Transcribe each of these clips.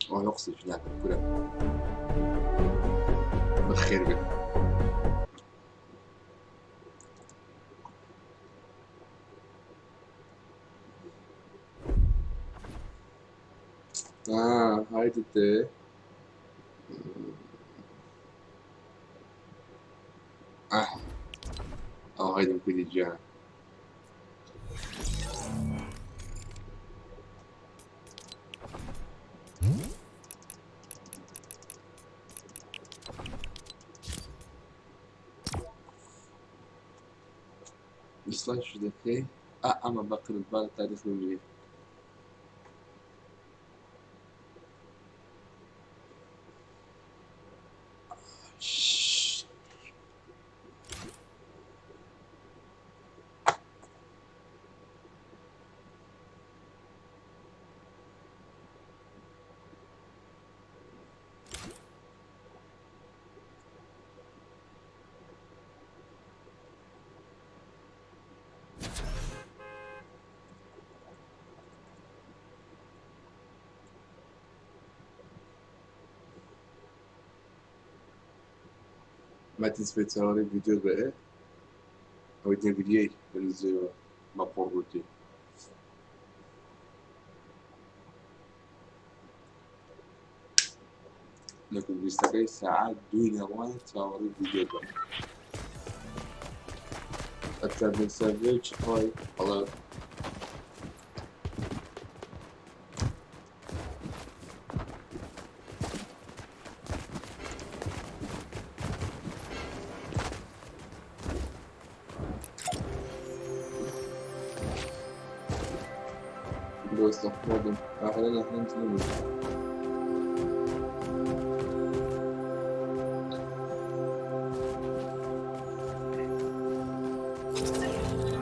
ئەوانە قسێکی ناکەن کورە بەخێر بێن. هایدی تێ ئەو هایدم کوردی گیان. دیسلایکش دەکەی ئا ئەمە بەقرت با لە تاریخ بمرێ. مەتین سبەی چاوەڕێی ڤیدیۆت بە ئێ ئەوەی دەگریەی بەنزیەوە بە قۆڕ گوتی. لە کوردیستەکەی سەعات دووی نێوان چاوەڕێی ڤیدیۆت بە. Attending Savage, hi, hello. دۆستە خۆدم ئەهلەن ئەهلەن تنبوو.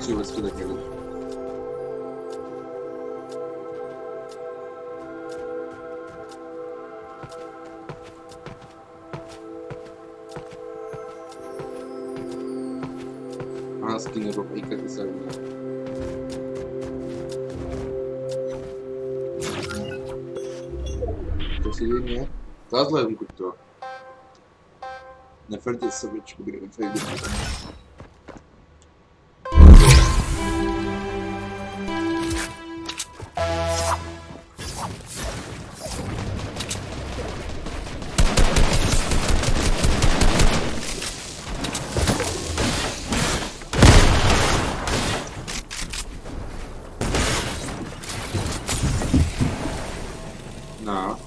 چی وەسفی دەکردن؟ سکینە ڕۆحی کردە سەر منە. کەسی لێ نییە؟ تاز لایڤم کردەوە. نەفەر دێ سەبچ بگرە نەفەر دێ. نا.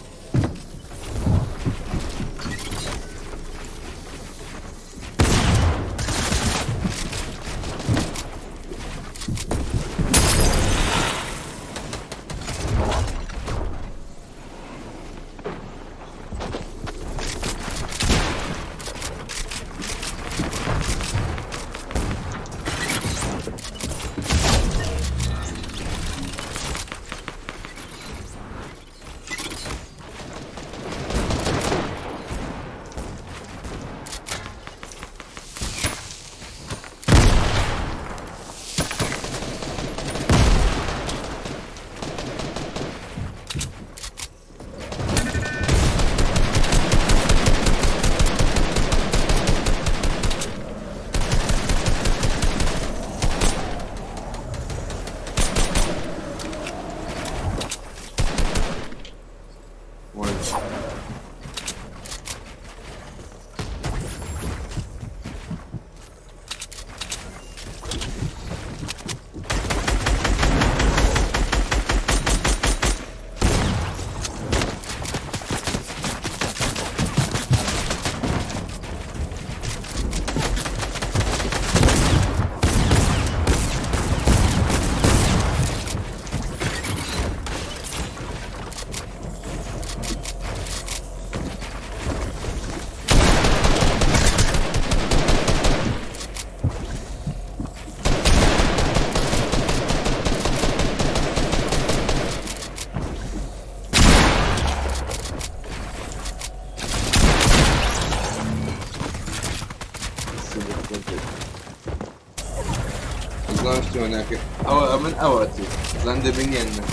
شلونك أو من أواتي زان دبنينا.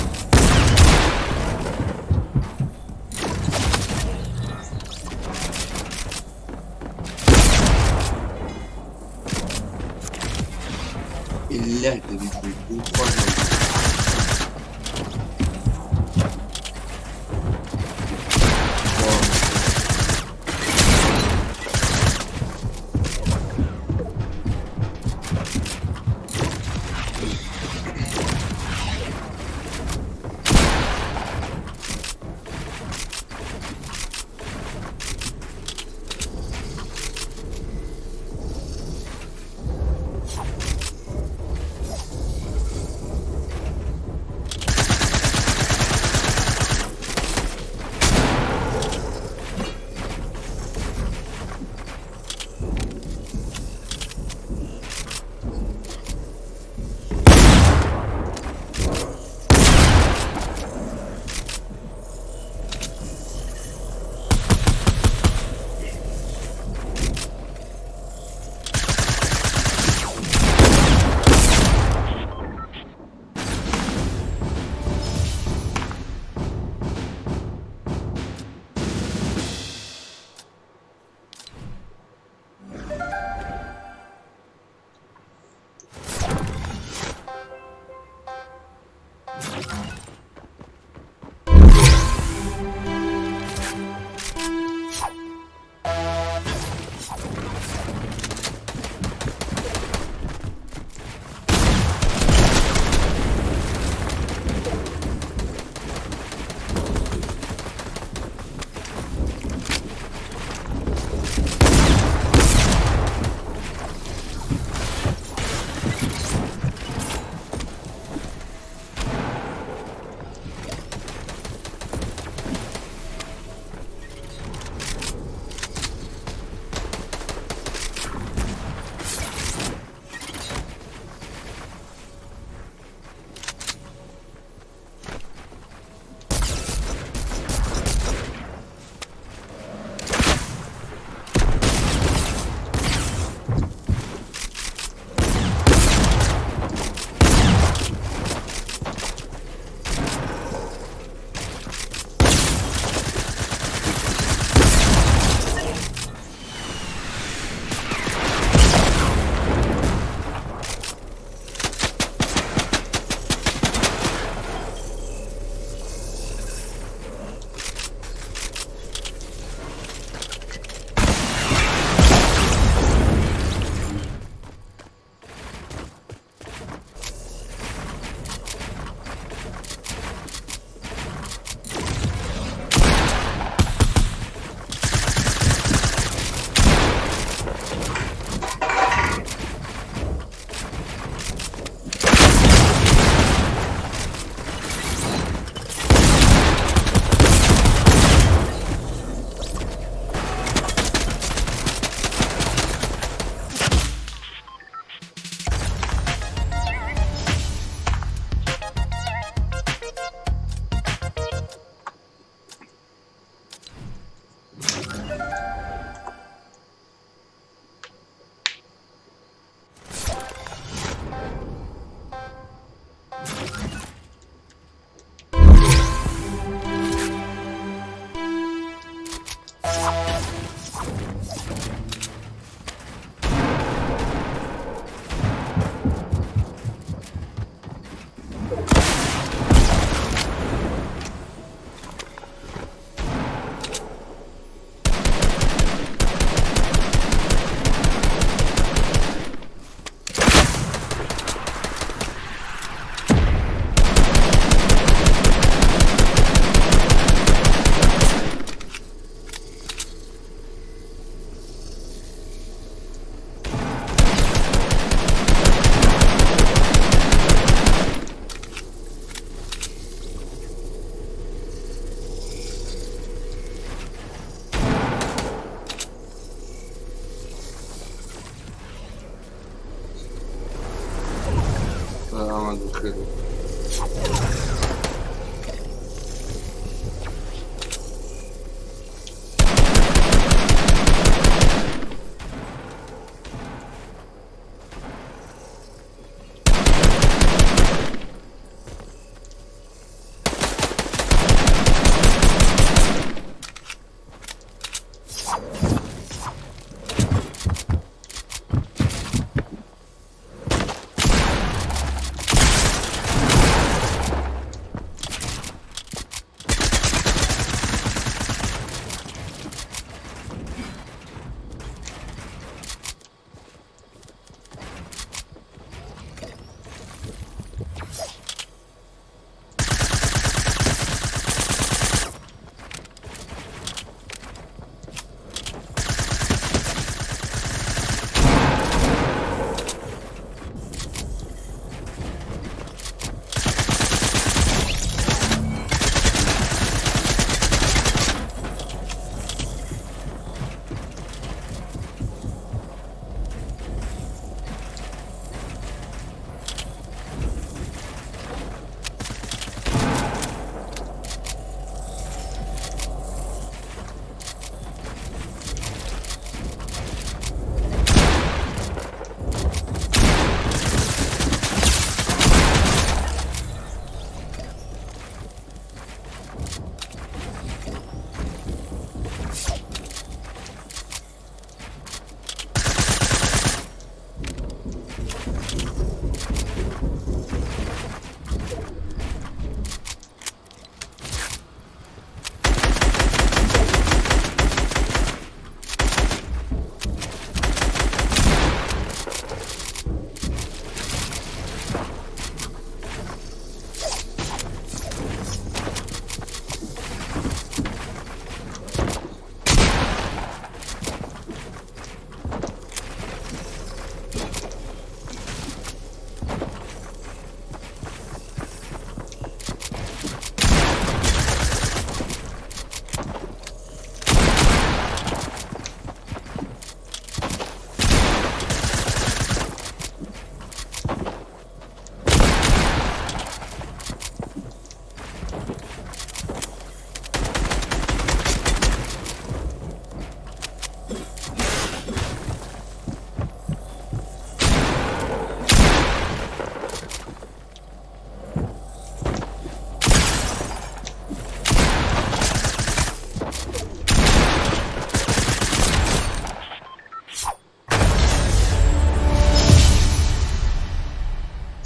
سیلاح دەبی بوو خۆش. خیلی.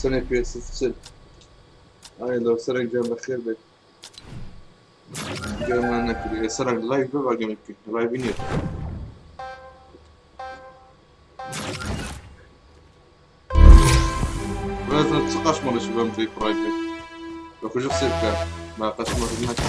چەنێک پێ چل. ئایا لەو سەرەک گیان بەخێر بێت. گەرمان نەکردی سەرەک live بە گەمە بکەین live نییە. بەزە چ قەشمەڵێکی بەم جێی پڕای بێت بە کوژە قسەی بکە با قەشمەڵ نەکە.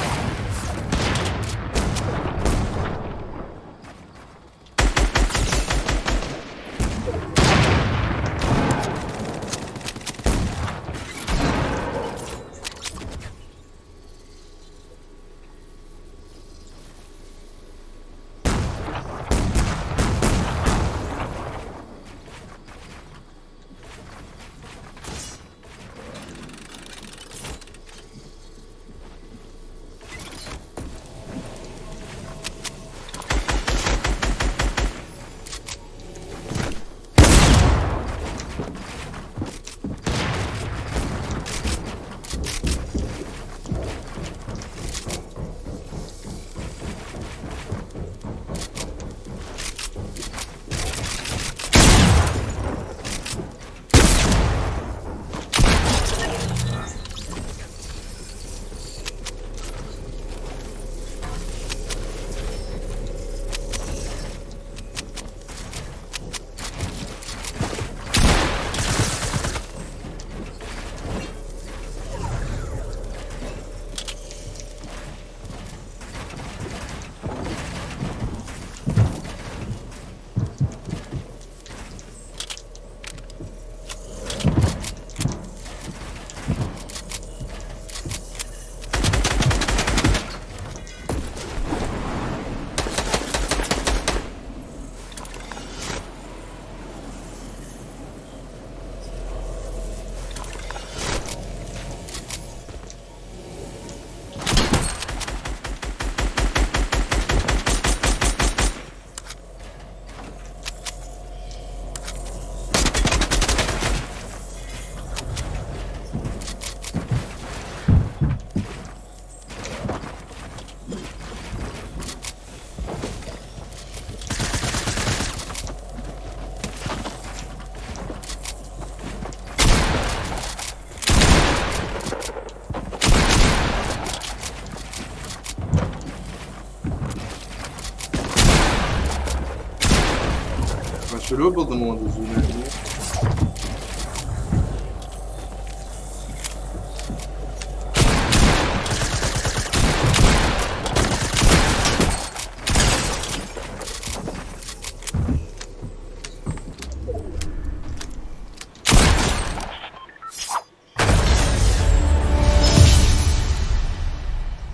شلو buldum onu düzgün.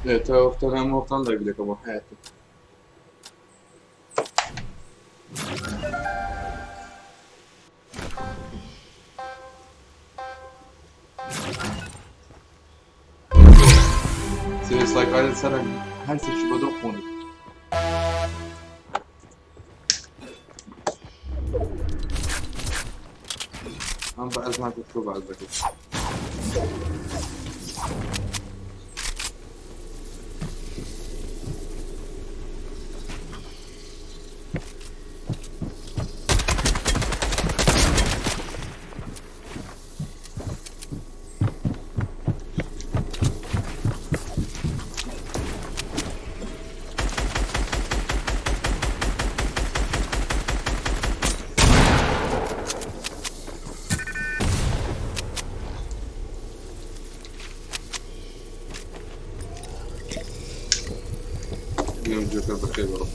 Evet, taraftan ortadan da gidelim ama hayatım. So it's like I said, her seçimde konu. I'm بقى تطلب على الذكاء. اليوم جوكر بخير والله.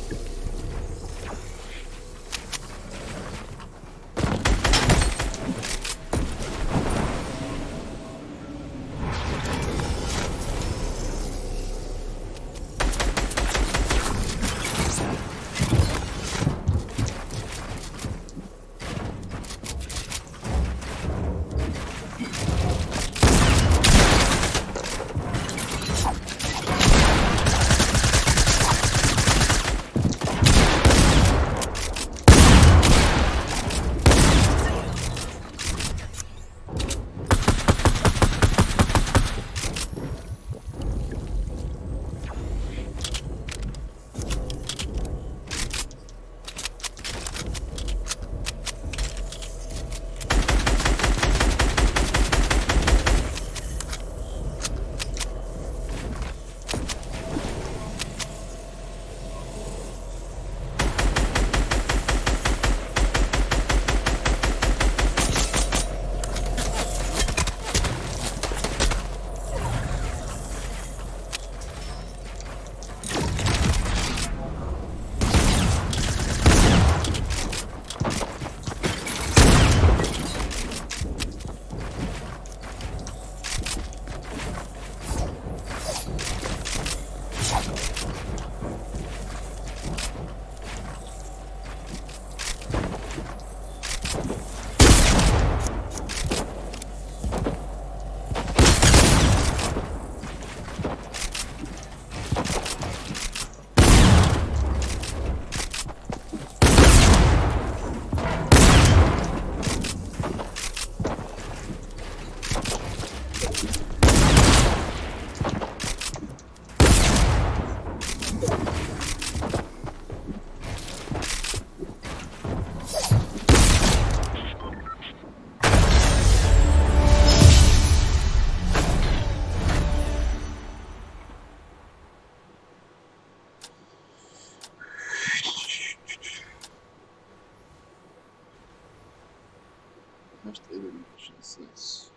8 Eliminations. Nice.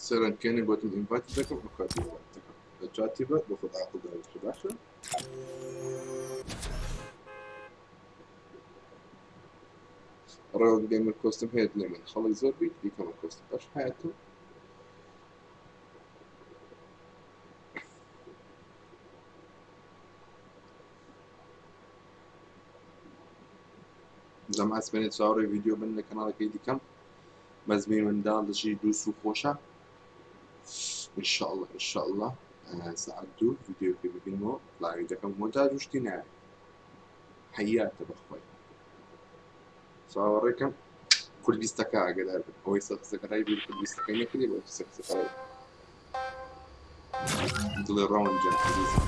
سەرەن کێنێ گوتم ئینڤایت دەکەم ئەو کاتی ئینڤایت دەکەم لە چاتی بە بۆ خۆت عاقڵ دەربچێ باشە. ڕێوە گەیمەر کۆستم هەیە دلێ من خەڵک زۆر بیت بیکەمە کۆستم باش حیاتم. جەماعەت سبەینێ چاوەڕێ ڤیدیۆ بن لە کەناڵەکەی دیکەم. بەزمی منداڵ دژی دووس و خۆشە انشاءاللە انشاءاللە سەعات دوو ڤیدیۆکەی ببینمەوە بڵاوی دەکەم مۆنتاج و شتی ناوێ حەیاتە بەخوای چاوەڕێکەم کوردیستەکە ئاگدار بن ئەوەی سەکسەکەڕای بیر کوردیستەکەی نەکردی بۆ سەکسەکەڕای دڵێ ڕەوەند جان عەزیزم.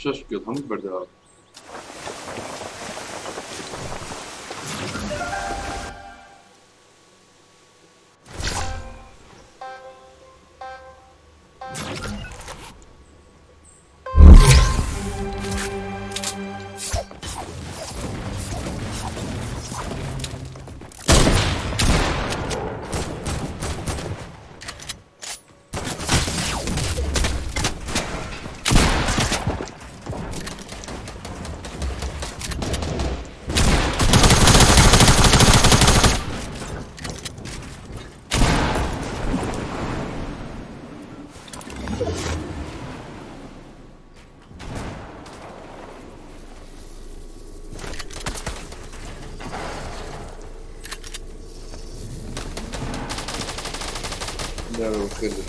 شەش kill هەموو بەردەوام. بەخێر بێن.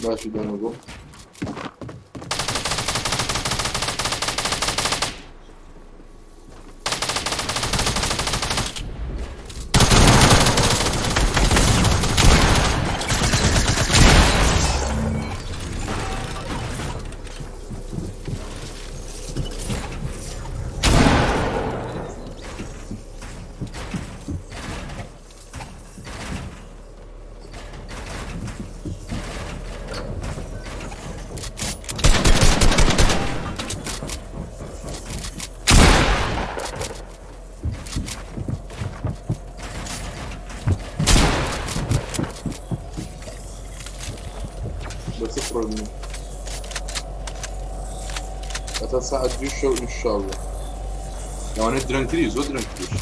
باشی دانە بۆ بە سفر هەتا سەعات دوو شەو ئینشاءاللە لەوانەیە درەنگتری زۆر درەنگتریش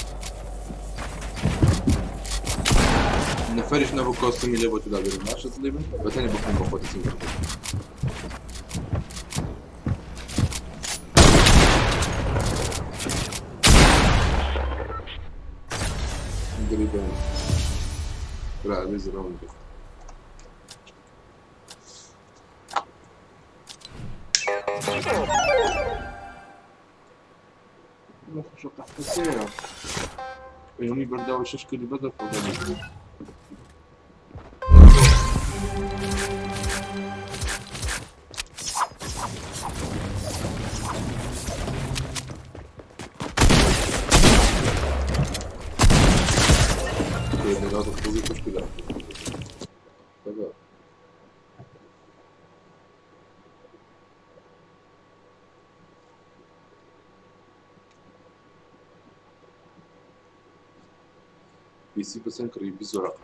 نەفەریش نەبوو کۆستمی لێ بۆ تو لابێنم باشە دڵی من بەتەنێ بخۆم بە خۆت دەچم دڵی بێن برا ئەبێ زرەوم بێت. ئێمەی بەرداوە شەش کردی بەدە خۆدا. PC بەچەند کڕی؟ 20 وەرەقە.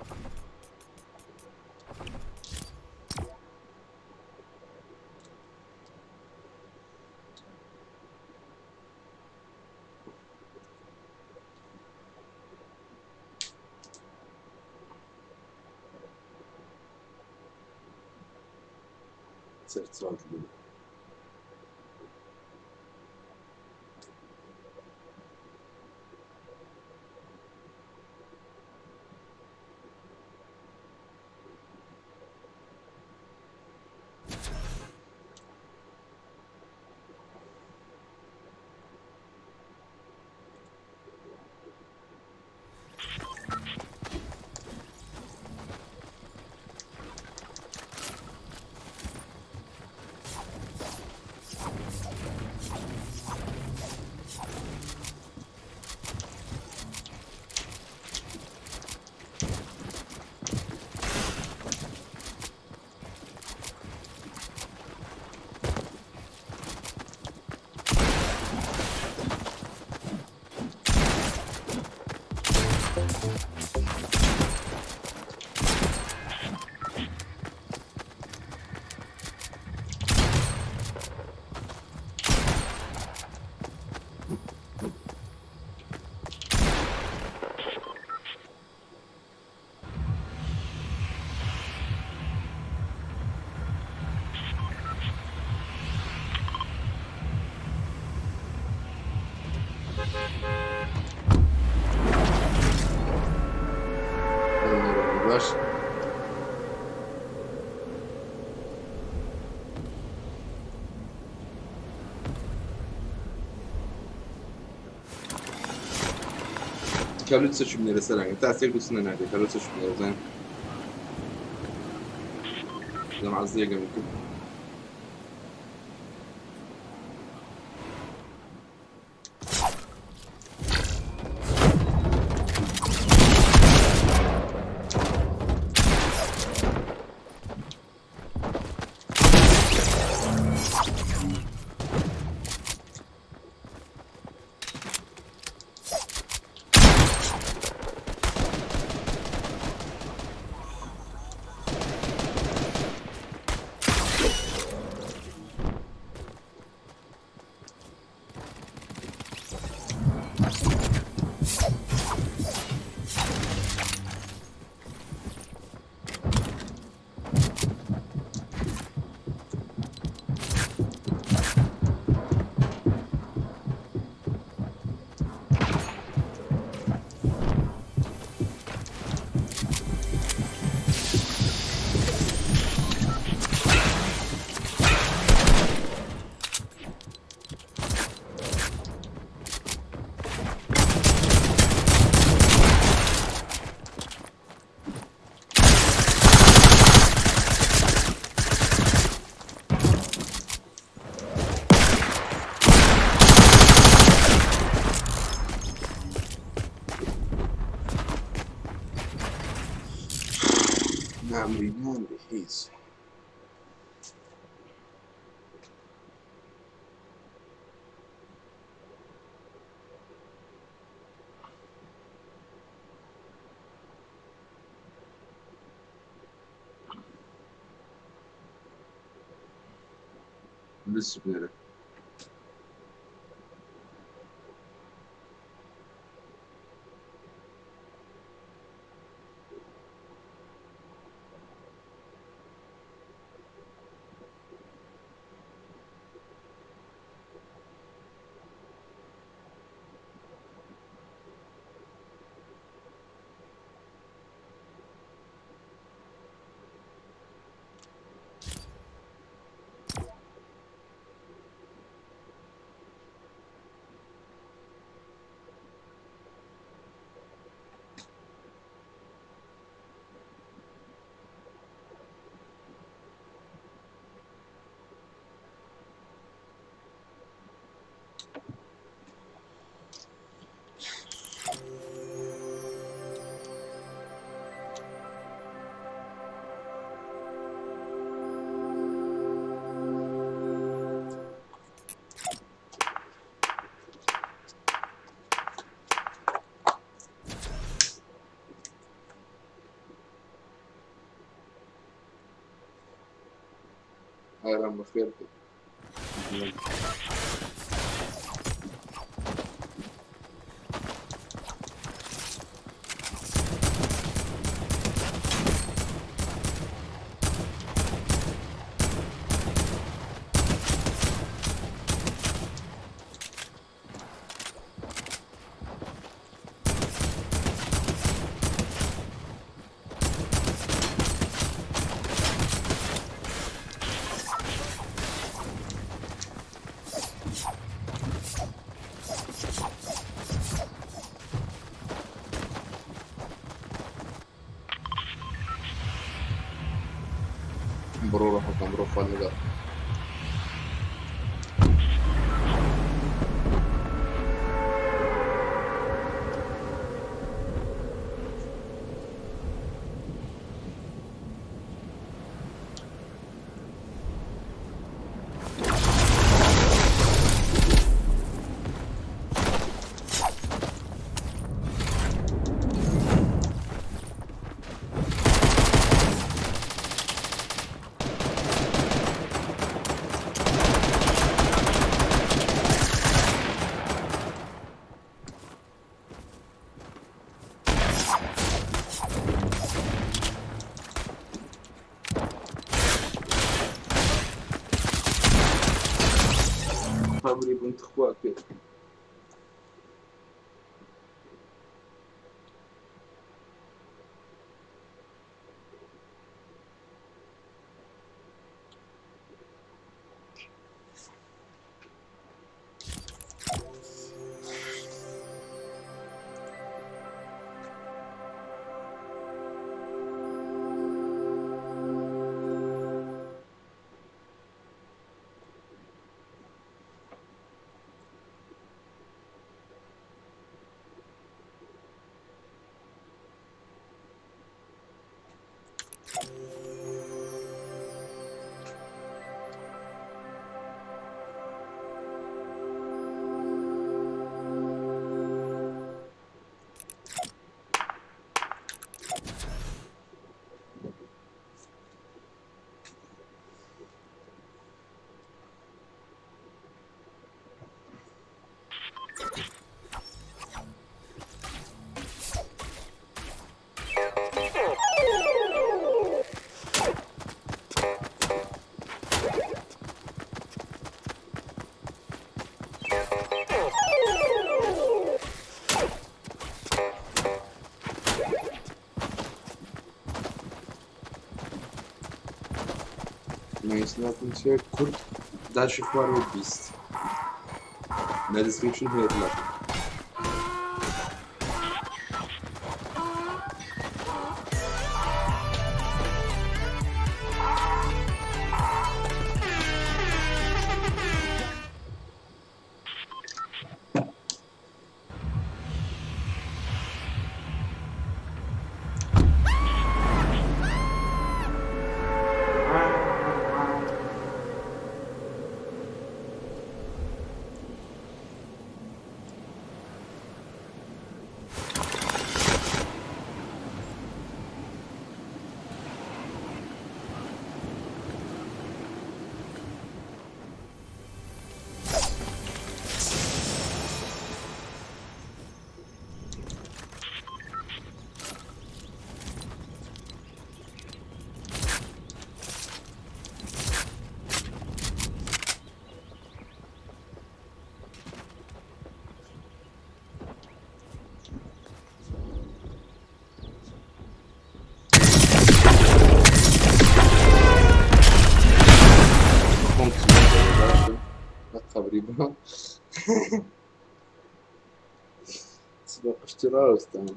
سەرچاو بوو. کالو چەکی بنێرە سەرانگە تا سێک دووسنە نابێ کالو چەکی بنێرە زان لەم عەزیەگەم کرد. نامری نامری هیچ. لسه بنێرە. ئارام بەخێر بێت. بڕۆ ڕەحەکەم بڕۆ خوا لەگەڵ. قبری بوون تخوا کرد. ناسناکم چییە کورد داشی خوارەوە 20 لە description هەیە دڵەکەم. خۆم باشە قەبری بە بە پشتی ڕاوەستام.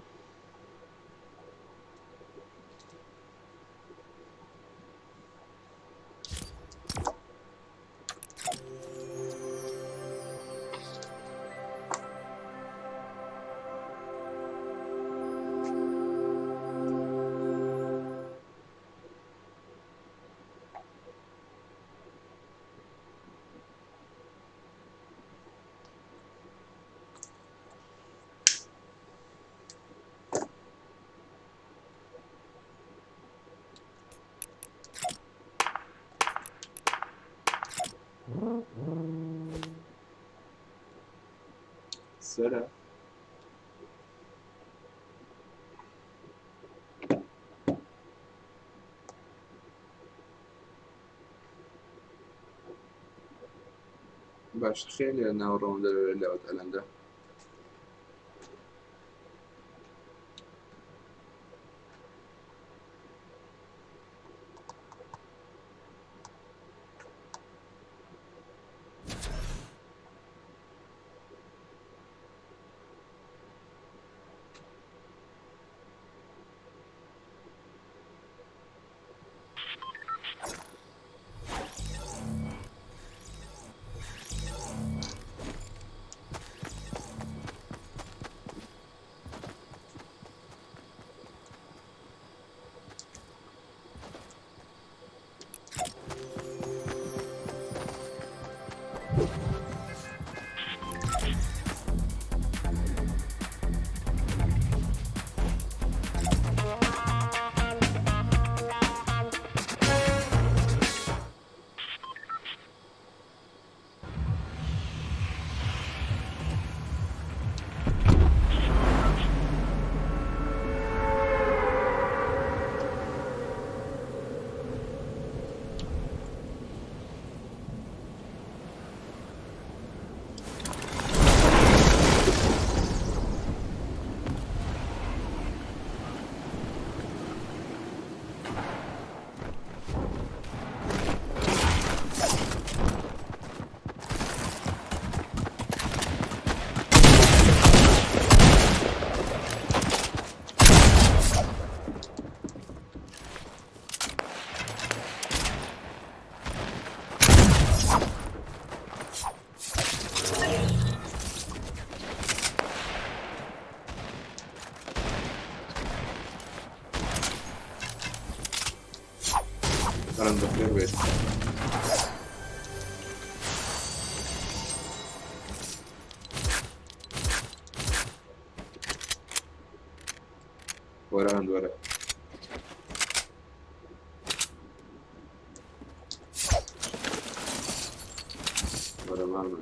سەرە باش خێلی لە ناوڕەوە دەرەوە لەوەت ئەلەندە. ئەرم بەخێر بێت. وەرە هەند وەرە. وەرە مامە.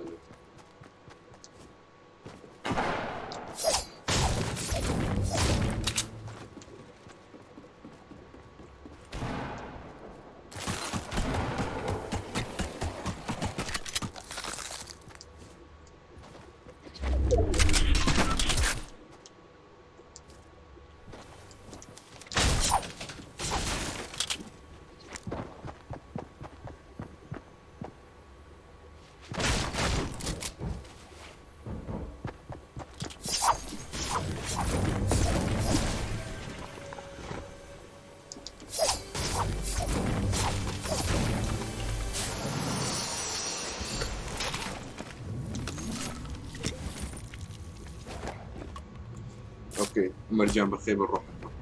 ئۆکەی عومەر گیان بەخێر بە ڕۆحەکەم.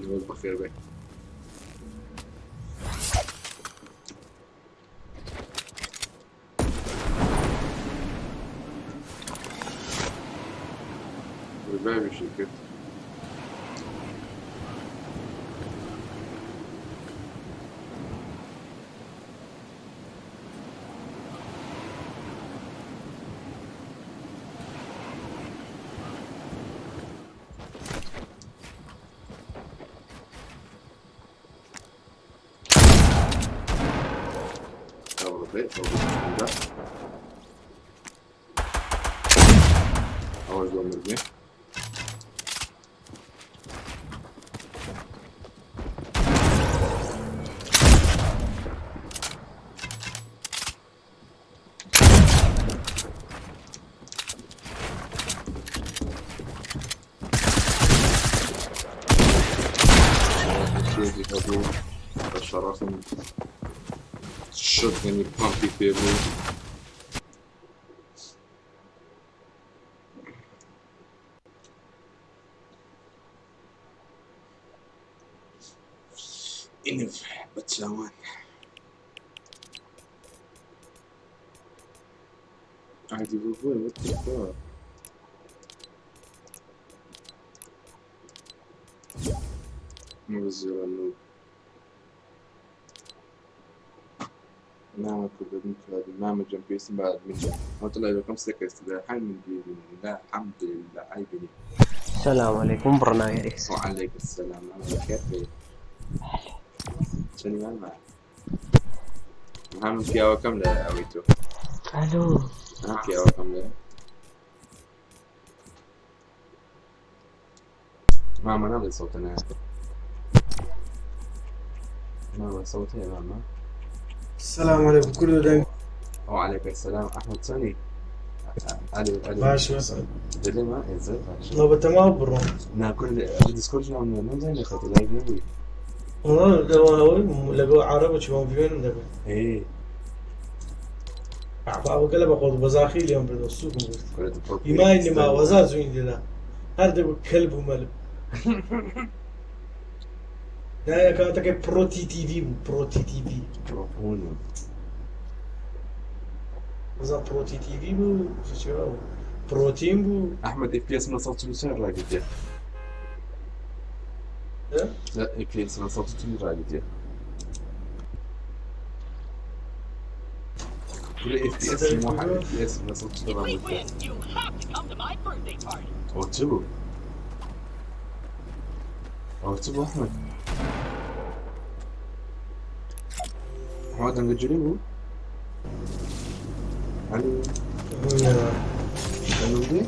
نەوەک بەخێر بێ. ڕیڤایڤیشی کرد. ئەوەش بۆ مردێ. هەبوو بە شەڕەفم شتگەنی پامپی پێ بوو. ئینف بە چاوان. عادي بابوي what the fuck. مبزرة نعم كنت ماما جنب اسم بعد مني طلع لكم سكت الحمد لله الحمد لله عيبني. السلام عليكم برنايريس. وعليكم السلام كيف شنو ماما هم كياو كم لا أويتو. الو هم كياو كم لا ماما نعمل صوتنا ماما صوتي يا ماما. السلام عليكم كله دنگ. وعليكم السلام احمد سوني. الو الو باش مسعود. دلي ما ازاي لو بتمام برو. نا كل ديسكورد نعم نعم خاطر لايف نبوي. والله لقوا عرب شو فيون دبي. ايه بابا قلب قود بزاخي اليوم بدو السوق يماين ما وزاز وين لا هذا كلب وملب. لا كانت برو تي تي في برو تي تي في برو زين برو تي تي في بو شو بروتين بو. احمد اف بي اس من صوت شنو راقد؟ لا اف بي اس من صوت شنو راقد؟ كل اف بي اس مو اف بي اس من صوت شنو راقد؟ او تبو او تبو احمد احمد عم الو الو دي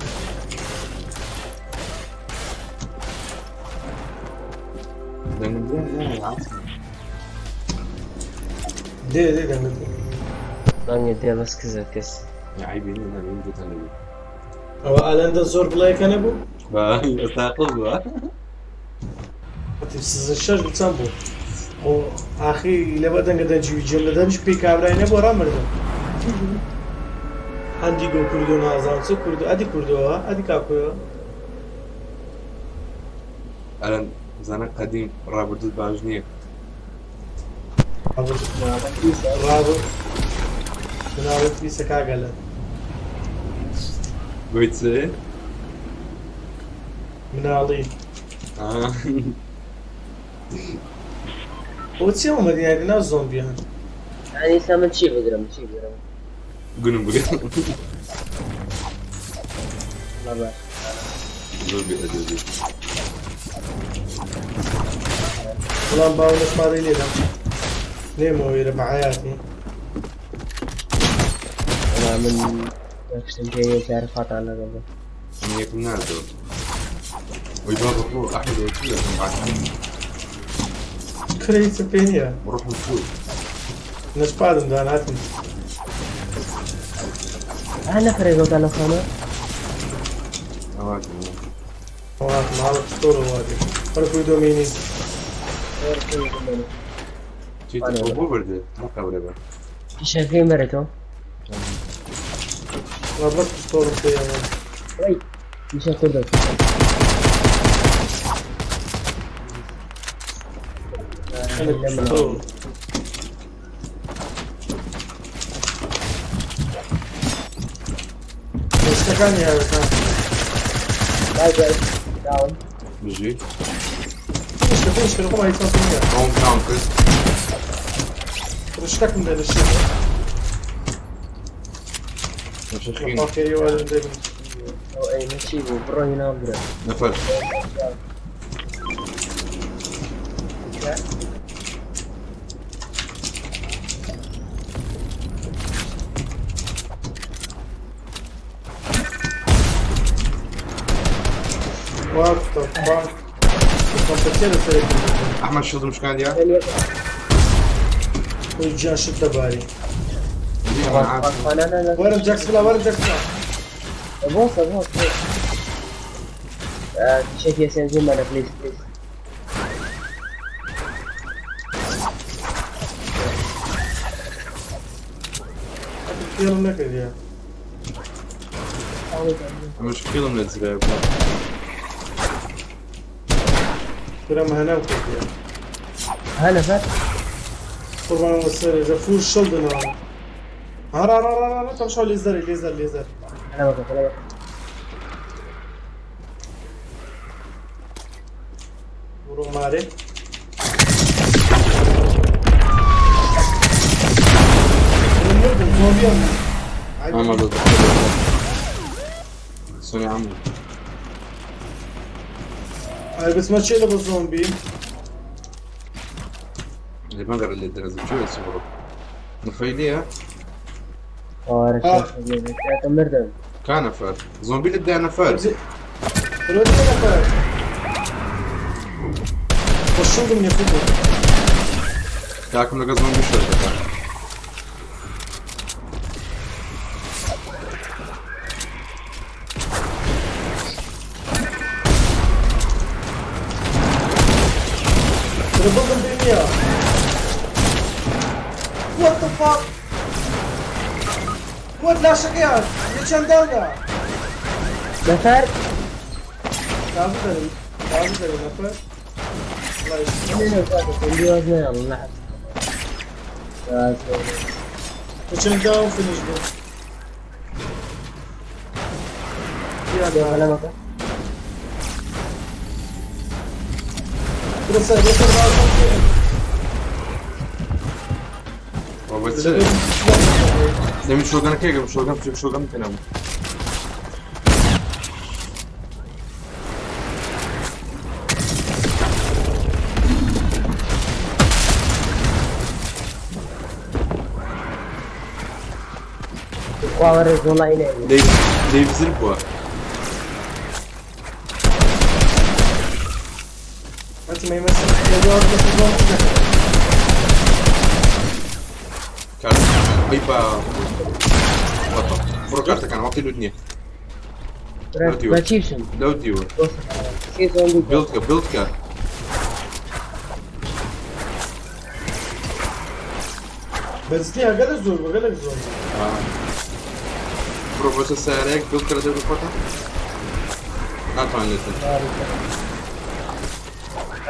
دي دي دنگ دنگ دي بس كذا كس يا عيبي انا من جوت انا او الان زور بلاي كان ابو باي استاقظ تبسز بتسامبو او اخي لبا دنگ دنجي جل دنج بي كابراي نبو رامردم هندي گو کوردو نازان چه کوردو ادي کوردو ادي كاكو الان زانا قديم رابط باجنيه رابط مناوت في سكاغلا قلت ايه مناڵی بۆ چی ئەو مەدیناری ناو زۆمبیان؟ یعنی ئێستا من چی بگرم چی بگرم؟ گونم بگرم. بابا زۆر بێ ئەدەبی. بەڵام باو نەشمارەی لێدەم نێمەوە وێرە بە حەیاتی. وەڵا من شتم پێ نییە چارە خاتان لەگەڵ بم. من یەکم ناردەوە. وی بابا ڕۆ ئەحمەد وەکی لەکەم بعد. کورە هیچم پێ نییە. ڕۆحم چوو. نەشپادم داناتم. ها نەفرێک گەوتە لەو خانە؟ ئەواتم. ئەواتم حاڵە پستۆڵە وادێ. وەرە کوی دۆمینی. چیتر بۆ بردێ نەقەورە بە. فیشەکەی مەرێتەوە. وە بەس پستۆڵم پێیە. وەی فیشە کوردە. أنا لما شتەکانی هاوێتان باي باي داون بژی فينش فينش خۆم هیچ نییە ئەوم ناوم کرد شتەکم دە لە شت نەشخین خێری وارم دەبین او اي ماشي بو بروي نابرة نەفەر What the fuck کۆمپەتیە لەسەر ئەحمەد شڵدم شکاندیا خۆی گیان شت دەباری لا لا لا وەرم جاکسلا وەرم جاکسلا بوصل بوصل شيك يا سينزين معنا بليز بليز فێڵم نەکردیە ئەمەش فیڵم لە جرای کورە هەنام کردیە هلا فات قوربان لەسەر ژەفور شڵ دناوە هەرا ڕا ڕا ڕا تەمشاو لێزەری لێزەر لێزەر انا وقف انا وقف بڕۆ مارێ مردم زۆمبیان ئەمە سۆنی عەمو ئەی بچمە چێ لە بە زۆمبی اللي ما قرر اللي درز شو يصبروا نفيلية طارق آه. مردم كان نفر زومبي اللي نفر ڕۆ نەفەر بە شڵدم نیە کوردم تاكم لقى زومبي شو دكا بڵم پێ نییە What the fuck? What لاشەکەیان یەکیان دانا نفر تازە دەرم تازە دەرم نەفەر وڵای عندي وزن يلا یەکیان داوم فینیش بوو یان بڕۆ سەر بڕۆ سەر بازم بس Demin şoganı kegem şogan şogan tenam. والله إلي Dave Dave Zirpo. أنت ما يمثل يا كارت أيبا بطل. برو كارت كان وقت الدنيا. باتشيشن لو ديو. سي زومبي بيلد كا بيلد كا. بەزدی گەلە زۆر بە گەلێک زۆر برو بس سارك بيلد كا دور فتا. ناتوان لتن.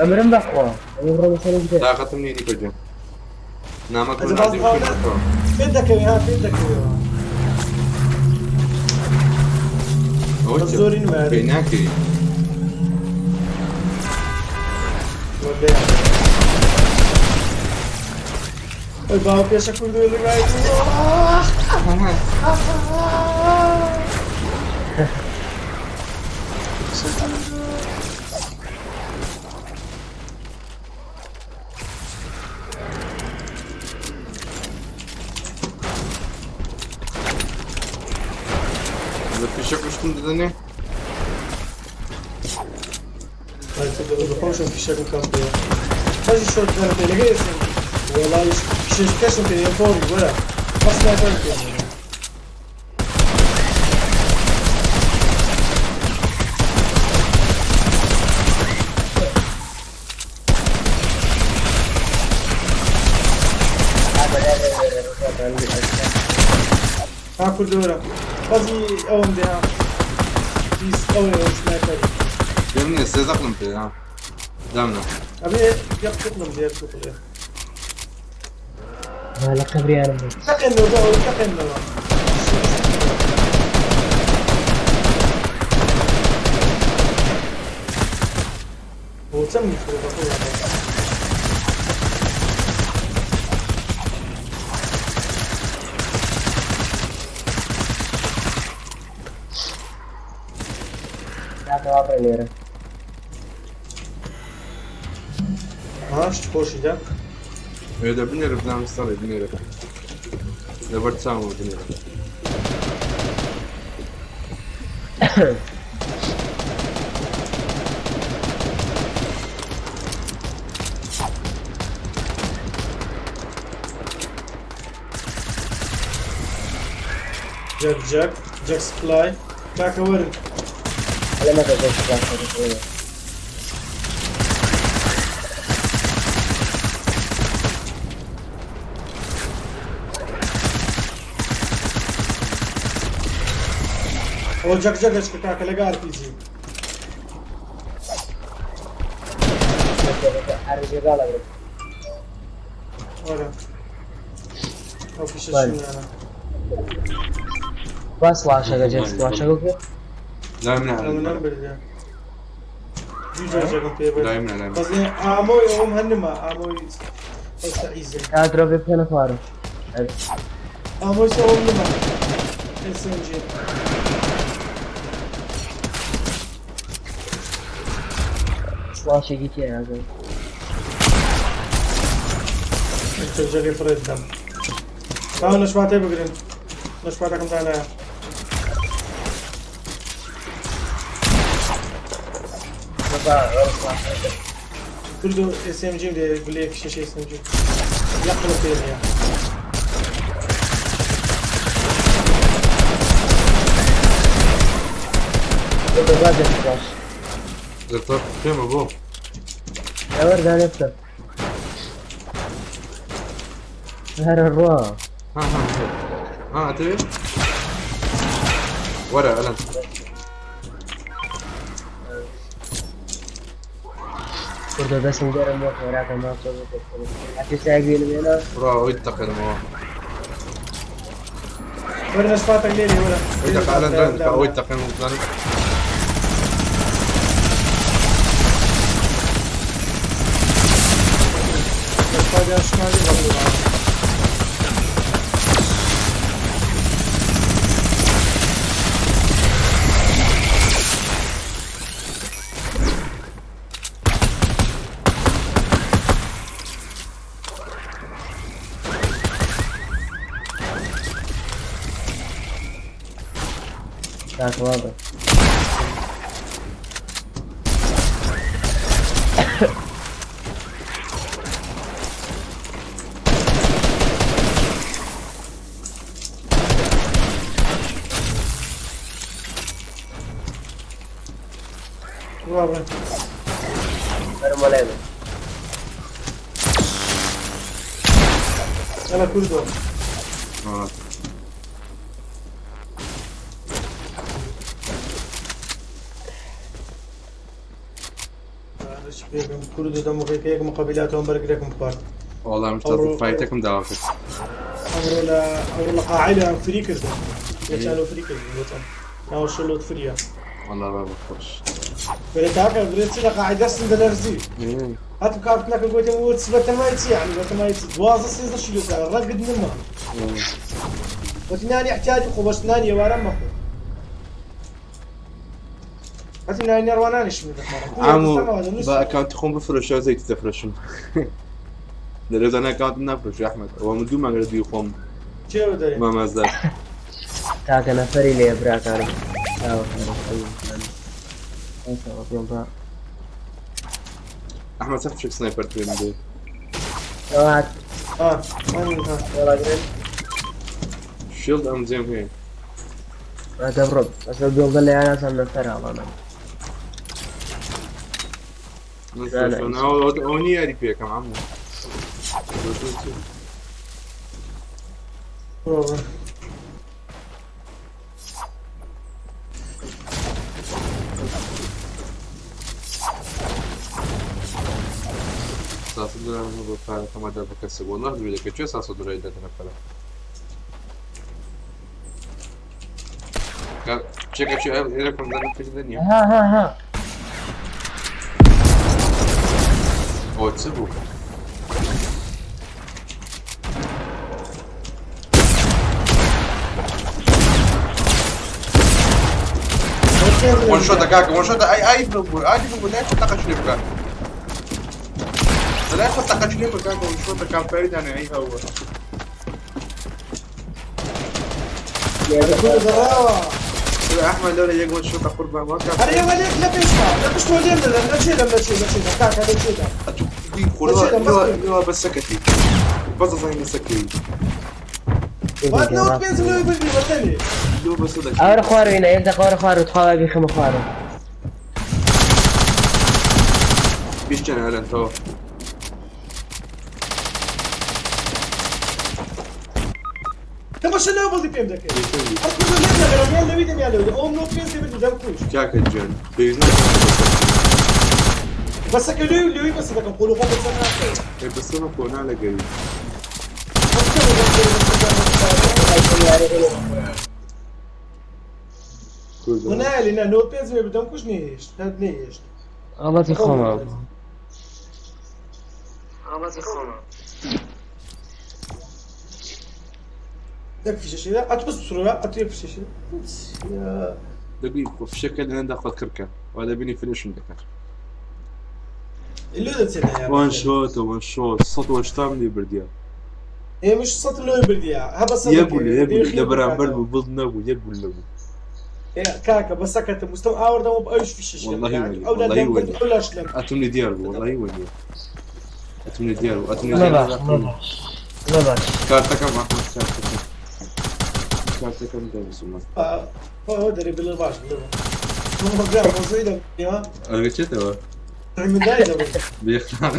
أمرم بقوة أمرم مثلا جدا طاقة مني كوجا. نامك أنت باز فين دەکەوی ها فين دەکەوی زۆرین ماري. بيناكي. ولا ئەی باو پێشە کوردوی لەگای لە فیشەک کوشتن دەدەنێ؟ خۆشم فیشەک و کەم پێ خەژی شۆت دەرم پێ لەگەی ئێسم وەڵای فیشەکەشم پێ فۆری وەرە بەس سنایپەر پێ هذا لا لا لا لا ها کوردۆرە بەزی ئەوم دێ ها پیس ئەوەی ئەو سنایپەری پێم نییە سێ زەقلم پێ ها. دامنا. ئەبێ یەک توقلم دێ توقلێ. لە قەبریانم بێت. تەقێنەوە بۆ ئەوە تەقێنەوە. بۆ چەند میفرۆ بە خۆیان. کاکە وا بڕێ لێرە. ها شت خۆشی دا. ئێ بنێرە بزانم سەڵێ بنێرە. لەبەر چاومەوە بنێرە. جاک جاک جاک سپلای کاکە وەرن. لە مەکە زۆر شکاکە. ئەوە جاک جاکەچکە کاکە لەگە ئارپیجی. ئارجێگا لەگرم. وەرە. ئەو فیشە بەڵێ. چونیانە. با سڵاشەکە جێ سڵاشەکە کرد. لای منە ئەمە نەم بردە. دوو جار جاکم پێ برد. لای منە لای منە. بەس ئامۆی ئەوم هەر نما ئامۆی ئەو سەعیزە. تا درۆبێ بکەنە خوارم. ئامۆی ئەوم نما. SMG. سڵاشێکی تێ نازم. جاکەی فڕێت دەم. تا نەشواتێ بگرن. نەشواتەکەم دانایە. بابا وەرە سڵاشەکە. کردو SMG دێ گولەیە فیشەش SMG. یەک قڵە پێ نییە. بۆ جێ سڵاش. زەتەر پێمە بۆ. ئەوەر دانێ بکە. هەرە ڕوا. ها ها ها ئەتەوێ؟ وەرە ئەلەن. کوردە دەستم گەرم بۆ خۆراکە ما تۆ هەتی ساگ بینم هێنا. بڕا ئەوەی تەقێنمەوە. وەرە نەشواتەک لێرێ وەرە. ئەوەی تەقە ئەلەن دان ئەوەی تەقێنم بزانم. نەشواتیان شمالی بەڵێ. کاکە وا بڕێ. وا بڕێ. وەرە مەلای بێ. یەڵا کوردۆ. آه. کوردۆ دەموقێکە یەک مقابلاتەوە بەرگرێکم خوارد. والله مش تازە فایتەکەم داوا کرد. ئەمڕۆ لە ئەمڕۆ لە قاعدە فری کردم. لە فری کردم وتم. ناو شلوت فریە. والله بابا خۆش. بەرێ کاکە برێ چی لە قاعدە دەستم دەلەرزی. هاتم کارتنەکە گوتم وت بەتەمای چی يعني بەتەمای چی 12 13 شلو ڕەگت نما. وتی نانی احتیاجی خۆ بەس نانی ئێوارە مەخۆ. هەتی نانی نەڕوانانیشم دەخوارم. عامو بە ئەکاونتی خۆم بفرۆشە زەیتی دەفرۆشم. دەرێزانە ئەکاونتم نافرۆشی ئەحمەد. ئەوە من دوو مانگە دوی خۆم چێ دەرێ؟ مامازدار. تاکە نەفەری لێ براکانم. ئەحمەد سەخت شک سنایپەر پێم دێ. ئەوات ها ها وەڵا گرن. شیڵد ئەم جێم هەیە. دەبڕم. ئەسە بێڵدە لە یان نازانم نەفەر ئاڵانە. لا، لا. ئەوە نییە یاری پێکەم عەمو. بڕۆ. پارەکەمەدا بە کەسێک والله دوێ دەکە کوێ 300 دۆلاری دەدەنە پەرە چێکە چێ ئێرە کەم دەنە پێ نییە ها ها ها ئەوە چ بوو وان شوت کاکە وان شوت ئەی ئای ببوو ئای ببوو لای خۆ تەقەش لێ بکە لای خۆ تەقەش لێ بکە کاکە وان شوت کامپەری دانێ ئەی هەوە ئەحمەد لەولا یەک وان شوت قوربان واکە هەر ئێوە لێک لە پێشما لە پشتۆ لێم دەدەن لە چێدەم لە چێ لە چێدەم کاکە لە چێدەم خۆ بە سەکەتی بەس دەزانین لە سەکەی وات نەوت پێنج لەوێ بردی بەتەنێ لۆ بەسە دەکەی ئەوەرە خواروینە یەک دەقە وەرە خوارو تخوا بیخەمە خوارو بیشتر هەلەن تەوە تەماشا لەوە بڵدی پێم دەکەی هەر کوردۆ لێم دەگەرم یان لەوی دەم یان لەوی دەم ئەوم نەوت پێنج لێ بردی دەم کوشت کاکە گیان پێویست ناکات بەسەکە لەوی لەوی بەسە دەکەم قۆڵ و خۆم بەسەر ناکەم ئێ بەسەمە کۆنا لە گەوی ونایلی نا نەوت پێنج لێ بردەم کوشت نەیهێشت هەر نەیهێشت غەڵەتی خۆمە دەک فیشەشێ ئەت بەس بسڕە ئەت یەک فیشەشێ دەبی خۆ فشەکە لەندا خۆت کڕکە وا دەبینی فنیشم دەکات لۆ دەچێتە وان شۆتە وان شۆت سەد و هەشتا لێ بردیە ئێمەش سەد لۆی بردیە هە بەسە یەک گولە یەک گولە لە بەرامبەر بوو بڵ نەبوو یەک گولە بوو کاکە بەسەکەتە مستەم ئاوردەمە بە ئەوش فیشەش والله ولي، ئەو والله ولي. ئەو لاش لەم ئەتم لێ دیار بوو والله ولي ئەتم لێ دیار بوو ئەتم لێ لە دیار باش بوو. لە باش لە باش کارتەکەم ئەحمەد کارتەکەم کارتەکەم دەبزومە ئەوە دەرێ بڵێ باش بڵێ مۆزۆی دەم ئەگەچێتەوە من دای دەبێ بێخلاق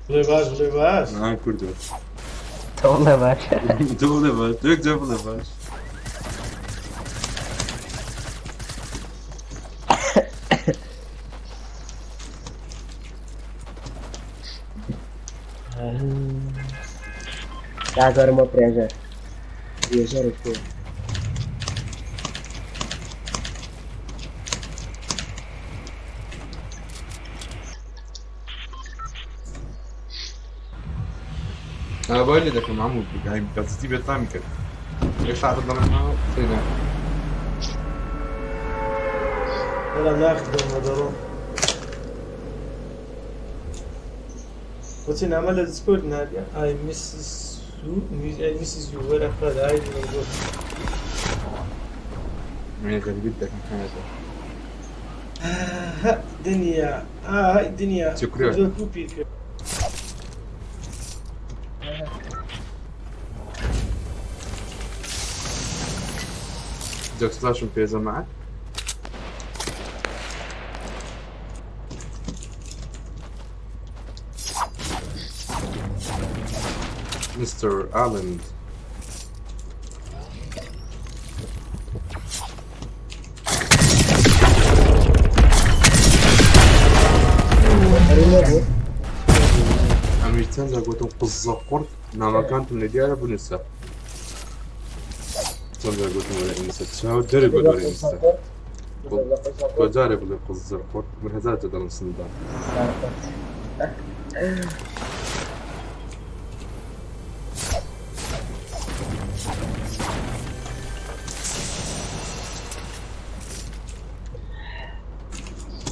بڵێ باش بڵێ باش نان کوردوە تۆ لە باش تۆ بڵێ باش تۆ یەک جار بڵێ باش کاکەرمە پرێژەر پرێژەر کوێ ئەوە لێ دەکەم هەموو بەزتی بێتامی کرد یەک ساعتە دەڵێم تێنا بەڵام ناخدەمەوە دەڕۆم بۆچی نامە لە دیسکۆرد ناردیە I misses you I misses you وەرە خەدای من غەریبیت دەکەم هەیە دنیا آه دنیا شكرا. زۆر توپی کرد جاك سلاشم بيزا معك مستر آلند ئەمیر چەند جار گوتم قزە قورت نامەکانتم لە دیارە بنووسە چەند جار گوتم وەرە ئینستا چاو دەرێ بۆ وەرە ئینستا تۆ جارێ بڵێ قزە قورت من هەزار جار دەڵێم سندا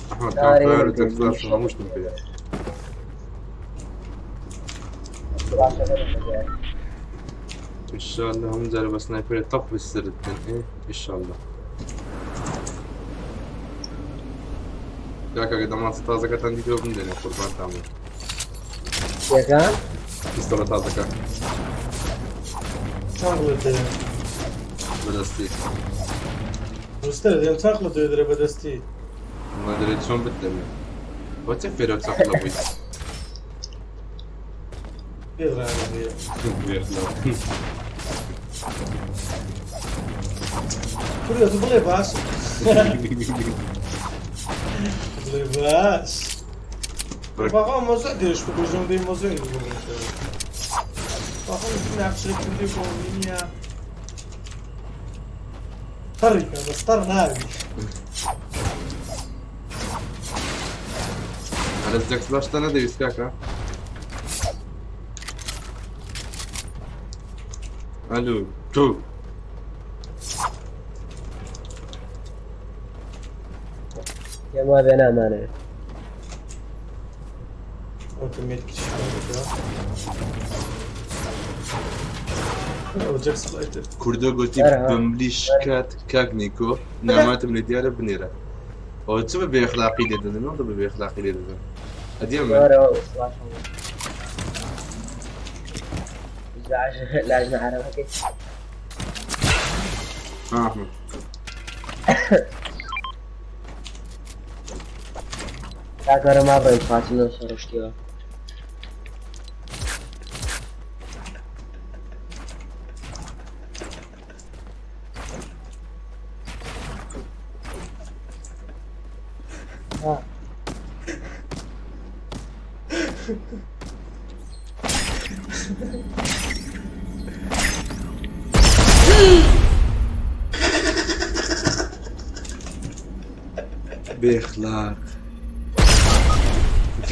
ئەحمەد کامپەر و جەکسلاش هەموو شتم پێیە إن شاء الله هم جاري بس سنايبر طب بالسر إيه إن شاء الله کاکە دەماس تازەکەتان دیتەوە بمدەنێ قوربانتان بم یەکان پستۆڵە تازەکە چەند بڵێ دەرێ بەدەستی ڕستە دێم چەند قڵە دەوێ دەرێ بەدەستی ما دەرێت چۆن بتدەمێ بۆ چه فێرە چەقڵە بووی پێدرانە بێ کوردە تو بڵێ باش بڵێ باش باغا موضوع دێش بگۆژم دەی موضوعی باخۆ ناخشێک کردی بۆ نییە تەڕیکە بەس تەڕ ناوی. ئەرە جەکس باشتە نەدەویست کاکە. ئەلو تو. پێم وابێ نامانەوێت. کوردۆ گوتی بەملی شکات کاک نیکۆ ناماتم لێ دیارە بنێرە. ئەوە چ بە بێخلاقی لێ دەدەن؟ نەڵێ بە بێخلاقی لێ دەدەن. ئەدی ئەمە لاژنە عەرەبەکەی. ئەحمەد کاکەرە ما بڕێن خاتنەوە سەرشتیەوە. بێخلاق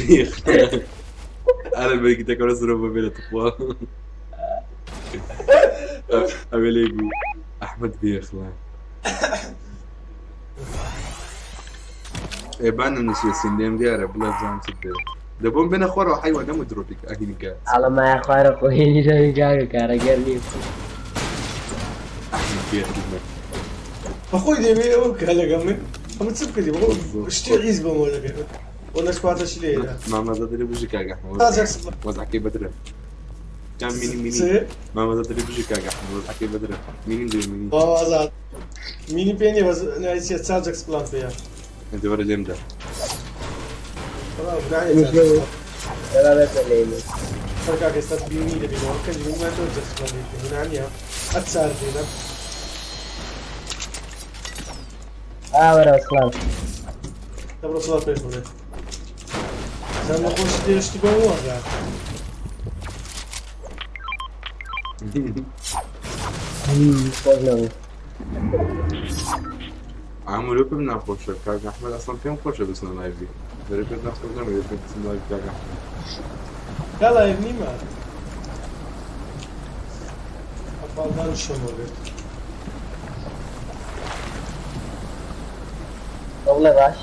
بێخلاق. ئەرە بەرگیتەکە سەرۆ بەبێ لە تخوا. ئەوێ لێ بوو ئەحمەد بێخلاق. ئێ با نەنووسێسین لێم دیارە بڵێ بزانم چ بێ. دەبۆم بێنە خوارەوە حەیوان نەمو درۆپیک ئەهینی کات. ئەڵە مایە خوارە خۆهێنی دەوی کاکە کارەگەر نیە. ئەحمەد بێخلاق. بەخۆی دەبێ ئەوە بکە لەگەڵ من ئەمە چ بکردی بەخۆ شتی عیز بۆمەوە دەبێ بۆ نەشپاتەشی لێرە. مامەزە دەرێ بژی کاک ئەحمەد. تا جەکس بڵێ. وەزعەکەی بەدرە. کام مینی مینی. چ؟ مامەزە دەرێ بژی کاک ئەحمەد وەزعەکەی بەدرە. مینیم دەوێ مینی. بابا ئازاد مینی پێ نییە بەس ناوی چییە چا جەکس پلان پێیە. دەوەرە لێم دا. وەڵا گوناهی چا جەکس پلان. دەبا بێتە لێی. سەر کاکە ئێستا بینی دەبینەوە کەس بینی ما تۆ جەکس پلان دەبینی گوناه نییە ئەت چار دێنە. ئاوەرە سڵاو. دەبڕۆ سڵاو پێش بڵێ. زان نەخۆشی دێشتی بۆ وەڕا. خۆش نەبوو. ئامرۆ پێم ناخۆشە کاک ئەحمەد ئەسڵەن پێم خۆشە بچنە لایڤی. دەرێ پێت ناخۆش نەبێ پێم بچم لایڤ کاک ئەحمەد. کا لایڤ نیمە. ئەپاڵدان شەمۆ بێت. بۆ بڵێ باش.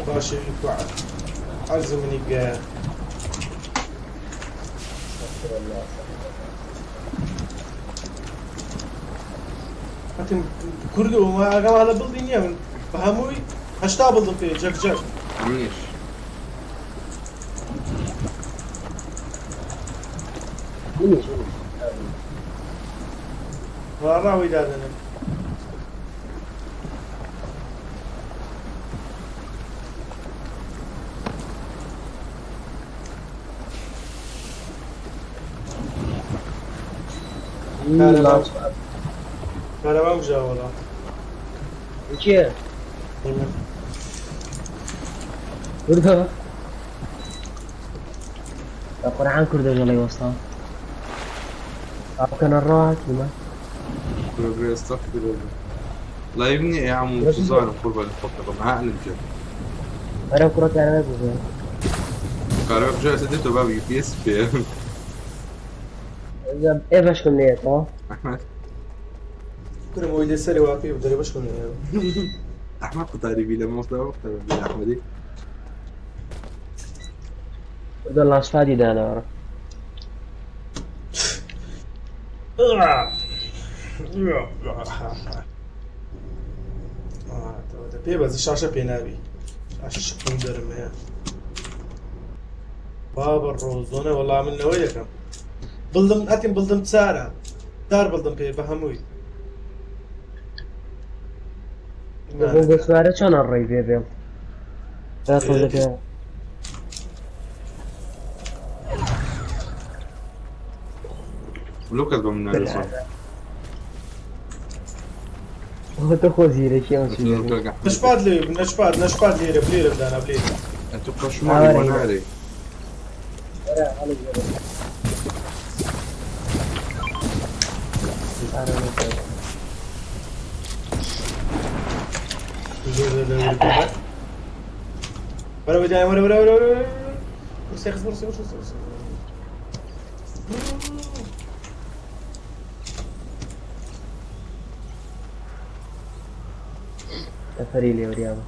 باشی عەرزی منی گایە. هەتم کوردۆ ما ئاگام لە بڵدی نییە من بە هەمووی هەشتا بڵدم پێ جەک جەک. منیش. منیش منیش. ڕاڕاوەی دادەنم. کارەبا بژاوەڵا. چییە؟ کوردۆ؟ بە قورعان کوردۆ ژەڵی وەستا. ئەوکەنە ڕاهاتیمە. کوردۆ ئەستەغفر الله. لايف نییە يا عم انتظار قربان الخطة ما أعلم جد. بەرەو کوڕە کارەبا بژێ. کارەبا بژێ دێتەوە بابی پێس پێ. ئێ بەشکم لێتەوە. ئەحمەد کورم ئەوەی لەسەری وا پێ بدەرێ بەشکم لێ. ئەحمەد قوتاری بی لە مۆستا قوتاری بی ئەحمەدی. کوردۆ لانچپادی داناوە. پێ بەس شاشە پێ نابی. شاشە شکم دەرم هەیە. بابە ڕۆزۆنە وەڵا من لەوە یەکەم. بڵدم ئەتیم بڵدم چارە. دار بڵدم پێ بە هەمووی. بۆ سوارە چۆن ڕێی بێ بێم. ڕاتۆ لوكاس بە من نارێزۆن. تۆ خۆ زیرەکی ئەم چی دەکەی؟ نەشپات لێ نەشپات نەشپات لێرە بلێرە بدانا بلێرە. ئەتو قەشمەری بۆ نارێ. وەرە هەڵی گەرە. ئارە نەکەی. زۆر زۆر لە وەرە بدای وەرە وەرە وەرە وەرە ورسێ خز ورسێ ورسێ ورسێ. نەفەری لێوریاوە.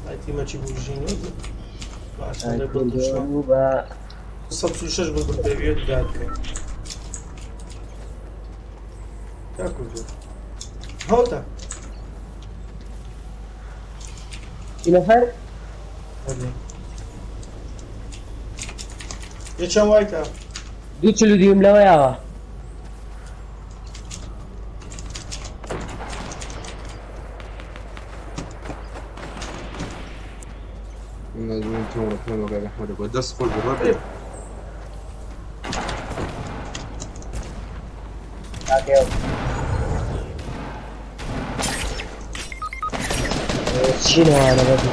ئای تیمەکی بوو ژینۆ باشە لە کوردۆ بڵ بوو بە 146 بڵ دەوێت دادکەین. تا کوردۆ هەوتە چی نەفەر؟ یەکیان وایتە دوو چل و دووم لەوەیاوە. دەست خۆش بڕە کاکەیەوە. چی نەوانە بەدی؟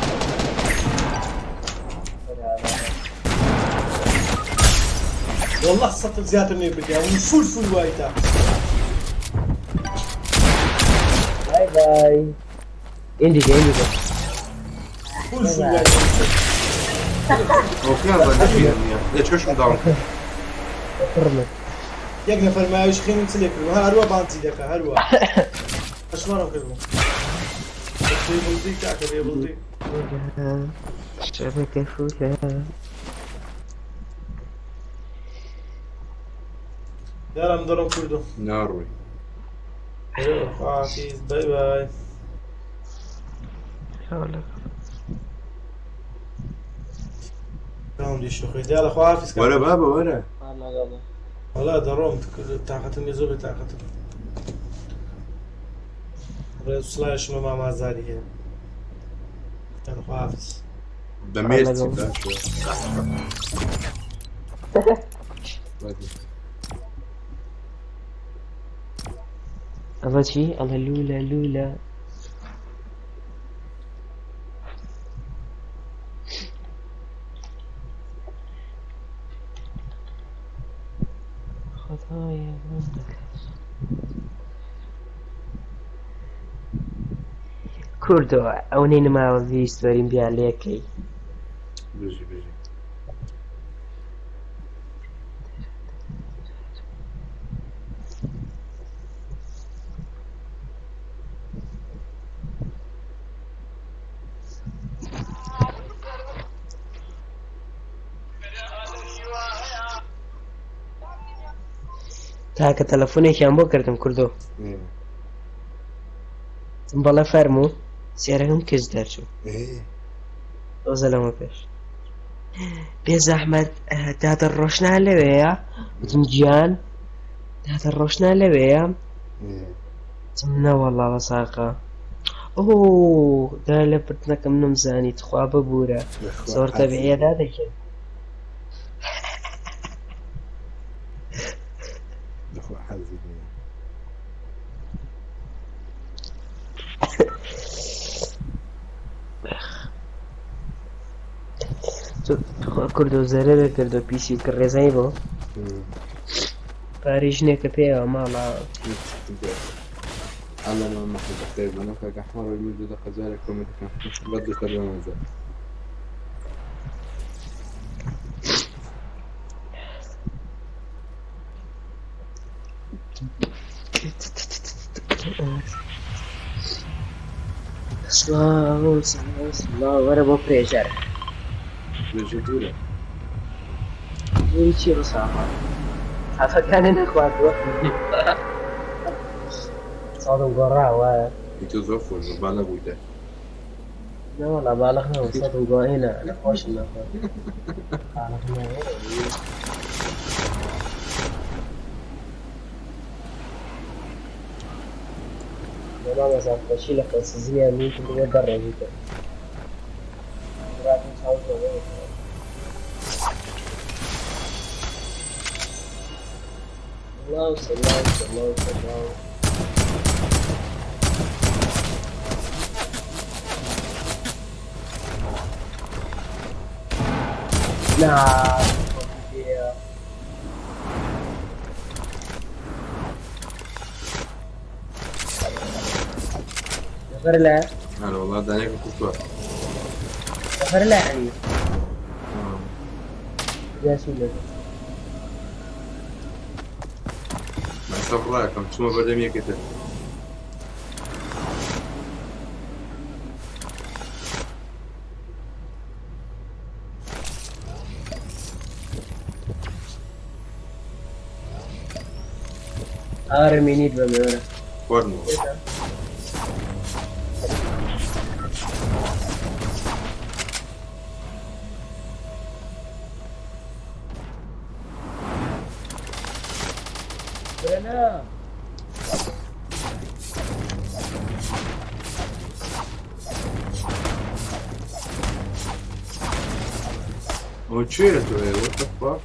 والله سەتر زیاتر نێ بدیا و فول فول وایتە. بای بای. ئیندیگە ئیندیگە. فول فول وایتە. ئەو پێیان زانە نییە لە چۆشم داوم. فڕمت. یەک نەفەر ماویش خێنم چ لێ کردووە هەروە بانجی دەکە هەروە ئەشمارم کردبوو بێ بڵدی کاکە بێ بڵدی. شەبەکە فولە. یارم دەڕۆم کوردۆ. ناڕۆی. حافیز بای بای. داوم دیشی خۆی دیارە خوا حافیز. وەرە بابە وەرە. وەڵا دەڕۆم تاقەتم لێ زۆر بێ تاقەتم. ڕێز سڵاویشمە مامازاری هەیە. یاڵا خواحافیز. بە مێرسی باشە. ئەمە چی؟ ئەڵێ لوولە لوولە. خدایە بم دەکات. کوردۆ ئەو نەی نماوە ویست وەرین بیان لێکەی. بژی بژی. تاکە تەلەفۆنێکیان بۆ کردم کوردۆ. بەڵێ فەرموو سێرەکەم کچ دەرچوو. تۆزە لەمە پێش. بێ زەحمەت دادە ڕۆشنا لەوێیە؟ وتم گیان دادە ڕۆشنا لەوێیە؟ وتم نەوەڵا بەساقە. ئۆ دا لە بردنەکەم نەمزانی تخوا ببوورە. زۆر تەبیعیە دادەگیان. بەخوا حەزی نییە. تخوا کوردۆ زەرەرە کردۆ پیسی و کڕێزای بۆ. پارەی ژنێکە پێیەوە ماڵە. الله ما ما حد بخير بنوكا أحمر ويمد دقة ذلك ومدك بدل ترجمة زي سڵاو سڵاو سڵاو وەرە بۆ پرێژەر. بێژە دوورە. دووری چی ڕساقە؟ خەفەکانە نەخواردووە. ساڵم گۆڕاوە. تۆ زۆر خۆش بوو بالە بوویتە. نەوەڵا باڵغ نەبوو سەدم گۆڕینە نەخۆشم نەخۆش. باڵغ نەبوو. مامۆستا خۆشی لە خۆسزیان میتم بۆ دەڕێژیتە. براتم چاو زۆر. سڵاو سڵاو سڵاو سڵاو. نا. نفر لا. هلا والله دانيك كنت. نفر لا يعني. جاسي لك. ما سەفڕاکەم چوومە بەردەم یەکێتر. ئارمینیت بە مێوەرە. خواردنەوە. نا. ئەوە کوێیە تۆ what the fuck؟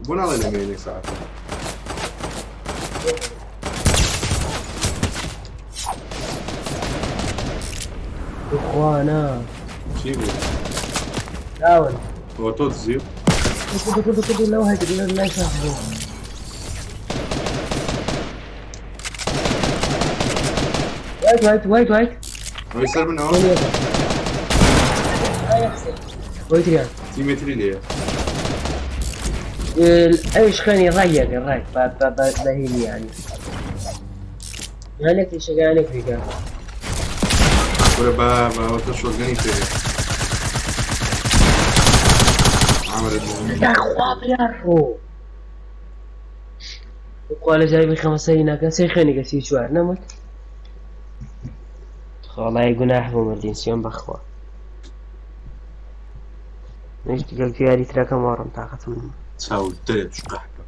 بۆ ناڵێ لە مێنێک سەعاتە؟ بخوا نا. چی بوو؟ داون. ئەوە تۆ دزی؟ كده كده كده لو هيك لا يسحبوا. وايت وايت وايت وايت. ئەوەی سەر منەوە؟ وايت ريال. تیمێتری لێیە. ايش خليني ضيق الرايت بهيلي يعني. يعني ايش قال فيك؟ وەرە با بە تۆ شۆتگەنی پێ عملت. يا اخوان بيعرفوا. وقال جايب خمسة كسي خيني كسي شو نمت. والله جناح بمردين سيون بخوا. ليش تقول في هذه تراك مورم طاقة من چاو دەرێ قەحپە.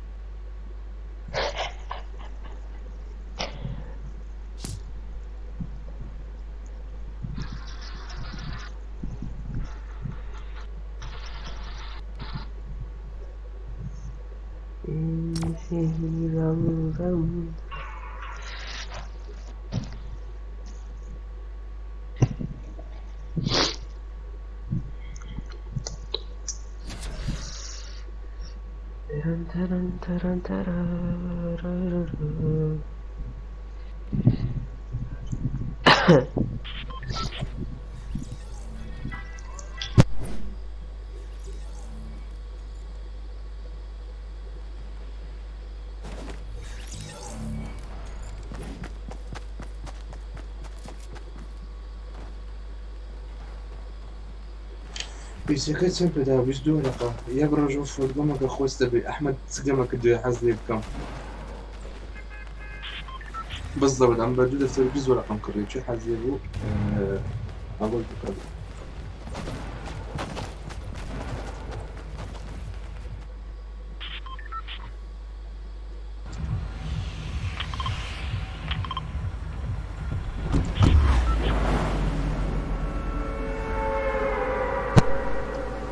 پیسەکە چەند پێدا؟ 22 ورقە. یەک ڕۆژ فۆتگەمەکە خۆش دەبێ. ئەحمەد سگەمە کردوێ حەز لێ بکەم. بالضبط ئەم بە دوو دەفتەر 20 ورقەم کڕی، چێ حەز لێ بوو ئەگۆل بکەم.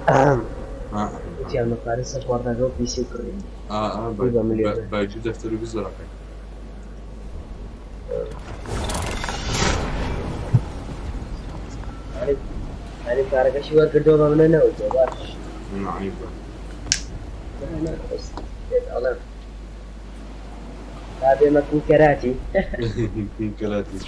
آه. وتیان مەپارە سەپۆڕدەکە و پیسی کڕی. آه آه. بە ملیۆن. بە دوو دەفتەر و 20 ورقە. يعني پارەکەشی وەرگردەوە بە منە نەوتەوە باش. نعیبە. نا نا بەس ئەڵێم تا بێمە کەراتی. کەراتی.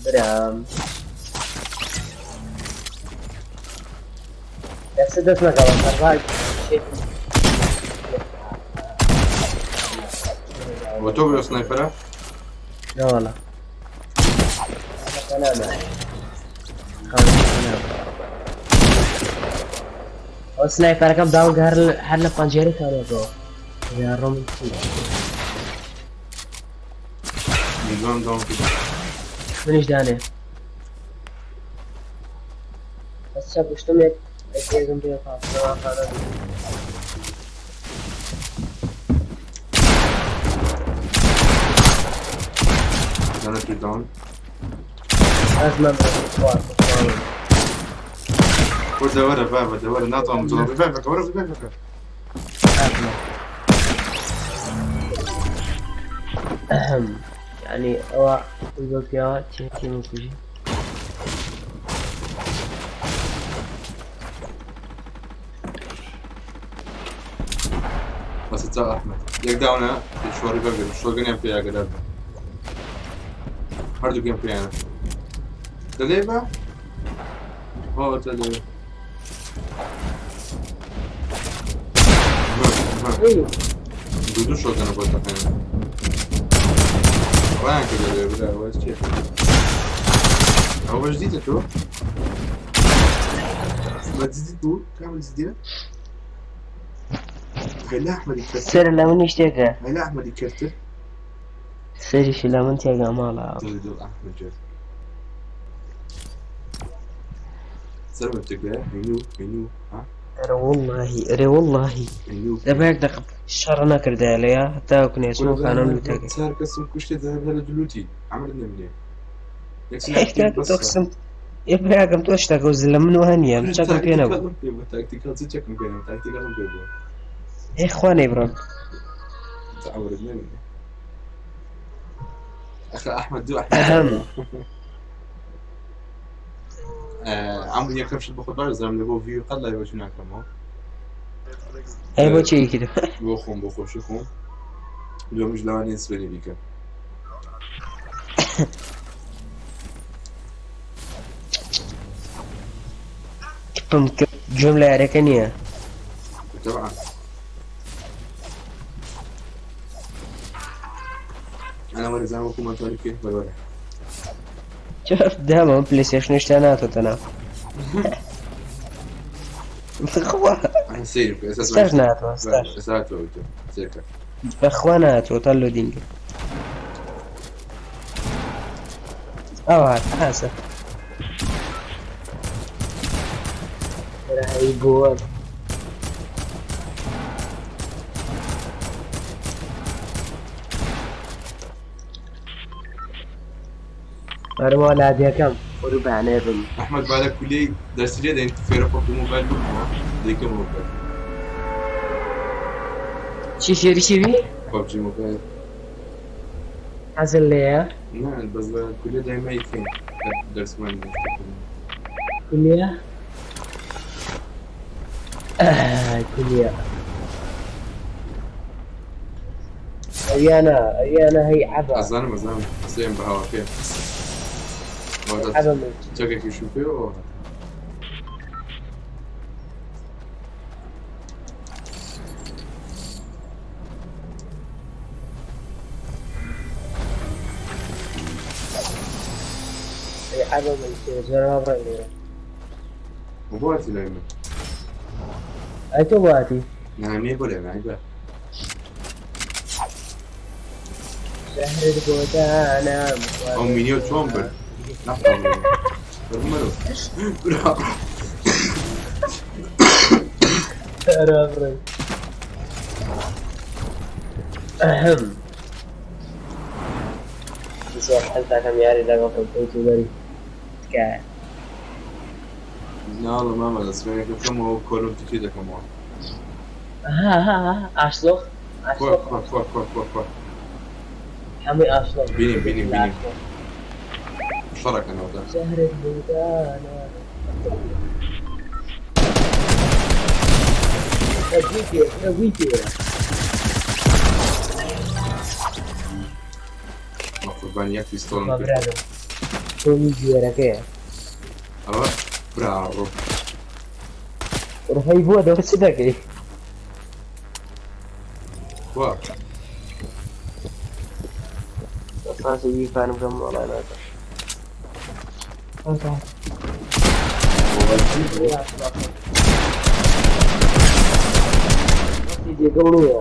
برام دەست دەست نەکەڵم سەرڕای. وە تۆ بێ سنایپەرە؟ لا والله قناة ئەو سنایپەرەکەم داوە هەر لە پەنجەرە کارەکەەوە یا ڕۆم. میدوام داوم کرد. منیش دانێ بەس چە کوشتم یەک یەکێکم پێ خانە. دانە توی داون. ئەزمە خوار. وەرە وەرە بابە دەوەرە ناتوانم جڵە ببەکە وەرە ببەکە. یعنی ئەوە بە پیاوە تیەتی من کوژی. بەس تا ئەحمەد یەک داونە شۆڕی بەگرم شۆگەنیان پێ ئاگادار بە هەردووکیان پێیانە دەلێ بە ئەوە دەلێ دوو دوو شۆگەنە بۆ تەقێنە ڕایان کرد دەلێ برا ئەوە چییە ئەوە بەش دیتە تۆ بە جدی بوو کام جدیە هەیلا ئەحمەدی کەرتر سەر لە منیش تێکە هەیلا ئەحمەدی کەرتر سەریشی لە من تێگا ماڵە دڵی دڵ ئەحمەد جێت سەرم تێکە هەینو هەینو ها ئەرە وەڵڵاهی ئەرێ وەڵڵاهی هەینو دەبا یەک دەقە شەڕ نەکردایە لەیا هەتا کنێچم خانم لوتەکە چار کەسم کوشتێ دەهەر لە دلوتی عەمرت نەمنێ تۆ قسم ئێ براکەم تۆ شتەکە و زلە من وە نییە من چەکم پێ نەبوو تاکتیکاڵم پێ بوو تاکتیکاڵ چ چەکم پێ نەبوو تاکتیکاڵم پێ بوو ئێ خوا نەیبڕم عەمرت نەمنێ ئەخە ئەحمەد دوو ئەحمەد عەمر یەکەم شت بە خۆت باش دەزانم لە بۆ ڤیو قەت لای بەچوو ناکەمەوە ئەی بۆ چی کرد بۆ خۆم بۆ خۆشی خۆم دووەمیش لەوانەیە سبەینێ بیکەم کپم کرد گوێم لە یاریەکە نییە طبعا أنا ولا زمان بكون ما تولي كيف ولا شوف داما من بلاي ستيشن شتا ناتو تنا بخوا أنا سير في أساس ستاش ناتو ستاش أساس سيرك بخوا ناتو طلو دينك أو هات حاسة يقول أروى لا كم وربع نيرم أحمد بالك كلي درس لي ده أنت في رقم موبايل بكم ديك موبايل شي شي شي بي ببجي موبايل حزن ليه نعم بس كلية دايما يكين درس وين كلية آه كلية أيانا أيانا هي عبا أزانم أزانم سيم بهوا كيف عبا من تشوكي شو فيه هي عبا من زمان ما برا مبارتي دايما أي تو نعم يقول يا معي شهر بودانا أو مينيو تشومبر نحن برمرو برا أهم زۆر حەز دەکەم یاری لەگەڵ کۆمپیوتەری تکایە ناڵە مامە دەستمێنەکە بکەمەوە کۆلم تکی دەکەمەوە ها ها ها ئاشلۆخ کوا ئاشلۆخ کوا کوا کوا کوا کوا هەمووی ئاشلۆخ بینیم بینیم بینیم شەڕەکەنەوە شهرت بودانا ئەگوی پێ ئەگوی پێ قوربان یەک پیستۆڵم با پێ برادەم تۆمی گوێرەکەیە ئەوە براڕۆ ڕوحی بووە دەوە چ دەکەی وا ئەساسی بیفانم بکەم وەڵا ناکەم جێگەڵ نییە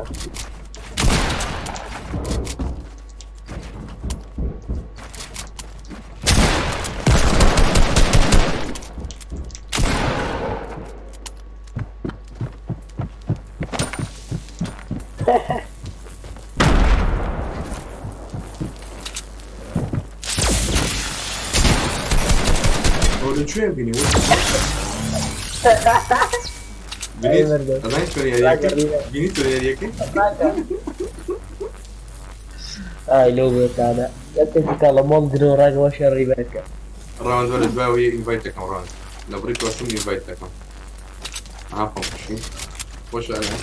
ئەوە لەکوێ بینی ئەی مردم. ئەزانی چۆن یاریەکەی بینی چۆن یاریەکەی ئای لەو بێتانە یەکێکی کاڵە مۆڵ درۆ ڕاگەوە شەڕی بەکە. ڕاوند وەرە دواوە ئینڤایت دەکەم ڕاوند لە بڕی کۆستم ئینڤایت دەکەم. ئەها خۆم کوشتی. خۆشە ئەلێ.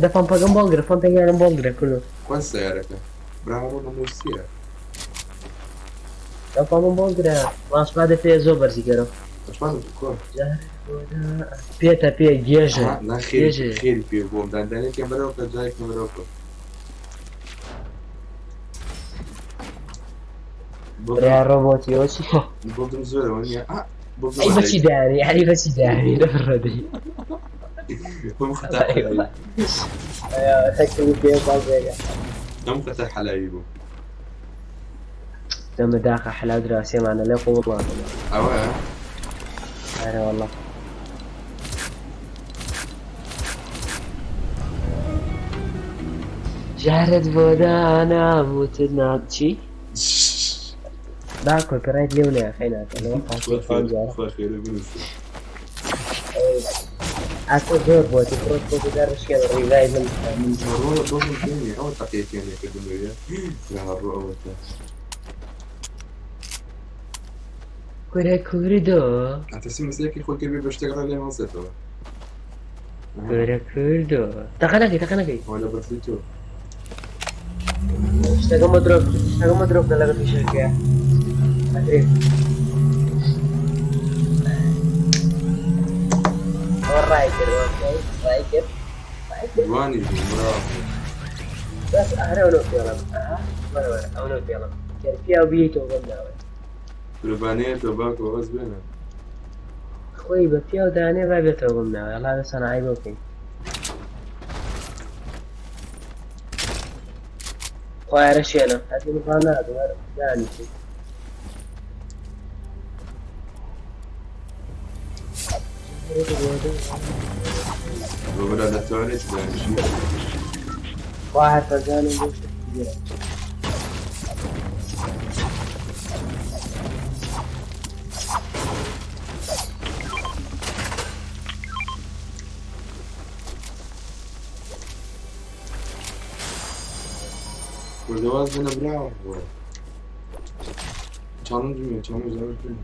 دە پەمپەکەم بۆڵگرە پەمپێکیانم بۆڵگرە کوردۆ. کوان سەیارەکە؟ برا ڕۆ لە مۆسیە. ئەو پەمپم بۆڵگرە ڕاستپادە پێ زۆر بەرزی کەرەوە. ئەتوانم کوان؟ پێتە پێ گێژە. نا خێری خێری پێ بۆم داندانێکیان بەرەوە کە جارێکیان بەرەوە کە. برا ڕۆبۆتی ئەوە چییە؟ بڵدم زۆرەوە نییە. ئەی بەچی دانی یعنی بەچی دانی لە ڕەدی. هم خەتا تەکتب پێ بازێگە. هم خەتا حەلاوی بوو. دەمە داخە حەلاو دراسێمانە لێ قووڵ ئەوە ئەرێ والله. جارت بۆ دانام وتت ناچی؟ با کۆپیڕایت لێو نایە خەیناکە لەوە خوا خێرە بنووسە. ئاسۆ زۆر بۆتی پرۆت بۆ دەرشکێن ڕیڤای من ڕۆ بۆم بێنێ ئەوە تەقیەکیان کردنەوە برا ڕۆ ئەوەتە. کورە کوردۆ ئەتەسی مەسەیەکی خۆی کرد بێ بە شتێک ڕێ لێ مەڵسێتەوە. کورە کوردۆ تەقە نەکەی تەقە نەکەی. ئەوە لە بەتری تۆ. شتەکەم بۆ درۆ شتەکەم بۆ درۆ بکە لەگەڵ پیشەکەیە. ئەدرێ. ئەوە ڕای کرد ئۆکەی ڕای کرد ڕای کرد. جوانی بوو برا. بەس ئەهرە ئەو نەو پێڵم. ئەها وەرە وەرە ئەو نەو پێڵم. کە پیاو بیتەوە بەم ناوە. قوربانەیە تۆ باکەوە بەس بێنە. خۆی بە پیاو دانێ با بێتەوە بەم ناوە. ئەڵا بە سەنعای بۆ بکەین. خۆیارە شوێنە. هەتم ڕانات وەرە دانیشی. بۆ برا لە توالێت دانیشی. خوا هەر فەرزانم بۆ شت گیرە. کوردەواز بنە براوە. چاڵنج نییە چاڵنج زۆر بێنە.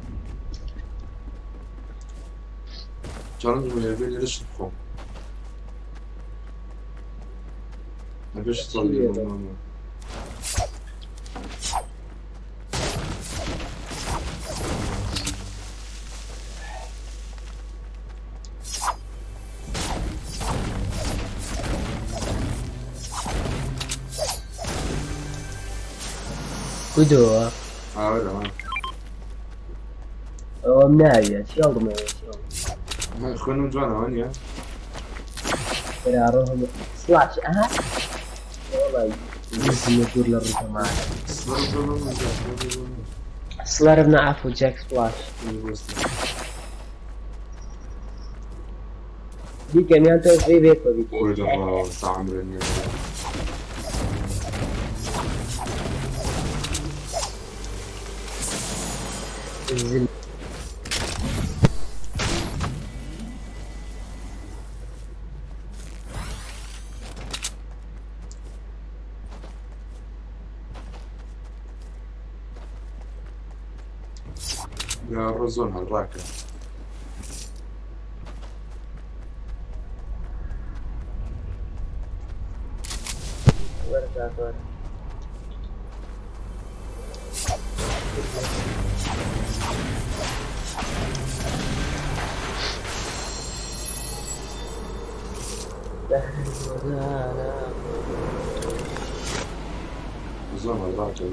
چاڵنج نییە بێ لێرە شت بخۆم. ئەبێ شت ساڵی بۆ ماما. کوردۆ ئاوەرە ئەوەم ناویە چی هەڵدەمەوە چی هەڵدەمەوە. خوێنم جوانەوە نییە؟ برا ڕۆ سلاش ئەها والله نزل دوور لە ڕووتەمان. سلارب نا عفو جاک سپلاش. بیکەم یان تۆ فری بێکەوە بیکەی. کوردە سامرە نییە. زل برا ڕۆ زۆر هەڵڕاکە. وەرە کاکە وەرە. زۆر هەڵڕاکە.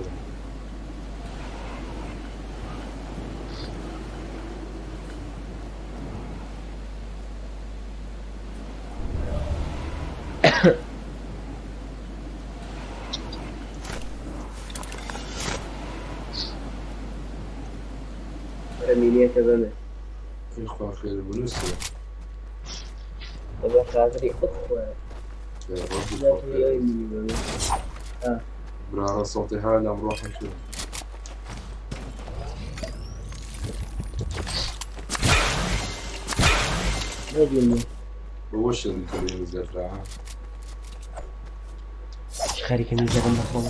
وەرە مینیەکە بەمێ. خوا خێر بنووسە. بە خاتری ئەخوا. ڕەبی خوا خێر. مینی بەمێ. برا ڕۆ سەڵتی ها لەم ڕۆحم شوێ. نەبینی. بەوە شەری کردی زیاترە. خەریکە میزەکەم بخۆم.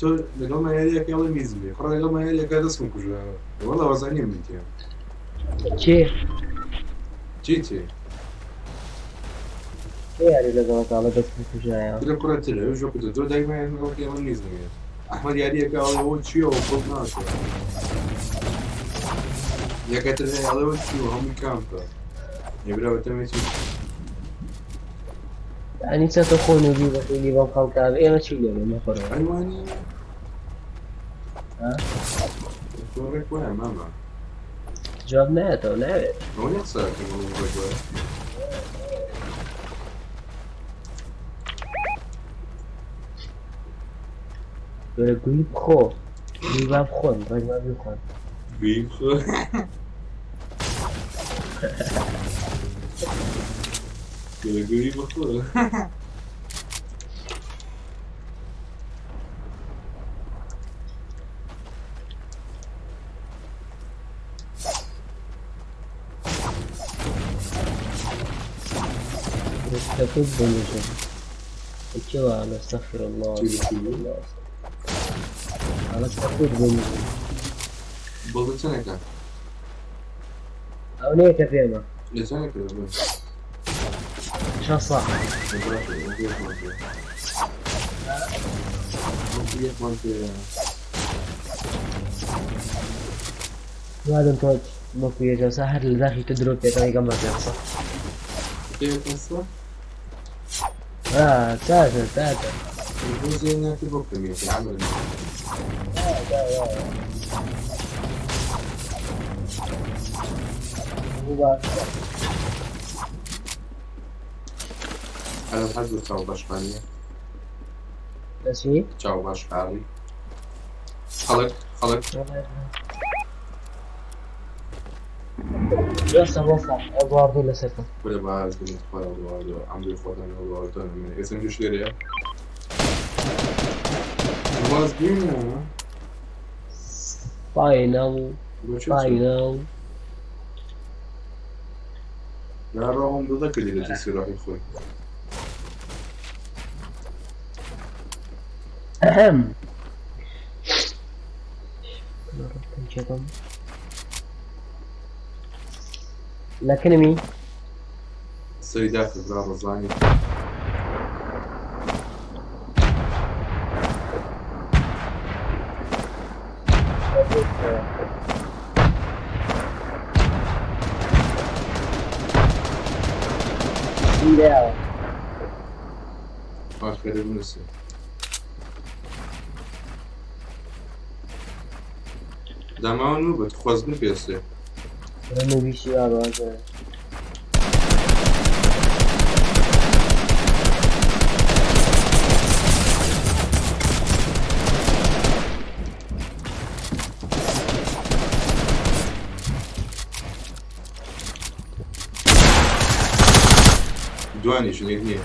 تۆ لەگەڵ مایاریەکە ئەڵێ میز بێ کوڕە لەگەڵ مایاریەکە دەستم کوژە وەڵا وەزانیم میتێ. کێ؟ چی چی؟ کێ یاری لەگەڵ تاڵە دەستم کوژایەوە؟ ترە کوڕە ترە ئەو ژۆ کردە تۆ دایمە لەگەڵ ئەڵێ میز نەوێ. ئەحمەد یاریەکە ئەڵێ ئەوە چییە ئەوە خۆت ناکە. یەکە تر هەیە ئەڵێ ئەوە چییە هەمووی کامپە. یبرا بەتەمێ چی؟ یعنی چەتە خۆ نوبی بەخیلی بەم خەڵکا ئێمە چی لێ بێ مەخۆرەوە؟ ئەیوانی ها؟ تۆ ڕێک وایە ماما. جواب نایەتەوە ناوێت. ئەوە نییە قسە دەکەم ئەوە ڕێک وایە. وەرە گوی بخۆ. گوی با بخۆن ڕێک با بیخۆن. گوی بخۆ. گوی بخۆ. تفوت بنجم. كيوا استغفر الله استغفر الله. على تفوت بنجم. بەڵێ چەنێکە؟ ئەو نییە کە پێمە. لە چەنێکە؟ شەسە. یەکمان پێ. وادم تۆ وەکو یەکەسا هەر لە داخی تۆ درۆ پێکەوەی گەمە پێقسە. پێ آه تاجر تاجر. زيناتي بوكمية العمل. أنا بحب تشاو باشخانية. بس تشاو باشخاني. خلق خلق. وصل وصل أدواردو لسرتم. ولا بعرف كنت أدواردو عم بيخوض أنا أدواردو من اسم شو شيريا. باز بينا. فاينل فاينل. لا راهم ضدك اللي تصير راح يخوي. أهم. لكن مين؟ السيدات بلا رزاني. لا. آخر بنسي. دمانو بتخوزني بيسي. نوبیشی بابا. دواني شنو هي؟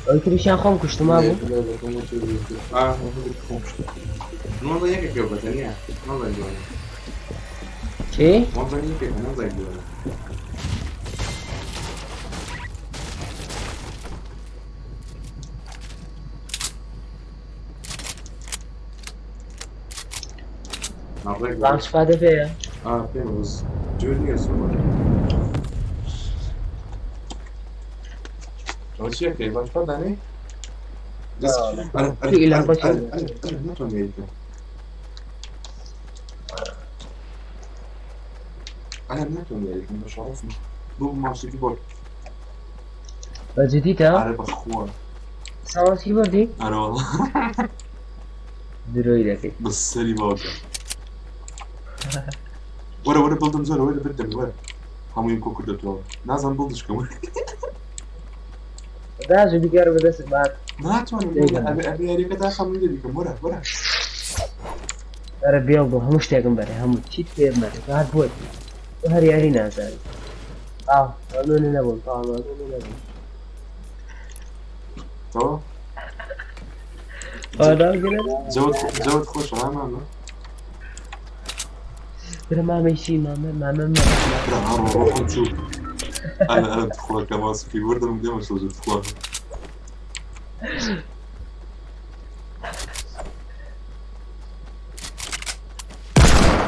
ئەو تریشیان خۆم کوشتما بوو. چی؟ بام استفاده پێیە؟ پێم جۆر نییە زۆر. ئەوە چیەکەی باش دانێ؟ أنا ناتوانم یاریکەم بە شەڕەفم. بوو ماوسێکی بۆ. بە جدیتە؟ ئارە بەخوا. ساواسی بردی؟ ئارە وەڵا. درۆی دەکەی. بە سەری باوکە. وەرە وەرە بڵدم زۆرە وەرە بردم وەرە. هەموویم کۆ کردێتەوە. نازانم بڵدش کەم. داژ بیگەڕ بەدەست بات. ناتوانم ئەبێ ئەبێ یاریەکە داخەم لێ بیکەم وەرە وەرە. ئەرە بێڵ بۆ هەموو شتێکم بەرێ هەموو چیت پێ بەرێ هەر بۆت تۆ هەر یاری نازانی. ئاو مەمنونی نەبووم تەواو مەمنونی نەبووم. تەواو. جەوت جەوت خۆشە ها مامە؟ برا مامەی چی مامە مامە برا هەڕۆ ڕۆحم چوو. ئەنا ئەنا تخوا کە ماسکی وردم دێمە سۆزە تخوا.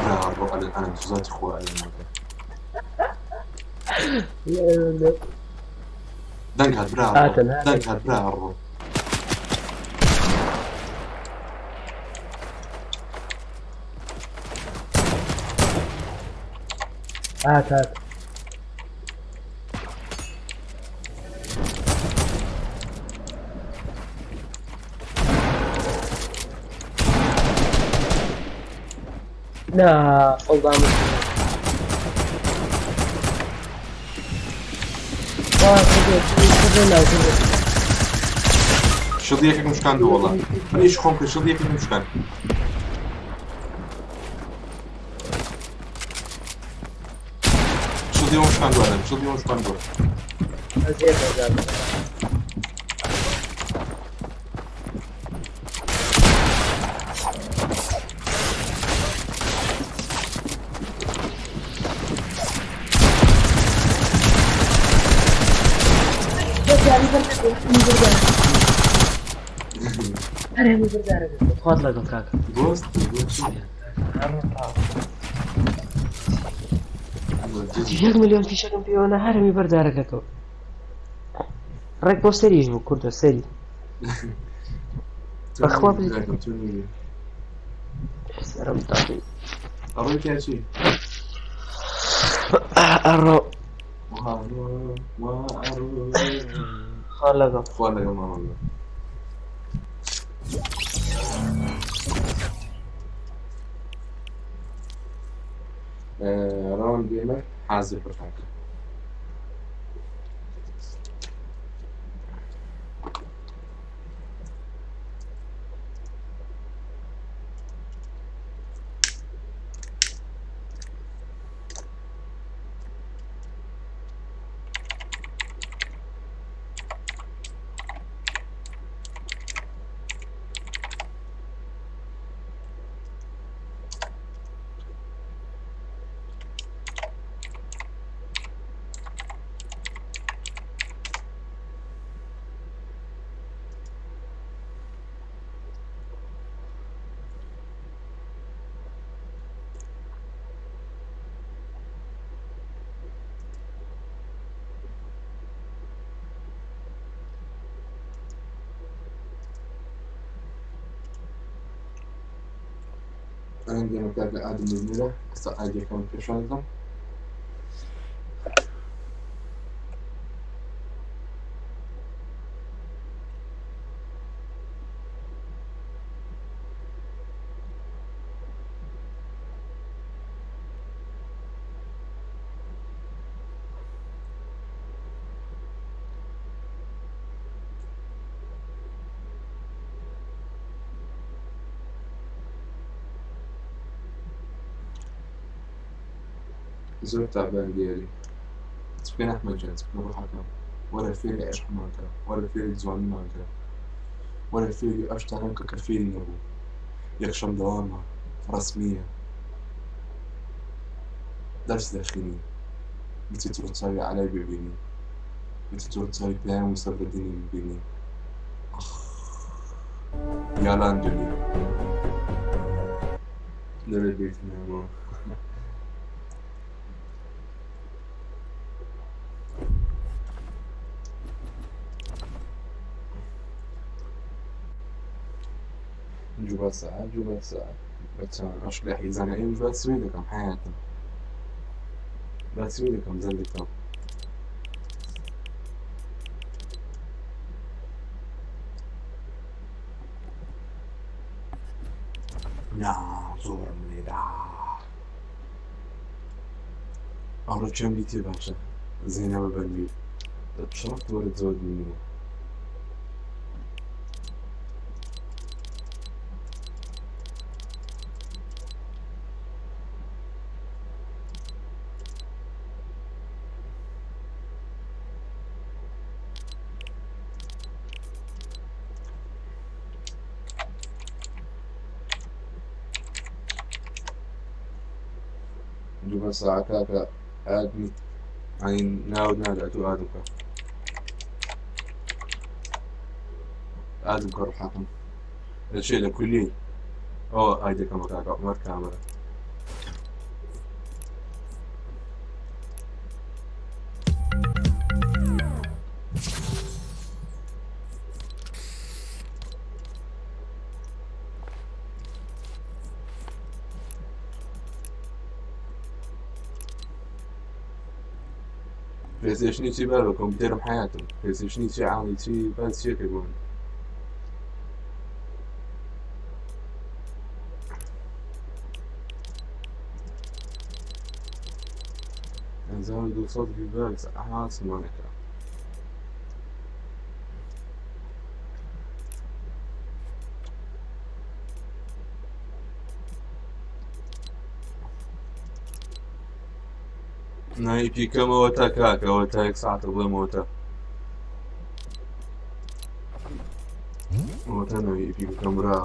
برا هەڕۆ ئەنا ئەنا سوزاتی خوا ئەنا ماکە. دەنگ هات برا هەڕۆ هاتن هاتن. دەنگ هات برا هەڕۆ. هات هات. نا فڵدام. شڵی یەکێکم شکاندووە وەڵا. من ئیش خۆم کرد شڵی یەکێکم شکاند. شڵی ئەوم شکاندووە ئەدەم شڵی ئەوم شکاندووە. خوات لەگەڵ کاکە. بۆست بۆچی؟ یەک ملیۆن فیشەکم پێوەنە هەرمی بەردارەکەکەوە. ڕێک بۆ سەریش بوو کوردە سەری. بەخوا بزی. سەرم تاقی. ئەڕۆی تیا چی؟ ئەڕۆ. وا ئەڕۆ. خوا لەگەڵ. خوا لەگەڵ مامە بێ. ڕەوەند گەیمەر حازر بە کاکە. ئەم گەمە کاکە ئادم ببینرە ئێستا ئایدیەکەم پێشان دەدەم. زۆر تابان دیاری چکە ئەحمەد جان چکە ڕۆحەکەم وەرە فێری عشقمان کە وەرە فێری جوانیمان کە وەرە فێری ئەو شتانەم کە کە فێری نەبوو یەکشەم دەوامە ڕەسمییە دەرس دەخینی بچی تۆ چاوی عەلای ببینی بچی تۆ چاوی پەیام و سەبرەدینی ببینی ئەخ یالان دنیا دەبێت بێتنەوە. جوبات ساعات جوبات ساعات بس ئەشکلی حیزانە ئێمە باسی وی دەکەم حیاتم باسی وی دەکەم زەندەکەم. نا زۆرم لێدا. ئەوڕۆ کێم دیتێ باشە زێنەبە بەرمیر چڕت وەرت زۆر بینیوە. دوو ساعە کاکە ئادمی یعنی ناوت نادات و ئادم کە ئادم کە ڕحەکەم لە چێ لە کولی ئەوە ئایدەکەمە کاکە عومەر کامەرە. پلەیستەیشنی چی بار بە کۆمپیوتەرم حیاتم پلەیستەیشنی چی عاڵی چی باز چیەکە بۆ من. 1200 ڤی باکس ئاسمانەکە. ناوی پیکەمەوە تا کاکەەوە تا یەک ساعتە بڵێمەوە تا ئەوە تا ناوی پیکەکەم برا.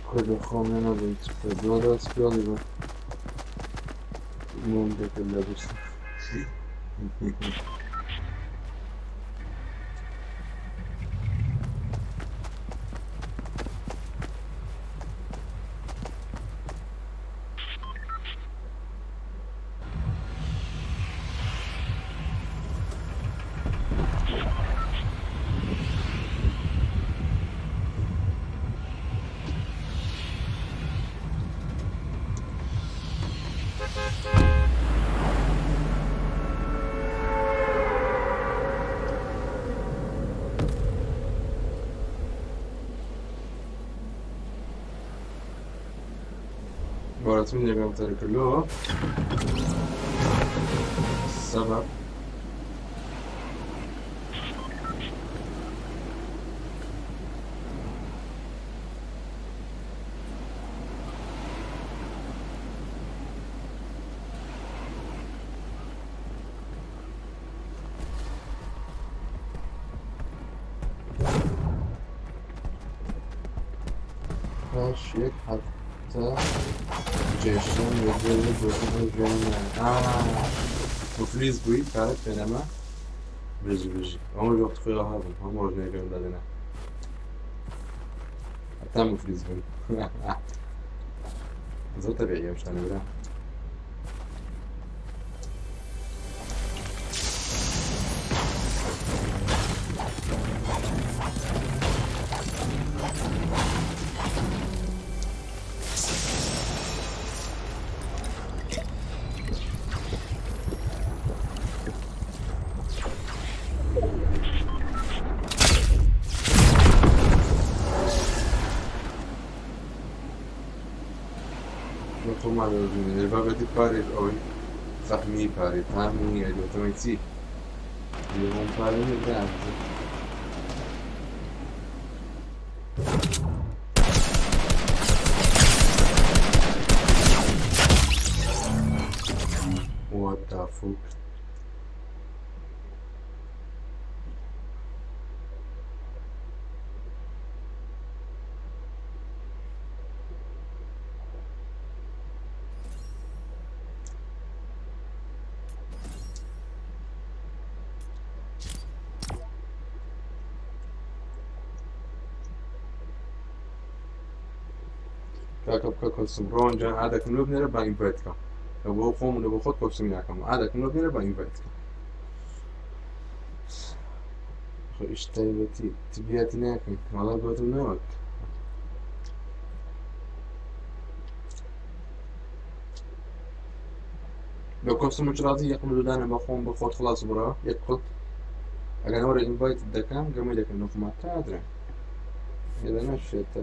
کورد خۆم نەبووم دووە سپێڵی بە مۆم دەکرد لە برسە. بۆرەتم لەگەڵ تەرکردەوە سەبەب پاش یەک هەفتە جێشتن لە جێ مفلیس بووی پارەت پێ نەما. بژی بژی هەموو وەخت خۆی هەبوو هەموو ڕۆژ نێگەم دادەنا هەتا مفلیس بوون. زۆر تەبیعی ئەم شتانە برا. خۆمان دەبینین بابەتی پارێک ئەوەی فەهمی پارێ تامی ئەدۆتەمەی چی لێمۆم پارێ نییە برام. What the fuck? کاکە بکە کۆسم ڕۆن جان ئادەکم لۆ بنێرە با ئینڤایت کەم لە بۆ خۆم لە بۆ خۆت کۆسم ناکەم ئادەکم لۆ بنێرە با ئینڤایت کەم خۆ ئیش تایبەتی تبیاتی ناکەین وەڵا گۆتم نەوەک لو کۆسم ڕازی یەکم لودانە بە خۆم بە خۆت خلاص بڕە یەک قڵ ئەگەر وەرە ئینڤایت دەکەم گەمەی دەکەم نۆخما تا درێن ئێدە ناشێتە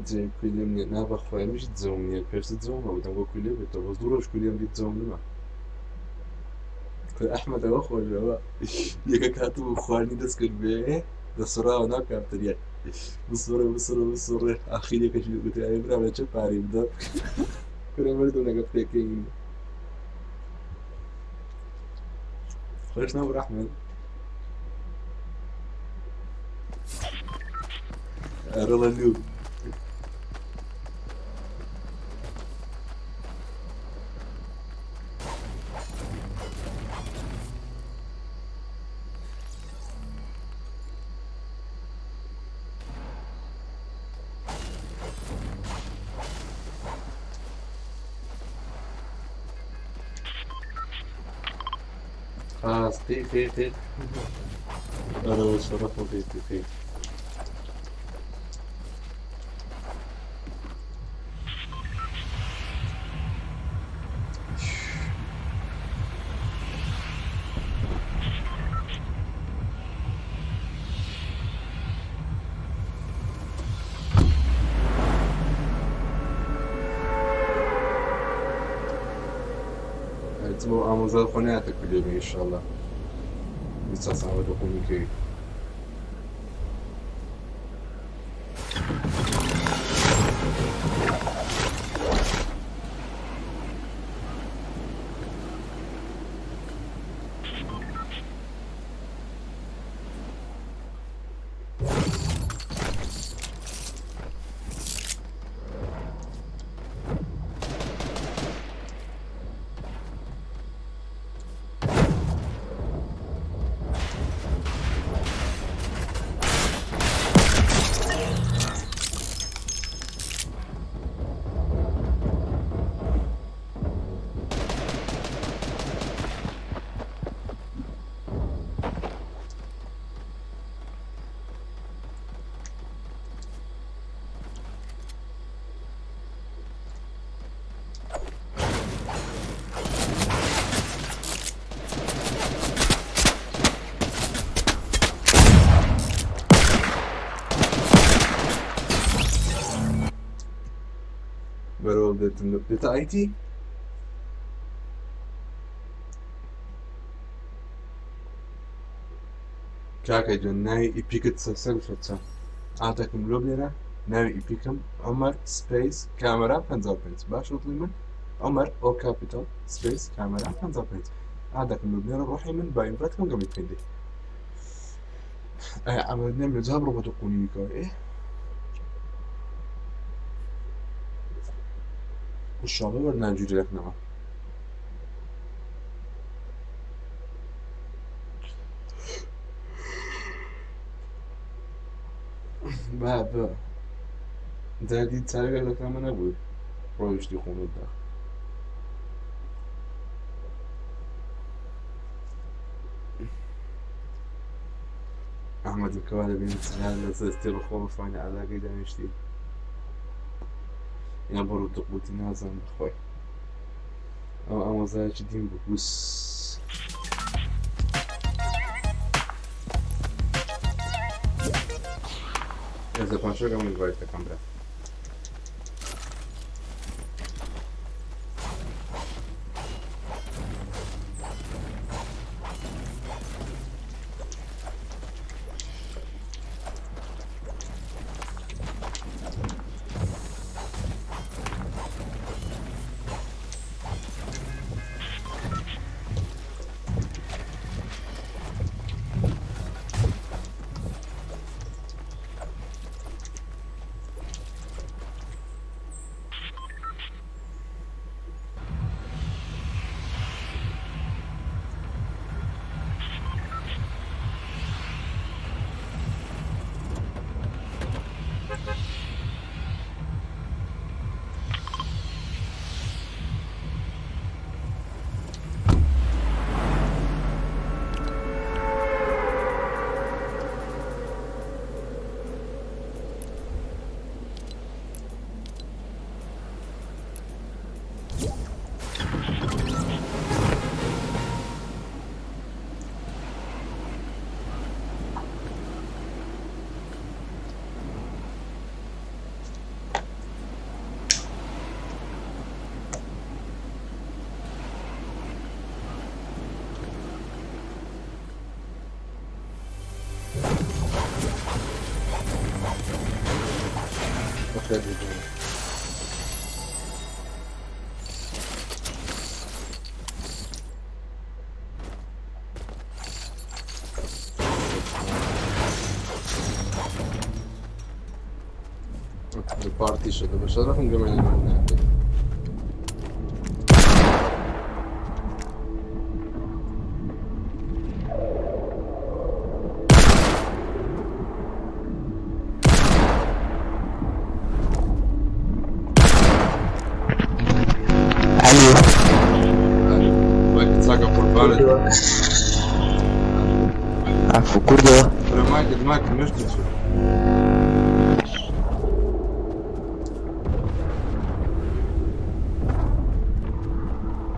جێ کولیەم نییە نا بەخوای منیش جەوم نییە پێشتر جەوم هەبوو دەنگۆ کولیە بێتەوە بەس دوو ڕۆژ کولیەم دیت جەوم نما کورە ئەحمەد ئەوە خۆشەوە یەکە کاتبوو خواردنی دەست کرد بێ دەسڕاوە ناو کافتریای بسڕێ بسڕێ بسڕێ ئاخیر یەکەشی گوتی ئەرێ برا بە چه پارەی بدەم کورە مردم لەگەڵ پێکەین خۆش نەبوو ڕەحمەت ئەرڵە لوو خلاص قيق قيق قيق انا وشرفه قيق قيق بۆ ئامۆزا خۆ ناتە کولێ ئینشاءاللە بیسا ساوە دەقومی کەی بەرەوە بێتم بێتە ئایتی کاکە جان ناوی ئیپیکت سەر چە ئاتەکم لۆ بێرە ناوی ئیپیکم عمر سپیس کامەرا 55 باش وتڵی من عمر ئۆ کاپیتال سپیس کامەرا 55 ئادەکم لۆ بێرە ڕۆحی من با ئینڤایتکم گەمی بکەین ئەمە نەمێ جا بڕۆ بە دقونی بکەوە ئێ ئینشاءالله وەرناگیری دەکەنەوە با با دادی چاوێک لە کامە نەبوو. ڕۆیشتی قوڵتدا. ئەحمەد کەوا دەبین لە زەستێ بەخۆ بفانە ئازاگەی دانیشتی یان بۆ ڕوتق بووتی نازانم بەخوای ئەو ئامۆزایەکی دین بوو وس. ئێستا پاشەکەم ئینڤایت دەکەم برا. بەخێر بێن. البارتي شد بس رقم قبل. الو. مايك تساقى قربانة. عفو كردو. مايك مايك مش تشوف.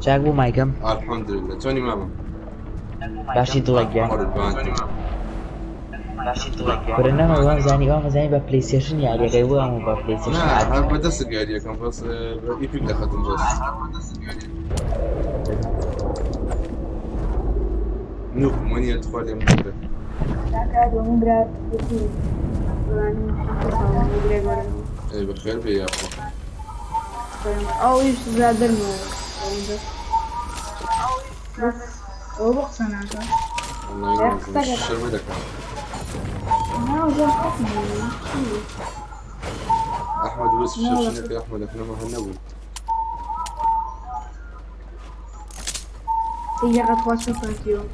چاک بوو مایکم؟ الحمد لله توني ماما. باشی دڵەگیان. قربان. کورە نەما وام زانی وام زانی بە پلەیستەیشن یاریەکەی بۆ ئەمە بە پلەیستەیشن. لا هل بدس قاعد يكون بس ايبك دخلتهم بس نوك ماني ادخل يا مدة. اي بخير بي يا اخو. او ايش زادر بس هو بقصة والله ينزل الشربة احمد بس شنو يا احمد احنا ما هنبو. هي غتواصل يوم.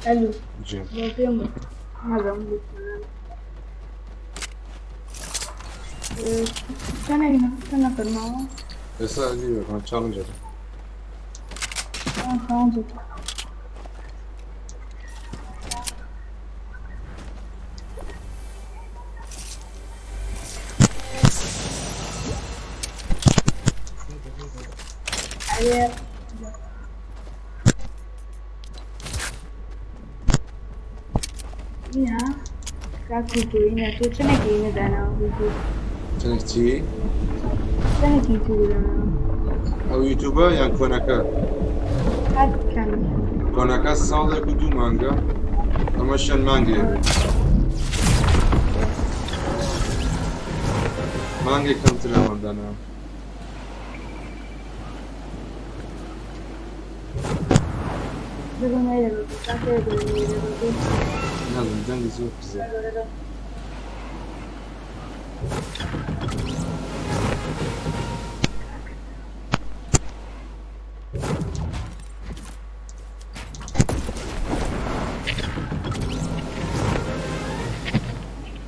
الو. جيم. هذا سنة سنة فرماوة. لسه عندي كمان تشالنج. تشالنج. اینا کاکو اینا تو چنێکی ئینە داناوە؟ چەندێک چی؟ چەنێکی یوتیوب داناوە؟ ئەو یوتیوبە یان کۆنەکە؟ هەر کامی. کۆنەکە ساڵێک و دوو مانگە، ئەمە شەن مانگێ. مانگێک کەمتر لەمان دانا. لەگەڵ نای لەگەڵ کاکە لەگەڵ نازم دەنگی زۆر کزە.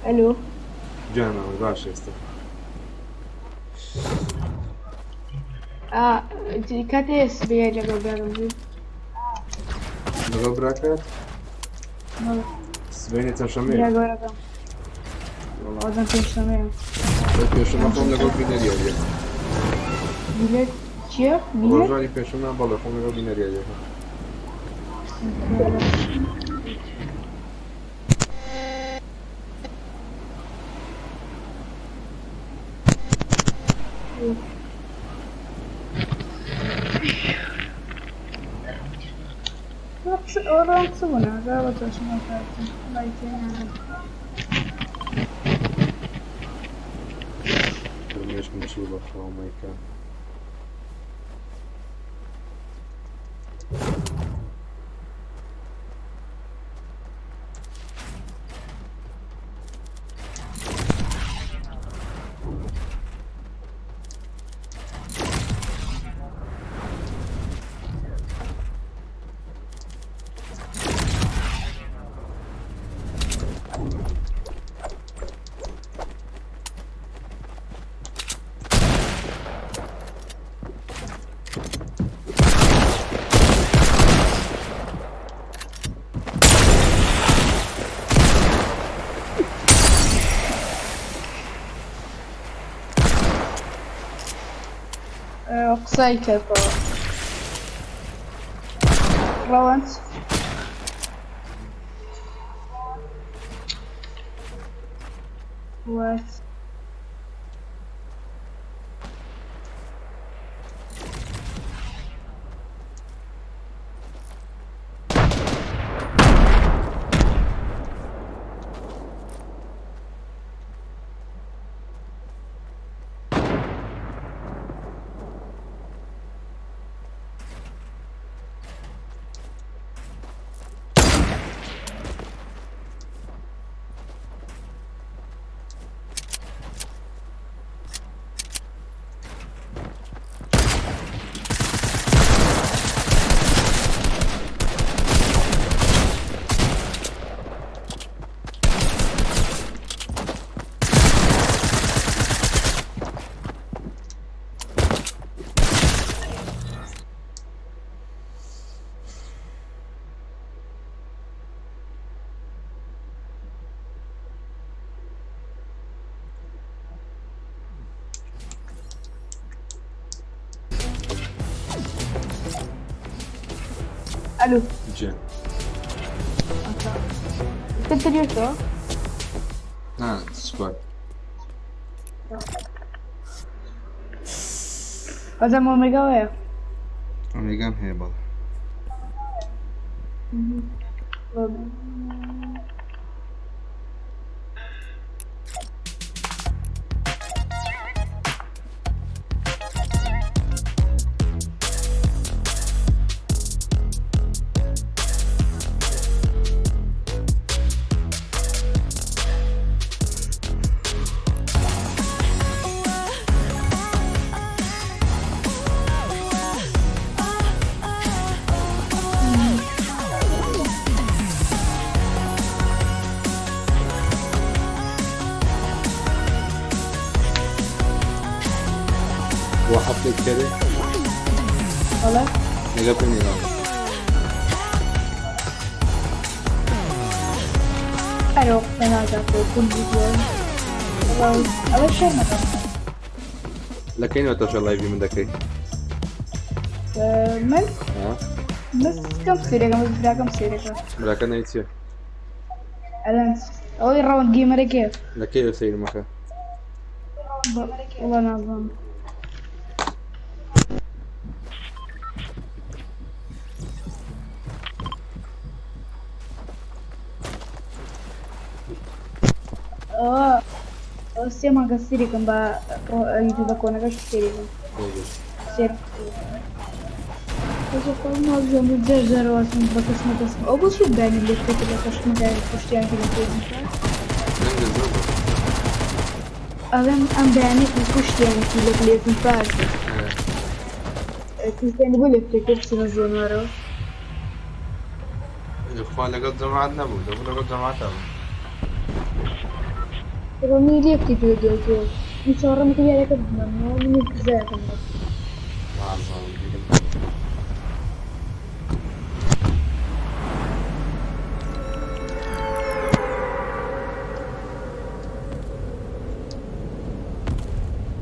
ئەلۆ گیانەوە باش ئێستا. ئا کاتێ سبەیە لەگەڵ براکەم بوو. لەگەڵ براکەت؟ سبەینێ برا چەندشەممەیە. گەورەکەم. وەڵا پێنجشەممەیە. پێشەمە خۆم لەگەڵ بینەر یاریەکەم. بیلێت چییە؟ بیلێت؟ ڕۆژانی پێشەمە بەڵێ خۆم لەگەڵ بینەر یاریەکەم. ئەوە چ بوو ناگا بە تۆشمە کاتم لایتێ. مێشکم چوو بە خوا مایکا. قسەی کردەوە ڕەوەند. What? ئەلو. گیان. تەریێتەوە. نا سوپار. بەزەم ئۆمێگاوەیە. ئۆمێگام هەیە بەڵێ. بۆ هەفتێک کەرێ؟ بەڵێ. لەگەڵ پێم نێگاڵ. ئەرۆ قسە ناکات کوردی. ئەوە شەرمەکە. لە کەینەوە تەشە لایڤی من دەکەی؟ من ها؟ بەس کەم سێرەکەم، بەس براکەم سێرەکە. براکە ناوی چییە؟ ئەلەند ئەوەی ڕەوەند گەیمەرەکەیە. لە کەیەوە سەیرمەکە؟ وەڵا نازانم. ئەوە ئەوە سێ مانگە سەیرێکم بە یوتیوبە کۆنەکەش سەیرێکم سێر جار جار وازم بە کەس نەدەستم ئەو بۆچی بەیانی لێ بکەیت لە کەشتمەکە پشتیان لە دەنگە زۆر بە ئەڵێم ئەم بەیانی کوشتیانێکی لە پلێزم پارک کوشتیانی بۆ لێ بکەیت چنە زۆنوارەوە. خوا لەگەڵ جەماعەت نەبوو، دەبوو لەگەڵ جەماعەتا بوو. ڕۆنی لێ بکەیت لە دوای من چاوەڕێم کرد یاریەکە ببەمەوە من کزایەکەم بوو. نازانم بیرم.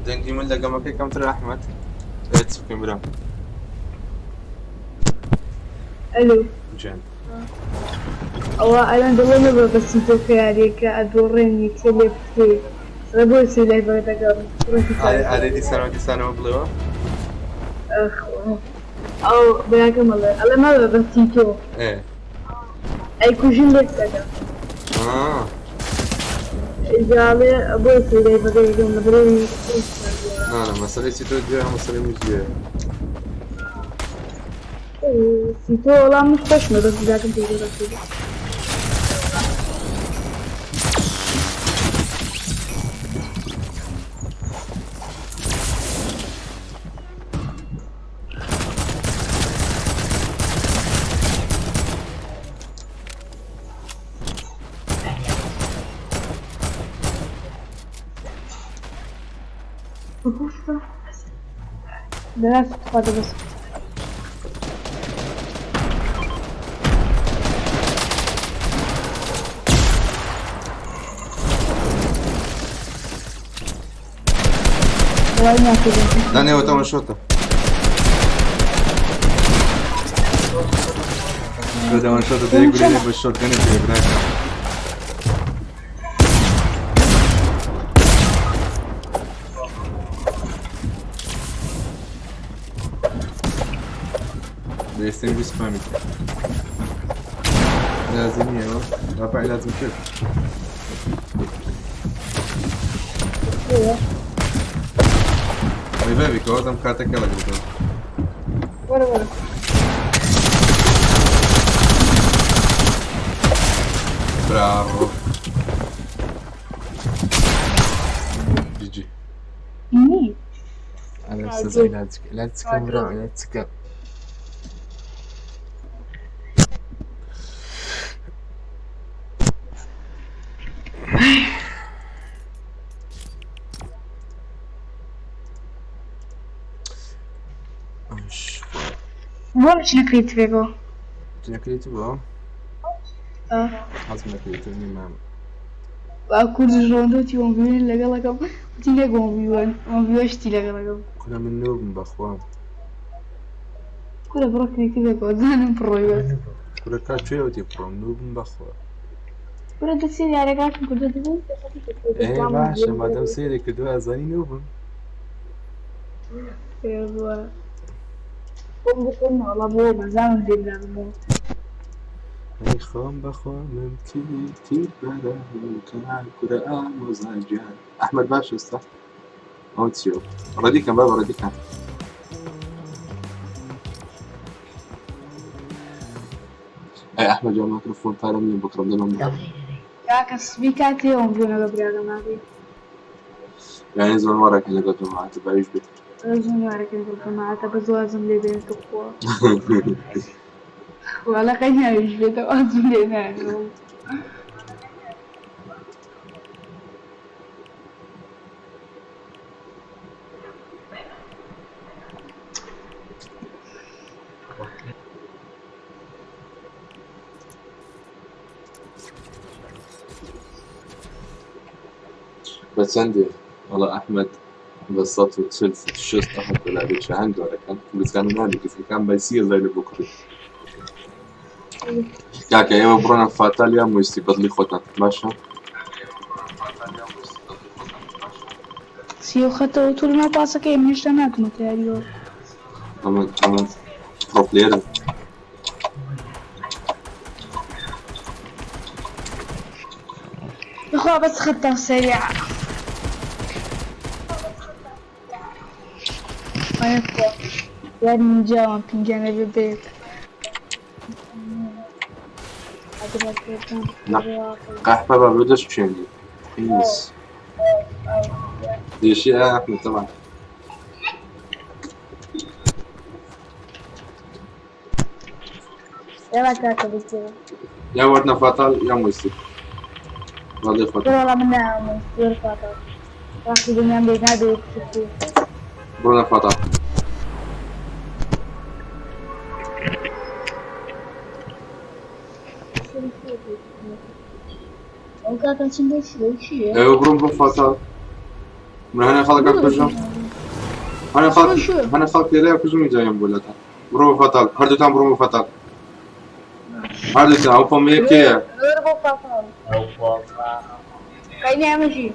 دەنگی من لە گەمەکەی کەمترە ئەحمەد؟ ئێ چ بکەین برام؟ ئەلو. گیان. ئەوە ئەلان دڵێ نەبە بەسی تۆ کە یاریەکە ئەدۆڕێنی تێ لێ بکەی ڕێ بۆ چی لای دەگەڕ ئارێ ئارێ دیسانەوە دیسانەوە بڵێوە. ئەو براکەم ئەڵێ ئەڵێ مەبە بەسی تۆ ئێ ئەی کوژین لێ بکەدە ئا ئینجا ئەڵێ بۆ چی لای بەگەڕ لە برێ نا نا مەسەلەی چی تۆ جوێ مەسەلەی من جوێ. سیتۆ وەڵام من خۆشمە بەس براکەم پێی دەڕەسی. لا تتفادى بس. والله ما كده. داني هو تمن شوتە. تەمەن شۆتە دەی گولێ بە شۆتگەنێک لێ براکە. بيستني بسبامي لازم ايوه رافع لازم كيف وي بيبي كوزم كاتك يلا قلت ورا ورا. برافو جي جي. ني انا استاذ علاجك علاجك برا علاجك. بۆ چ نەکریتێکەوە؟ نەکریتەوە؟ حەزم لە کریتە نیمام. کوردش ڕۆندۆتی وەمبیوێن لەگەڵەکەم وتی لێک وەمبیوەن وەمبیوە شتی لەگەڵەکەم. کورە من نوبم بەخوا. کورە بڕۆ کریتێکەوە زانم پڕۆی بەس. کورە کا کوێوەتی بڕۆم نوبم بەخوا. کورە دەچێ یاریەکانم کوردە دەبوو. ئێ باشە مادەم سەیرێک کردووە ئەزانی نوبم. خۆم بخۆم وەڵا بۆ بەزانم لێ ئەی خۆم بەخۆمم تیر تیر بەرە کەنار کورە ئامۆزای گیان. ئەحمەد باش ئێستا ئەوە چییە؟ ڕەدیکەم بابە ڕەدیکەم. ئەی ئەحمەد جا مایکرۆفۆن پارەم نییە بکڕم دەمەم بکڕم. کاکە سبی کاتێ وەمبیوێن لەگەڵ براکەم ناکەی. یعنی زۆر وەڕێکە لەگەڵ جەماعەتە باویش بێت. زۆر وارەکە لەگەڵ جەماعەتە بەس وازم لێ بێن تخوا. وەڵا قەی ناویش بێتە وازم لێ نایەنەوە. بە چەندێ وەڵا ئەحمەد بە 140 160 دۆلار شەهەنگ دۆلارەکان کوردستان نابێ کەسەکان بە 30,000 لە بۆ کڕی. کاکە ئێوە بڕۆنە فاتالیا مویستی بەدڵی خۆتان باشە؟ سیۆ خەتەوە تۆ لەناو پاسەکەی من هێشتا ناتمەتە یاریەوە. ئەمە ئەمە پرۆ پلێرم. يخوا بس خطة سريعة. یاری نینجاوان پینگیان لەبێ بەیەک. نا قەحپە بە بدەست چێنی پیس دێشی ئەحمد طبعا. يلا كاكا بيصير. يا وردنا فاتال يا مويسي والله فاتال. والله منا مصير فاتال. راح دنيا بينادي برونا فاتال. ئەو کاکە چم بۆ چییە؟ ايوه برون بو فاتال. من هنا خلق كوجم هنا خلق هنا خلق ليلة كوجم جايم بولاتا برو فاتال هردوتان برو فاتال هردوتان او فمي كي. زۆر بۆ فاتال. قەینی ئەمەشی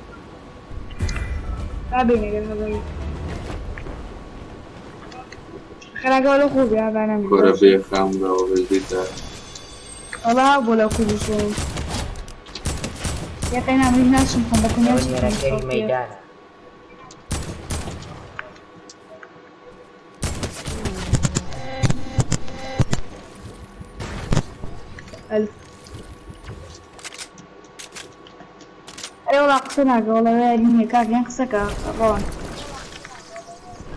نابینێ گەر خراگە لە خوب یا بانم. كورة بي خامرة وبزيتا. والله بۆ لە خوب شو يا قەینا منیش ناچم خۆم بە تەنیا ئەوە نێرەکەی مەیدانە. ئەلف. ئەرێ وەڵا قسە ناکە وەڵا یاری نییە کاک یان قسەکە ڕۆن.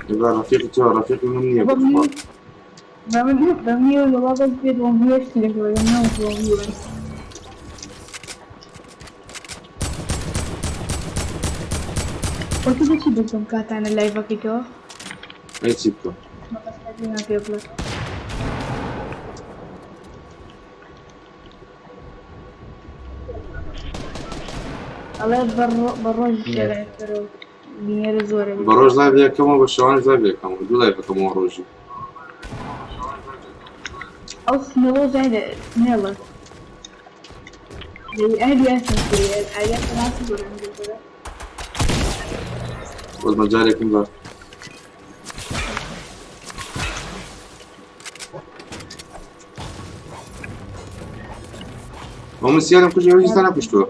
يبقى رفيقي تو رفيقي مني بخوا. بەمنی وەڵا بەس بێت وەم هێشتی لەگەڵ نەوە. وەتو بچی بکەم کاتانە لایڤەکەیتەوە؟ اي تسيبكم. مەبەستەکەی پێ بڵێ. ئەڵێ بەڕۆژ بینەرە زۆرە. بەڕۆژ live یەکەمەوە بە شەوان live یەکەمەوە دوو live ەکەمەوە ڕۆژی. ئەو سنێڵۆ زایدە سنێڵە ئەهلی ئەسن ئەهلی ناسی زۆر. بەس مەجارێکم بە ئەو من سیانم کوژی ئەو هیچ نەکوشتووە.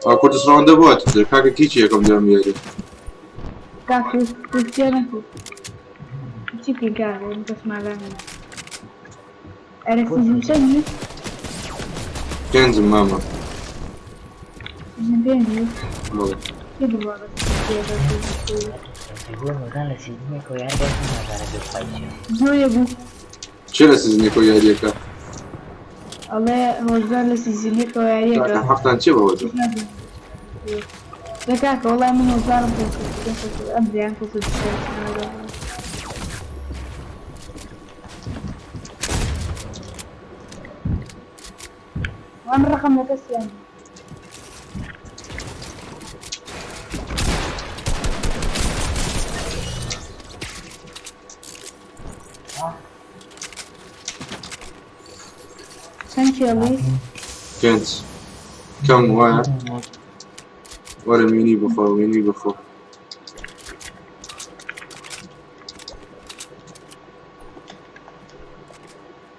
ئەو کوردس ڕەوەندە بۆ کاکە کیچی یەکەم دەم یاری. کاک کوردیان نەکرد چی بکەین کاک بەسمالان ئەرە سیزن چەندی؟ پێنجم مامە. سیزن پێنج بەڵێ. چی بڕوا بەس بۆ هۆزان لە سیزنێکەوە یار بەس نازانە بێخوای چیە. زۆیە بوو. چێ لە سیزنێکەوە یاریەکە؟ ئەڵێ هۆزان لە سیزنێکەوە کاکە یاریەکە. حەقتان چێ بەوە؟ لە کاکە وەڵای من هۆزانم خۆش ئەم زیان خۆش. وأنا الرقم لكسيان. چەند کێڵی؟ پێنج کەم وایە وەرە مینی بخۆ مینی بخۆ.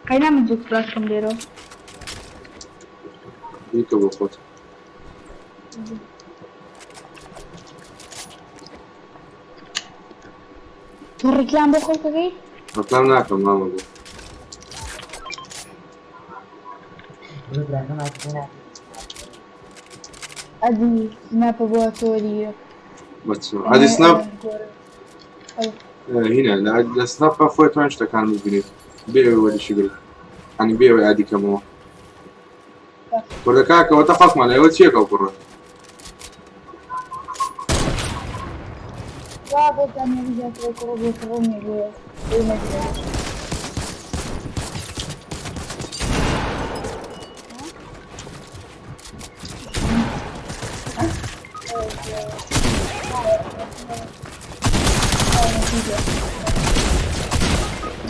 قەینا من زوو فراشکەم لێرەوە. بیکە بۆ خۆت. تۆ ڕیکلام بۆ خۆت دەکەی؟ ڕێکلام ناکەم مامە بۆ. بۆ براکەم هاتبوو. ئەدی سناپە بۆ تۆری. بەچ ئەدی سناپ هنا لە سناپ خۆی توان شتەکان ببینیت بێ ئەوەی وەریشی گرت ینی بێ ئەوەی ئادی کەمەوە کوردە کاکەوە تە خەڵکمان ئێوە چیەکە ئەو کوڕە؟ وا بۆ زانیاری زیاتر کوڕ بۆ کوڕ نییە بۆ نەبێت.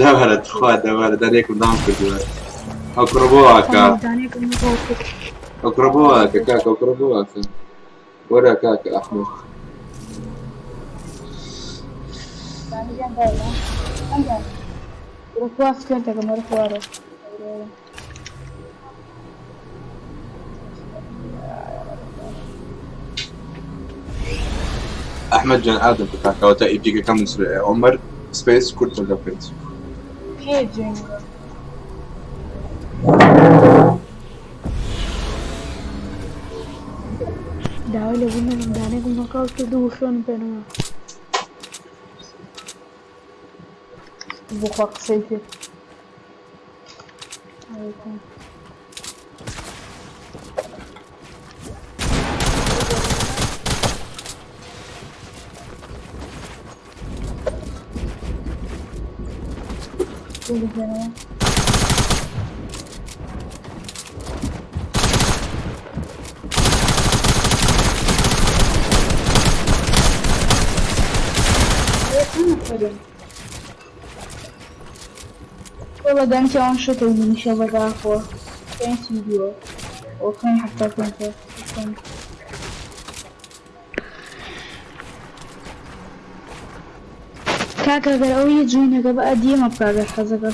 دەبەرە تخوا دەبەرە دەرێکم دام کردووە ئەو کوڕە بۆ واکە ئەو کوڕە بۆ واکە کاکە ئەو کوڕە بۆ واکە وەرە کاکە ئەحمەد. سکرتەکەم وەرە خوارەوە. ئەحمەد جان ئادەم بکاتەوە تا ئیپیکەکەم نووسرێ عومەر سپەیس کورتە لە پێنج. کێ جوێنگە؟ داوای لێبوردن دەکەم دانەیەکم نۆکاوت کرد و خوێنم پێ نەما. بۆ خوا قسەی کرد. وەڵا دانیشە ئەوان شتە منیشە بەداخەوە پێنج دووە ئەو خوێن 75. کاکە گەر ئەوەی جوینەکە بە ئەدیەمە بکە گەر حەزەکە.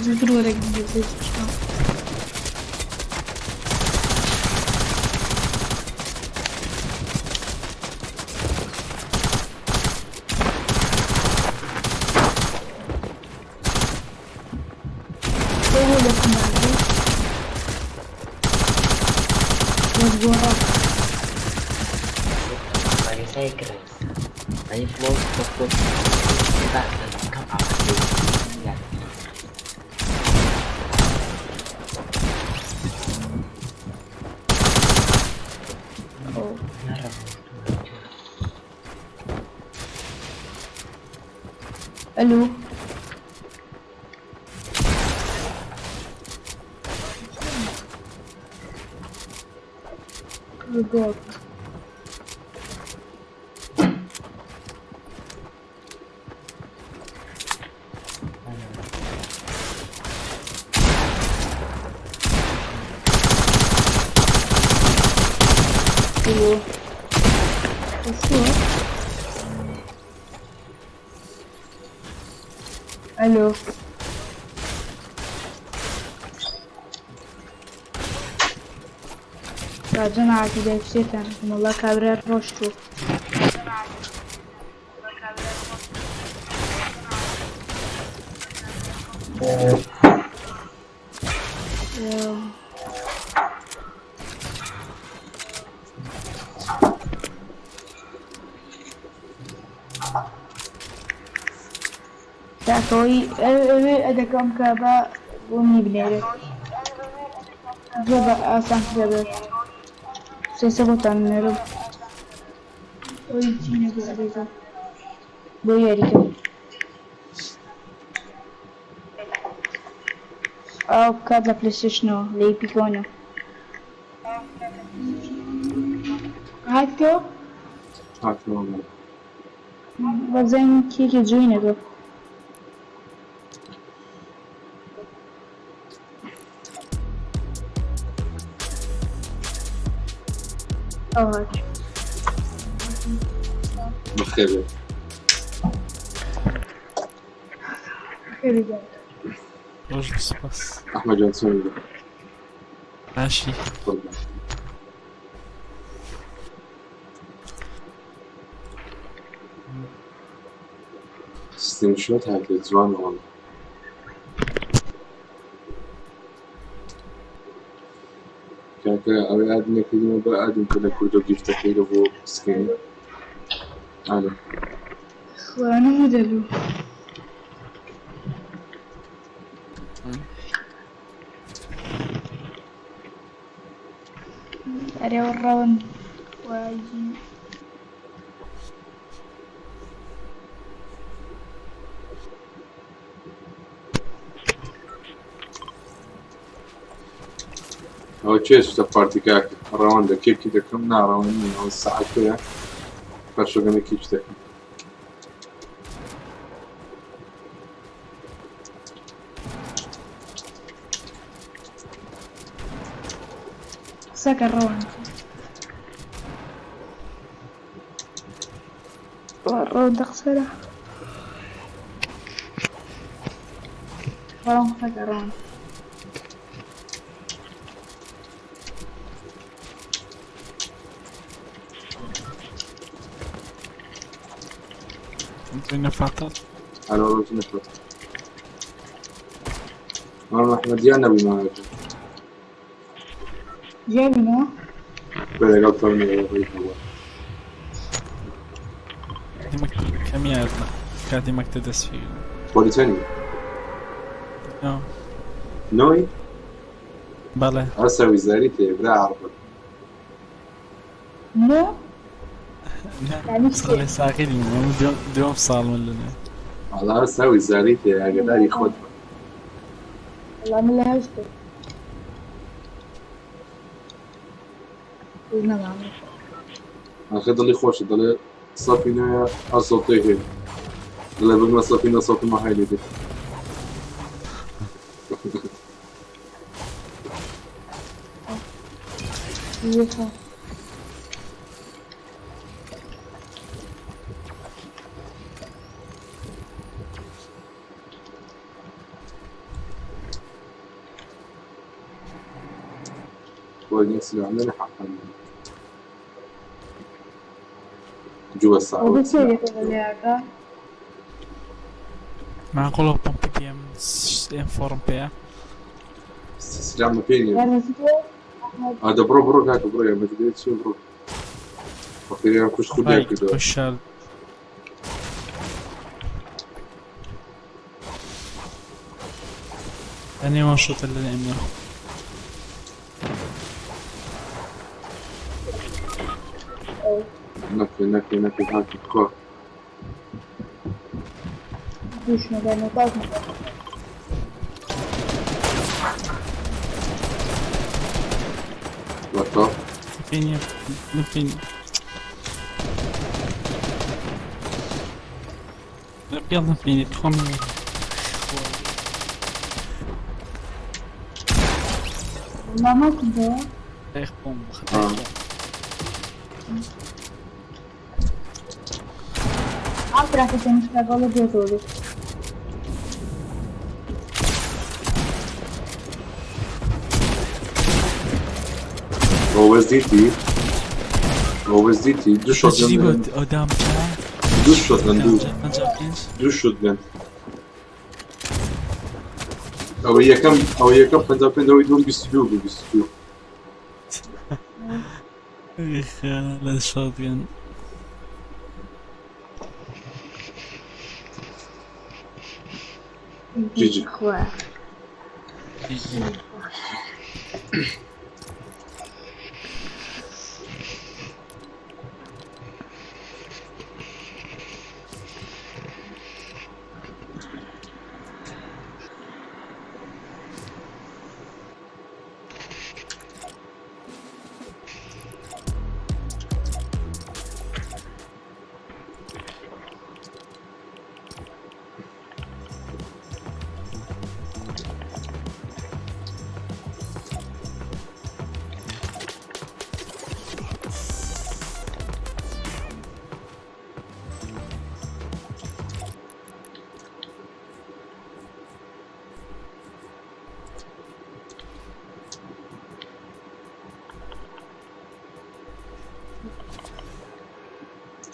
زووتر وەرەگرم بۆ. ئەلو. گۆت. ئەلو. ئەلو. جەماعەتی دایکچێتان وەڵا کابرا ڕۆشتوو. تاکەوەی ئەوێ ئەدەکەم کە بە بۆ منی بنێرێت زۆر بە ئاسان دەبێت. سێسە بۆتان بنێرم. ئەوەی چینە بۆ ئەدەکە بۆ یاریکە. ئەو بکات لە پلەیستەیشنەوە لە ئیپیکۆنە. هاتۆ؟ هاتمەوە. بەزانین کێکی جوینەکە. ئەو هات. بەخێر بێت. خێری بێت. ڕۆژ سپاس. ئەحمەد جان چۆنی؟ باشی. قوربان. سکرین شۆت هاتێ جوانە وەڵا. کاکە ئەوەی ئاد نەکردیمە بە ئادم کە لە کوردۆ گیفتەکەی لە بۆ سکرین. ئالۆ. خوانم دەلو. ئەرێ ڕەون وایجی. ئەوە کێ شتە پارتی کاکە؟ ڕەوەندە کێکی دەکەم؟ نا ڕەوەند نییە، ئەوە سەعاتەیە. پاشەگەنە کێکی دەکەم. قسەکە ڕەوەند. ڕەوەندە قسەرە. ڕەوەند قسەکە ڕەوەند. نەفاتە. ئەرە ڕۆژ نەفات. مام ئەحمەد یان نەبوو ماوەکە. جیابینەوە؟ بە لەگەڵ تەونەوە ڕێی هەبووە. کەمیان کاتی مەکتە دەست پێ پۆلی چەنی؟ نۆی؟ بەڵێ. ئەسە ویزاری تێ برا عەڕبە. نۆ؟ یعنی چی؟ ساڵێ ساغی نیم دووەم ساڵ من لەنێ. وەڵا ئەسە ویزاری تێ ئاگاداری خۆت بە. وەڵا من لە هەشتم. نەمام. ئاخر دڵی خۆشە دەڵێ سەفی نوێ ئەو سەوتەی هەیە. دەڵێ ببمە سەفی نۆ سەوتم وەهای لێ دێ. یەکە. بۆ نفس عندنا حقا جوا الساعة ئەو بچێ دێتەوە لەیاکە؟ معقولە پۆمپی پێم ئێم فۆڕم پێیە. سلام فين یارمەتی تۆ؟ ئەحمەد هذا برو برو كاك برو يا ما تدري شو برو وقت كوش خدها كده خۆشحال لە نێوان شۆتە لە ئێمە. نكي نكي نكي هاك كو دووشمە دانەوە لقطة پێ پێ يلا فيني تخم والله ما كنت بوم آه. عارفة مش غلط يا زولي هو زيتي هو زيتي دو شوت تجربة قدام دو شوت دو دو شوت گەن ئەوە یەکەم ئەوە یەکەم 55 ئەوەی دووەم 22 بوو 22 لە شۆتگەن جي جي. خوا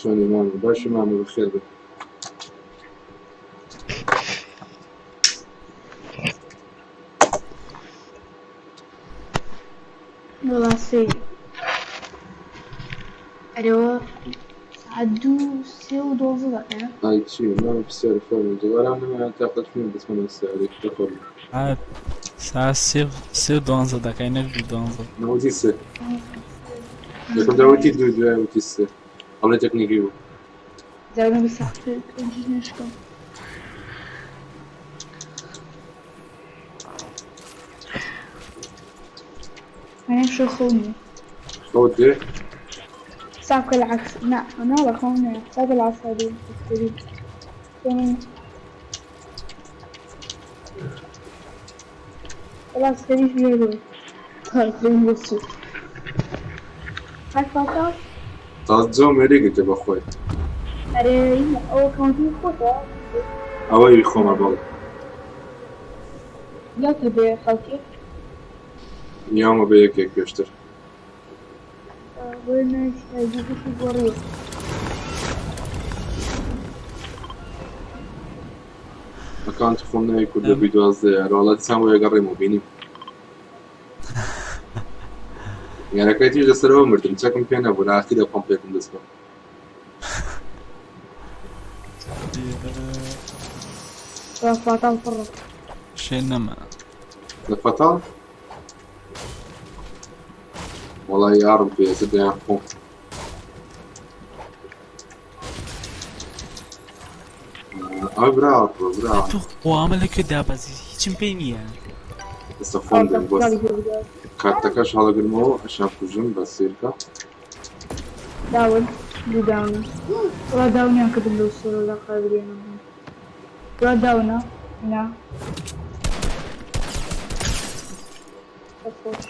چۆنی مامە باشی مامە بەخێر بێ وەڵا سێ ئەرەوە ساعت دوو سێ و دۆزە دەقیقە ئای چی مامە پرسیاری فەرموو دوواران نەمایان تاقەت نییە بچمە سەری دەخۆم ساعت سێ و دوانزە دەقەی نەک دوو دوانزە. نەوەتی سێ یەکەم داوەتی دوو دوای وتی سێ ئەڵێ تەکنیکی بوو زیادە بە ساعت پێنجیش نشکم أنا شو خوني خەوت دێ ساق العكس لا أنا لا خوني ساق العصبي خلاص خليش بيقول خلاص لين بس عارفة تازە مێرێکێکە بە خۆی أري أو كان في خوته ئەوەی خۆمە بەڵێ لا تبي خالتي یاومە بە یەکێک پێشتر وين يجيبوا في بوريو ئەکاونتی خۆم ناوی کوردە بی دوازدەیە ڕۆڵە دیسان بۆ یەگەڕێم و بینیم یارەکەی تیش لەسەرەوە مردم چەکم پێ نەبوو لە ئاخیرە پۆمپێکم دەست کەوت. فاتاڵ پڕە. شێ نەما. لە فەتاڵ؟ وەڵای یاڕم پێ ئێستا دەیان خۆم. ئەوە برا برا. تو خوا ئەمە لەکوێ دابەزی هیچم پێ نییە. ئێستا خۆم دێم بۆ کارتەکەش هەڵەگرمەوە ئەشان کوژم بە سیرکە. داون دوو داونە وڵا داونیان کردم لەو سۆرە لە قابلیانە بوون وڵا داونە نا خۆش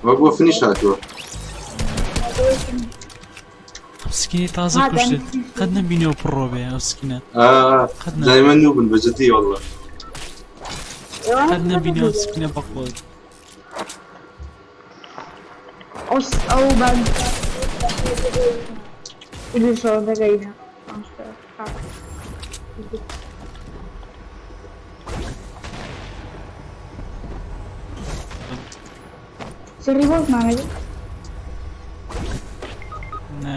وە بۆ فنیش هاتووە. ئەو سکینی تازە کوشتت قەت نەبینەوە پڕۆ بێ ئەو سکینە قەت دایمە نوو بن بە جدی والله قەت نەبینەوە سکینە بەخۆت ئەو بان دەگەینە ڕیڤۆڵتمان نا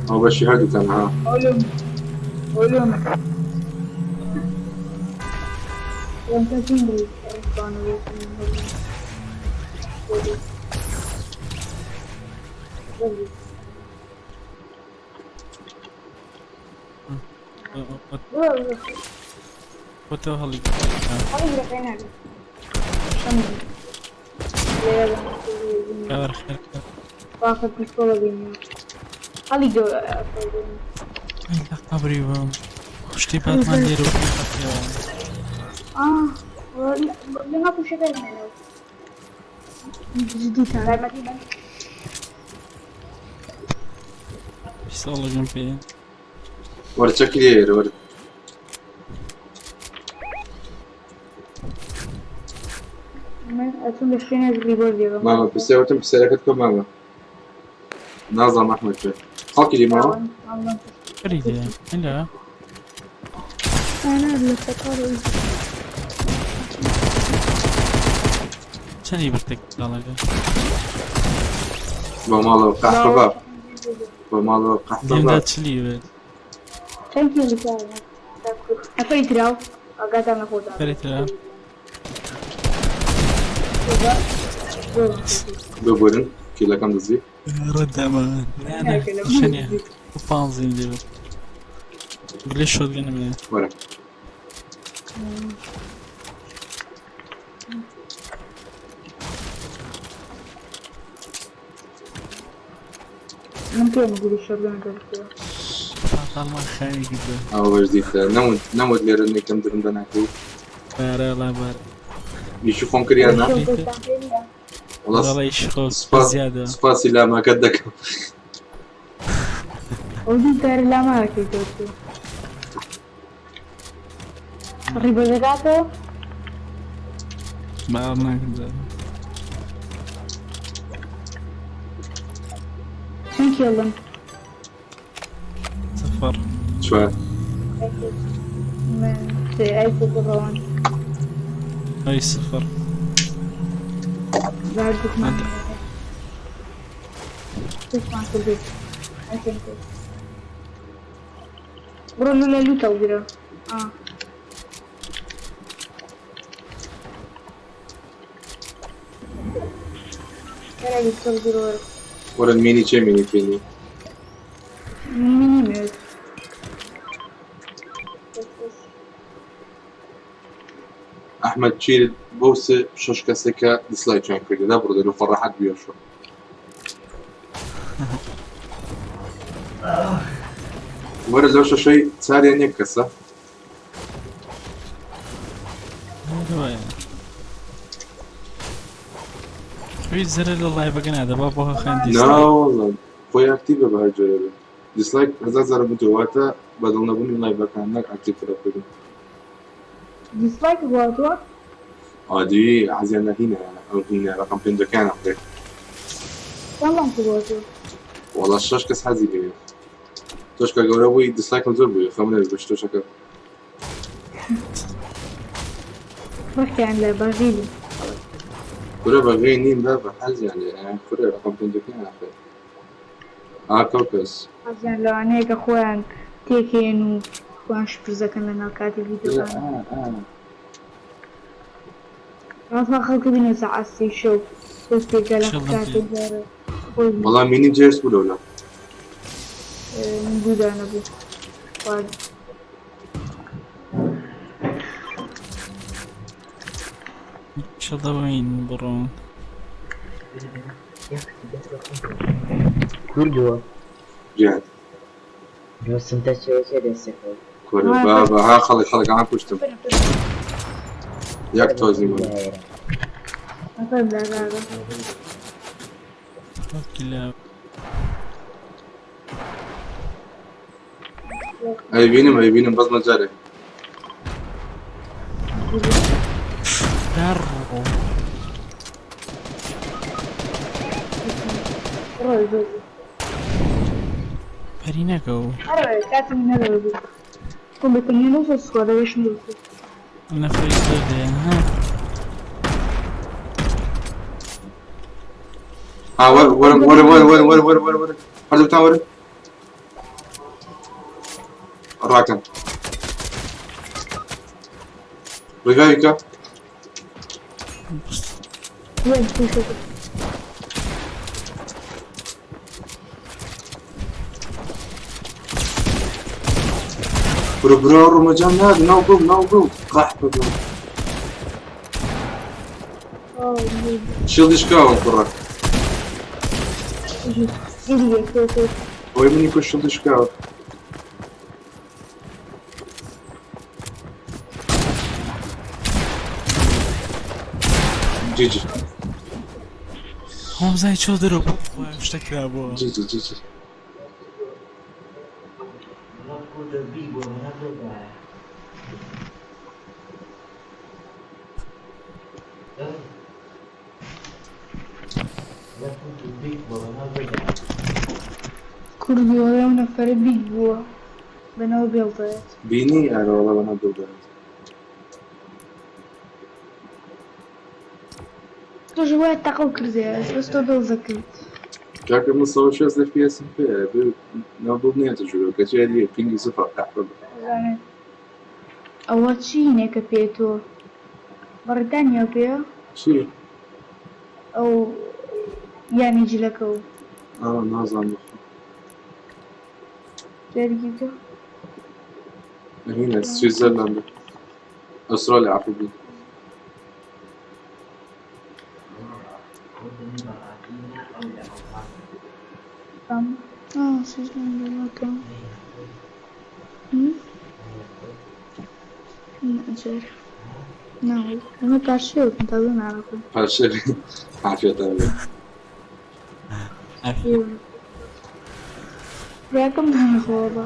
ئەو بەشی هەردووتان ها بۆ تۆ هەڵی لە قەبری بم شتی باتمان لێرە ساڵەگەم پێ وەرە چەکی لێرە وەرە. مامە پرسیار وتم پرسیارەکەت کە مامە نازانم ئەحمەد کوێ خەڵکی لێ ماوە؟ لا أنا لە فەتاڵ چەندی برتێک داڵەکە بۆ ماڵەوە قەحپە باب بۆ ماڵەوە قەحپە لێمدا باب چلی بێت فەرێترا ببورن کیلەکەم دزی ڕەدەمە شەنیە پانزیم لێ بێت گلێ شۆتگەنم لێ وەرە من پێم گولی شۆتگەن دەرکەوە فاتاڵمان خاوی کردە ئەوە بەش دیتە نەموت نەموت لێرە نێکەم درم دەناکەوت بارە ڵا بارە ئیشی خۆم کردیان نا وەڵا وەڵا ئیشی خۆ سوپاس زیادە سوپاسی لاماکەت دەکەم ئەو دوو لاماکەی تۆ ڕیبەدەکاتەوە باوەڕ ناکەم زیادە چەند کێڵن سفر چوار من سێ ئەی ڕەوان ئەی سفر زاردووکمان هەندە. توشمان کردی ئەی بڕۆ لە لوتە گرە وەرە مینی چێ مینی پێنی مینی مێت ئەحمەد چیرت بەو سێ شەش کەسێکە دیسلایکیان کردی دا بڕۆ دەرو خۆ ڕەحەت بیەشۆ وەرە لەو شەشەی چاریان یەک کەسە هەروایە. هیچ زەرەر لە live ەکە نادا با بۆ خان dislike. نا والله خۆی active ە بە هەر جۆرێ بێ dislike هەزار جارە بوتەوە واتە بەدڵ نەبوونی live ەکان نەک active خراپکردن. dislike هاتووە؟ ئادی حەزیان لە هینە ئەو هینە ڕقم پێنجەکانە خۆی. چەند لایک هاتووە؟ وەڵا شەش کەس حەزی لێیە. تۆش کە گەورە بووی dislike م زۆر بووی خەم نەبی بەش تۆشەکە. ڕقیان لە بەغیلی. کورە بەغی نیم بابە حەزیان لێیە کورە ڕقم پێنجەکانە خۆی. ئا کەوکەس. حەزیان لەوانەیە کە خۆیان تێکێن و خۆیان شپرزەکەن لە ناو کاتی ڤیدیۆکان. ڕاستە خەڵکە بینە سەعات سێی شەو پۆستێکە لە شەڵم کاتێک پێ. جارە خۆی وەڵا مینی جێرس بوو لەولا. من دوو دانە بوو خوارد. شەڵە وین بڕۆن. کوردووە گیان. دوستم دەچێ چێ دەستێکەوە کورە بابە ها خەڵک خەڵکان کوشتم. یەک تۆزی من. ئەفەرم لاگاگە. خەڵکی لە ئەیبینم ئەیبینم بەس مەجارێک. دەڕۆ. ڕۆی زۆر. پەری نەکەو. هەر کاتم نەبوو. خۆم بەتەنیا نەوسە سکوادەکەشم دەوسێ. نەفەری زۆر دەیە ها. ها وەرە وەرە وەرە وەرە وەرە وەرە وەرە وەرە وەرە هەردووکتان وەرە. ڕاکەن. ڕیڤایڤ کە. وێن تووشە. برو برو ڕومەجان ناد ناو بڵ ناو بڵ قەحپە بڵ. شیڵدی شکاوم کوڕە. ئەوەی منی کوشت شیڵدی شکاوە. جیجی. هۆمزای چۆ دەرەوە بۆ خۆیان شتە کرابووە. جیجی جیجی. کوردی وەڵێ ئەو نەفەرە بیگ بووە بەناو بێڵدایەت. بینی ئارە وەڵا بەناو بێڵدایەت. تۆش وایە تەقەو کردێ بەس تۆ بێڵزەکەیت. کاکە من 160 FPS م پێیە بێ ناو بڵ نیەتە ژوورەوە کەچی هەریە ping ی سفر قەحپە بە. زانێت ئەوە چی هینێکە پێ تۆ بەڕیتانیا پێیە؟ چی؟ ئەو یانی جلەکە و ئا نازانم بەخوا. جارێکی بکە. هینە سویتزەرلاندە ئوسترالیا عەفو بی. سویتزەرلاند ئەجار ناوەڵا ئەمە پارچەیە تازە ناڕەکەم. پارچە عافیەتان بێ. براکەم ناخەوە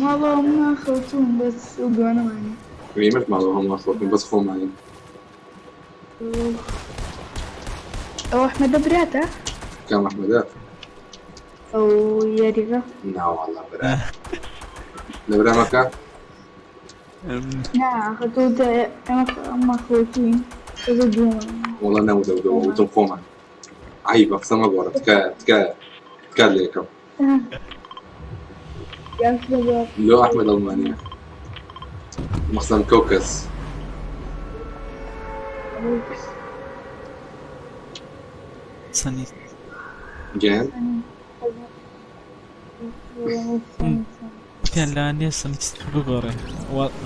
ماڵەوە من خەوتوم بەس ئەو دوانەمانە. ئێمەش ماڵەوە هەمووان خەوتین بەس خۆمانین. ئەو ئەحمەدە براتە؟ کام ئەحمەدە؟ ئەو یاریگە؟ ناوەڵا برا. لە برامەکە؟ نا خەتۆ ئێمە ئەمە خەوتوین بەس ئەو دووەمانە. وەڵا نەوتەوە وتم خۆمان. عەیبە قسە مەگۆڕە تکایە تکایە تکات لێ یەکەم. لۆ ئەحمەد ئەڵمانیە. مەخسەم کەوکەس. سەنی. گیان؟ وتیان لەوانەیە سەنی بگۆڕێ.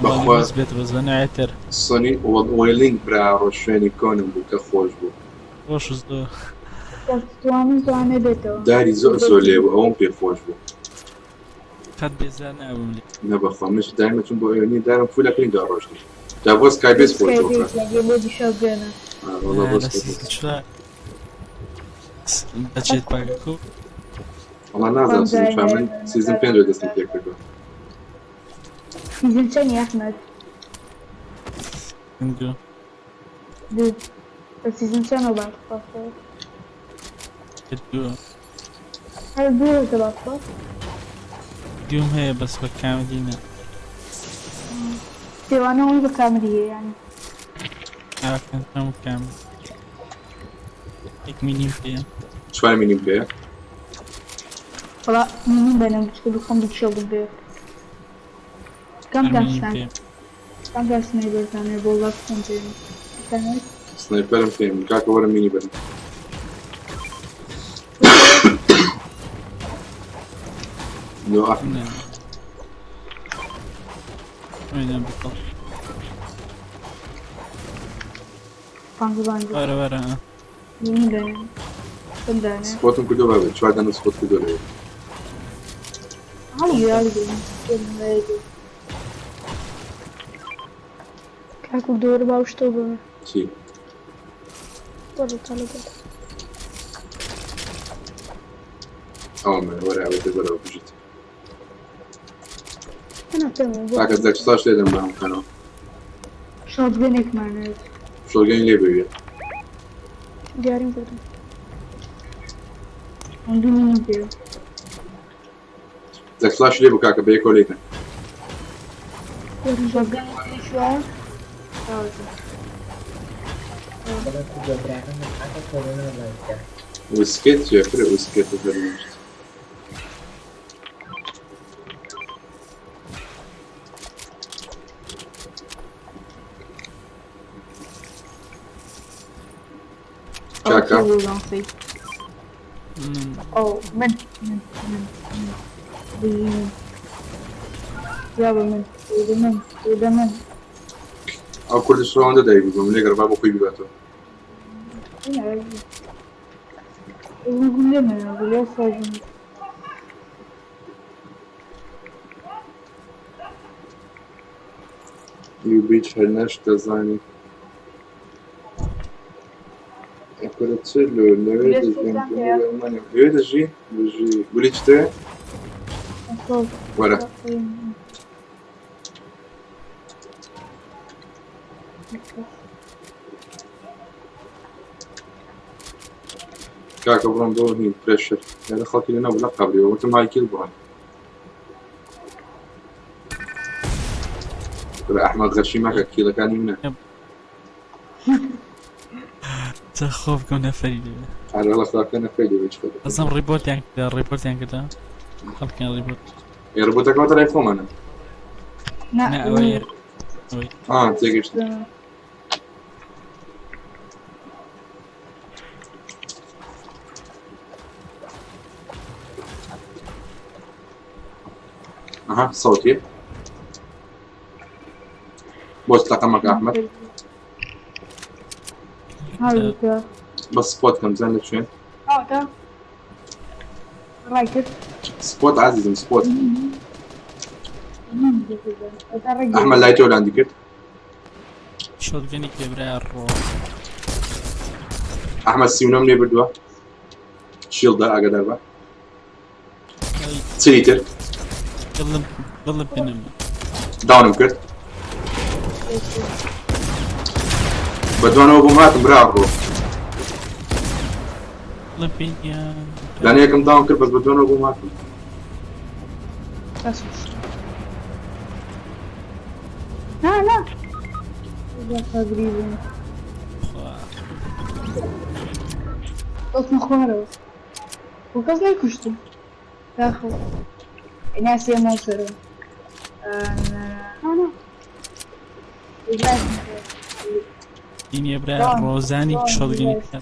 بەخوا. وا بێت بەس بە نوعێتر. سۆنی وێلینگ برا ڕۆ شوێنی کۆنم بوو کە خۆش بوو. خۆش و زۆر. توانم توانێ بێتەوە. داری زۆر زۆر لێ بوو ئەوم پێ خۆش بوو. قەت بێزار نابووم لێ. نە بەخوا منش دایمە چون بۆ ئەوێ نیم دارم فولەکەی دا ڕۆشتم. جا بۆ سکای بێس خۆش بوو. بۆ دیشەو بێنە. وەڵا بۆ لە سکای بێس. سیزن 4. بە jet pack ەکە وەڵا نازانم season چوار من season پێنج دەستم پێ کردووە. season چەنی ئەحمەد؟ دوو. دوو. بە season چەنەوە battle pass ەوە؟ دوو. هەر دوو هەتە battle pass؟ دووم هەیە بەس بە کاملی نا. پێوانەوەی بە کاملی هەیە یانی. ئاکەم کامل. یەک مینیم پێیە. چوار مینیم پێیە. وەڵا مینیم بەنەم بچکە بخۆم بچێڵم بێ. کەم هەر مینیم کەم پێیە. کەم کەم سنایپەرتان هەیە بۆ وەڵا بخۆم پێم. سنایپەرم پێم کاکە وەرە مینی بەرم. لۆ ئەحمەد. نا. وێنە بکەم. پانزە پانزە. وەرە وەرە. مینیم بەنەم. کەم دانە. spot م کردووە بابێ چوار دانە spot کردووە لەوێ. هەڵی هەڵی. کاکو دۆرە باوشتەوە بمە. چی؟ وەرە تاڵە بێت. ئەوە من وەرە ئەوەی تر بەرەوە بژیت. أنا پێم بۆ کاکە زەکساش لێدەم بە هەم کەنەوە. shotgun ێکمان هەیە. shotgun ی لێ بەویە. دیاریم کردم. من دوو مینیم پێیە. زەکسلاش لێ بوو کاکە بەیەکەوە لێکەن. وەرن shotgun ێکی چوار. بەڵێ کوردە براکەم حەقە کۆرۆنا بەرکە. وسکێت چیە فرە وسکێت فەرمووشت. کاکە ئەو من من من من یابە من من من ئەو کوردش ڕەوەندە دای بوو من لێگەڕ با بۆ خۆی بیباتەوە. یو بیچ هەر نەشت دەزانی. کورە چ لۆ لەوێ دەژیم لەوێ دەژی دەژی گولی چ دەوێ؟ وەرە کاکە بڕۆم بۆ هین پرێشەر لێرە خەڵکی لێ نەبوو لە قەبریەوە وتم های کیل بڕۆن. کورە ئەحمەد غەشی مەکە کیلەکانی منە. چە خۆ بکەم نەفەری لێ. ئارە لە خراپکە نەفەری لێ چ خۆ. ئەزم report یان کردە report یان کردە خەڵکیان report. ئێ report ەکەوتە لای خۆمانە. نا نا ئەوەی ئەوەی. ئا تێگەشتم. ئەها سەوتی بۆ تەقەمەکە ئەحمەد بەس spot کەم زان لە کوێن. spot عزیزم spot. ئەحمەد لای تۆ landing کرد. shotgun ی پێ برایە ڕۆ. ئەحمەد 39م لێ بردووە. shield ە ئاگادار بە. چلی تر. دڵم دڵم پێ نەما. down م کرد. بە دوانەوە بۆم هاتم برا ڕۆ. دڵم پێ نییە. دانەیەکم down کرد بەس بە دوانەوە بۆم هاتم. نا نا خوا. کەوتمە خوارەوە بۆ کەس نەیکوشتم داخڵ ناسی مۆسەرم نا دینیە برایە ڕۆزانی shotgun ی پێ.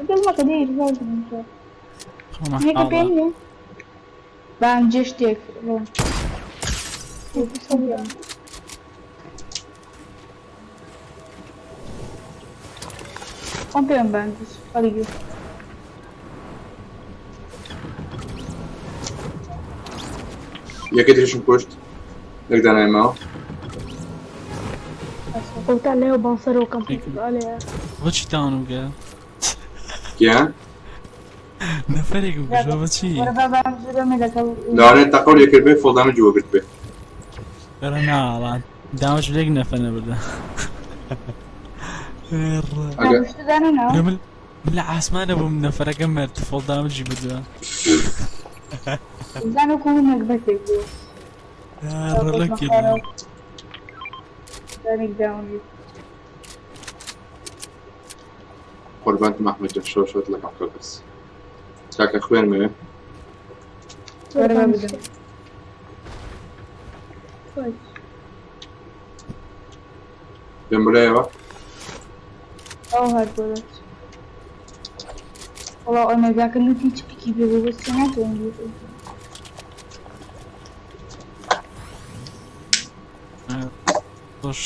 دڵمەکە دێ خۆ هێکە پێ مەحاڵە. نییە بام جێ شتێک ڕۆم خۆم پێم باندیش هەڵیگرت. یەکێ تریشم کوشت. یەک دانای ماوە. ئەوتا لەوێ بانسەرەوە کەمپیوتەر ئەلێ. بۆچی تاوانم کرد؟ کێیان؟ نەفەرێکم کوشت بە چی؟ وەرە با بام زورەمێ لەگەڵ لەوانەیە تەقەو لێ کردبێ فۆڵ دامجی وەگرت بێ. وەرە ناوەڵا دامج لێک نەفەر نەبردە. ئەگە دانەناوە؟ من لە عاسمانە بووم نەفەرەکە مرد فۆڵ دامجی بردووە. زانە کو نەگبەتێک بوو. ڕەلەکی دانێک داونی. قوربانتم ئەحمەد جان شەو شەوت لەگەڵ کە بەس کاکە خوێنمەوێ. وەرە با بدەم. بێم بلایەوە؟ ئەو هات بۆ دەچ. وەڵا ئۆمێگاکە لوتی چپکی پێ بوو بەس ناتوانم لوتی. زۆر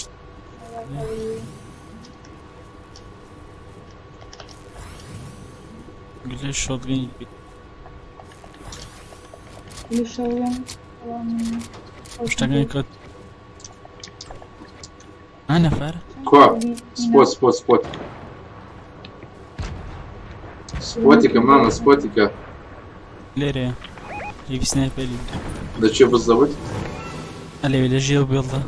گلەی شۆتگەنی لە شەویان شتەکانی کەوت. ها نەفەر؟ کوا؟ سپۆت سپۆت سپۆت سپۆتیکە مامە سپۆتیکە. لێرەیە هێڤی سنایپەری. لە چێ بالضبط؟ ئەلێ لە ژێر بێڵدا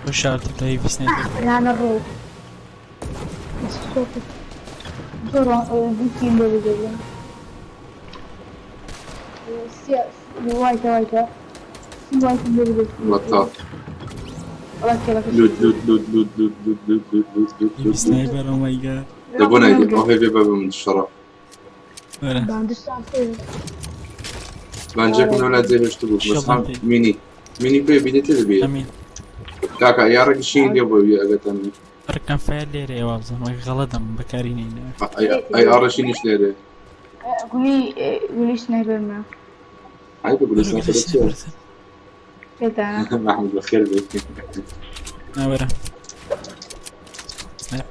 بۆ شارتە هێڤی سنایپەر. لانە ڕۆ زۆر دووتیم بۆ بدەن. وايتە وايتە سی وايتم بۆ بدە. بەتاڵ. وەڵا کێڵەکە لوت لوت لوت لوت لوت لوت لوت لوت لوت لوت هێڤی لوت لوت. سنایپەر ئۆ مای گاد. دەبۆ نایدێ ئەو هێڤێ بە من شەڕە. وەرە باندشتان پێ بانجێکم لەولا جێهێشت بوو بەس شەڵم هەم پێ. مینی مینی پێ بینێتێ دەبێ. ئەمین کاکە یاڕێکی شین لێ بۆ بێ ئەگەتەن. ڕکەم فایل لێرەیە وابزانم ئەگە غەڵەتم بەکاری نینەوە. ئەی ئاڕەشینیش لێرێ. گولی گولی سنایپەرمە. عیبە گولی سنایپەر چییە؟ پێتانە. محمود بەخێر بێ. ناوەرە سنایپ.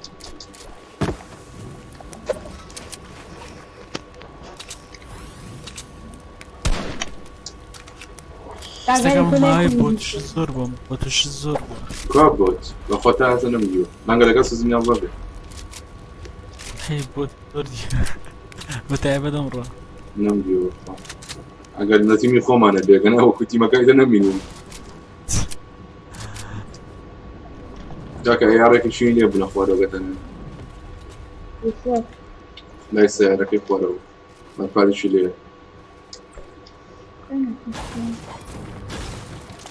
شتەکەم ماوەی بۆتش زۆر بووم بۆتش زۆر بوو. کوا بۆت؟ بە خۆتا هەستە نەمدیوە. مانگە لەگەڵ سزمیان بڵێ. هەی بۆت زۆر دی بە تایبەت ئەمڕۆ. نەمدیوە. ئەگەر لە تیمی خۆمانە بێگەنە وەکو تیمەکەی دە نەمبینیم. کاکە ئەیاڕێکی شین لێ بوو لە خوارەوە گەتەنە. لای سەیارەکەی خوارەوە. مەرپارێکی لێیە.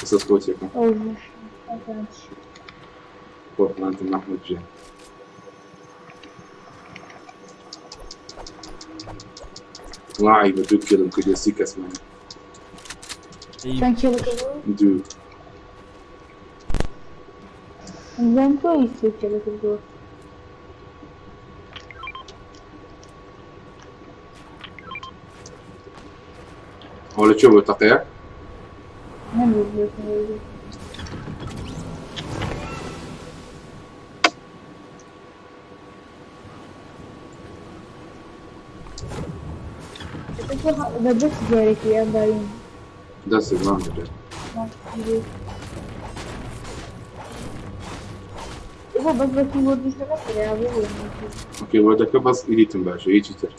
قسە سپۆتێکە. قوربانتم ئەحمەد گیان. وەڵا عەیبە دوو کێلم کردیە سی کەسمان. چەند کێڵەکە بوو؟ دوو. ئەنجام تۆ سێ کێڵە کردووە. ئەوە لە کوێ بۆ تەقەیە؟ نەمبوو بۆ بە دەست جارێکی ئەم باوین. دەستت مامە گیان. بۆ بەس بە کیبۆردیش لەگەڵ کرا بۆ ئۆکەی وەردەکە بەس ئیدیتم باشە هیچی تر.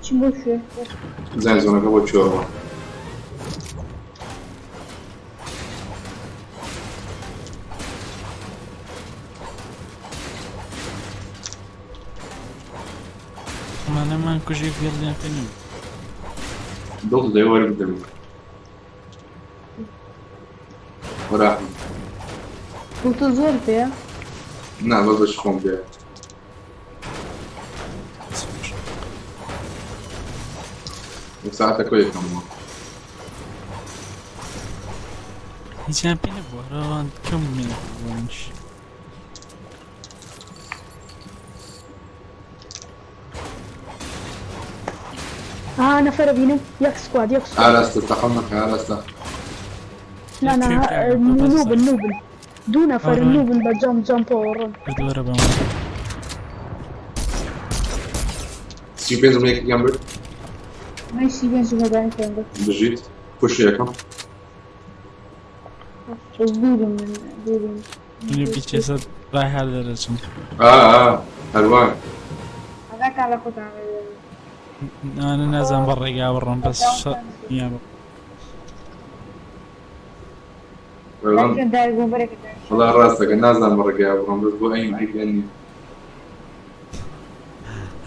چی بۆ کوێ؟ زانی زۆنەکە بۆ کوێوە؟ ئەمانەمان کوژی بێڵیان پێ نەبوو. دڵ دەی وەربدەم. وەرە ئەحمەد. بۆ تۆ زۆر پێیە؟ نا بەس بەش خۆم پێیە. یەک ساعتە کۆ یەکەمەوە. هیچیان پێ نەبووە هەرەوان کەم منیش. ها نەفەرە بینم یەک squad یەک squad. ئاراستە تەقەم مەکە ئاراستە. نا نا noob ن noob ن دوو نەفەر noob ن بە jump jump ەوە ڕۆن. وەرە بەم. 35 یەکێکیان برد. من 35 هەدانی پێم برد. بژیت پوشی یەکەم. بەس دوورم من دوورم. منی بیچێسە ڕای هەر دەرەچم. ئا ئا هەروان. ئاگاتان لە خۆتان بێ. ئەوانە نازانم بە ڕێگا بڕۆم بەس یا هەروان. لەکن دایک بووم بەرێکە دایک. وەڵا ڕاست دەکەن نازانم بە ڕێگا بڕۆم بەس بۆ ئەیم عەیبیان نییە.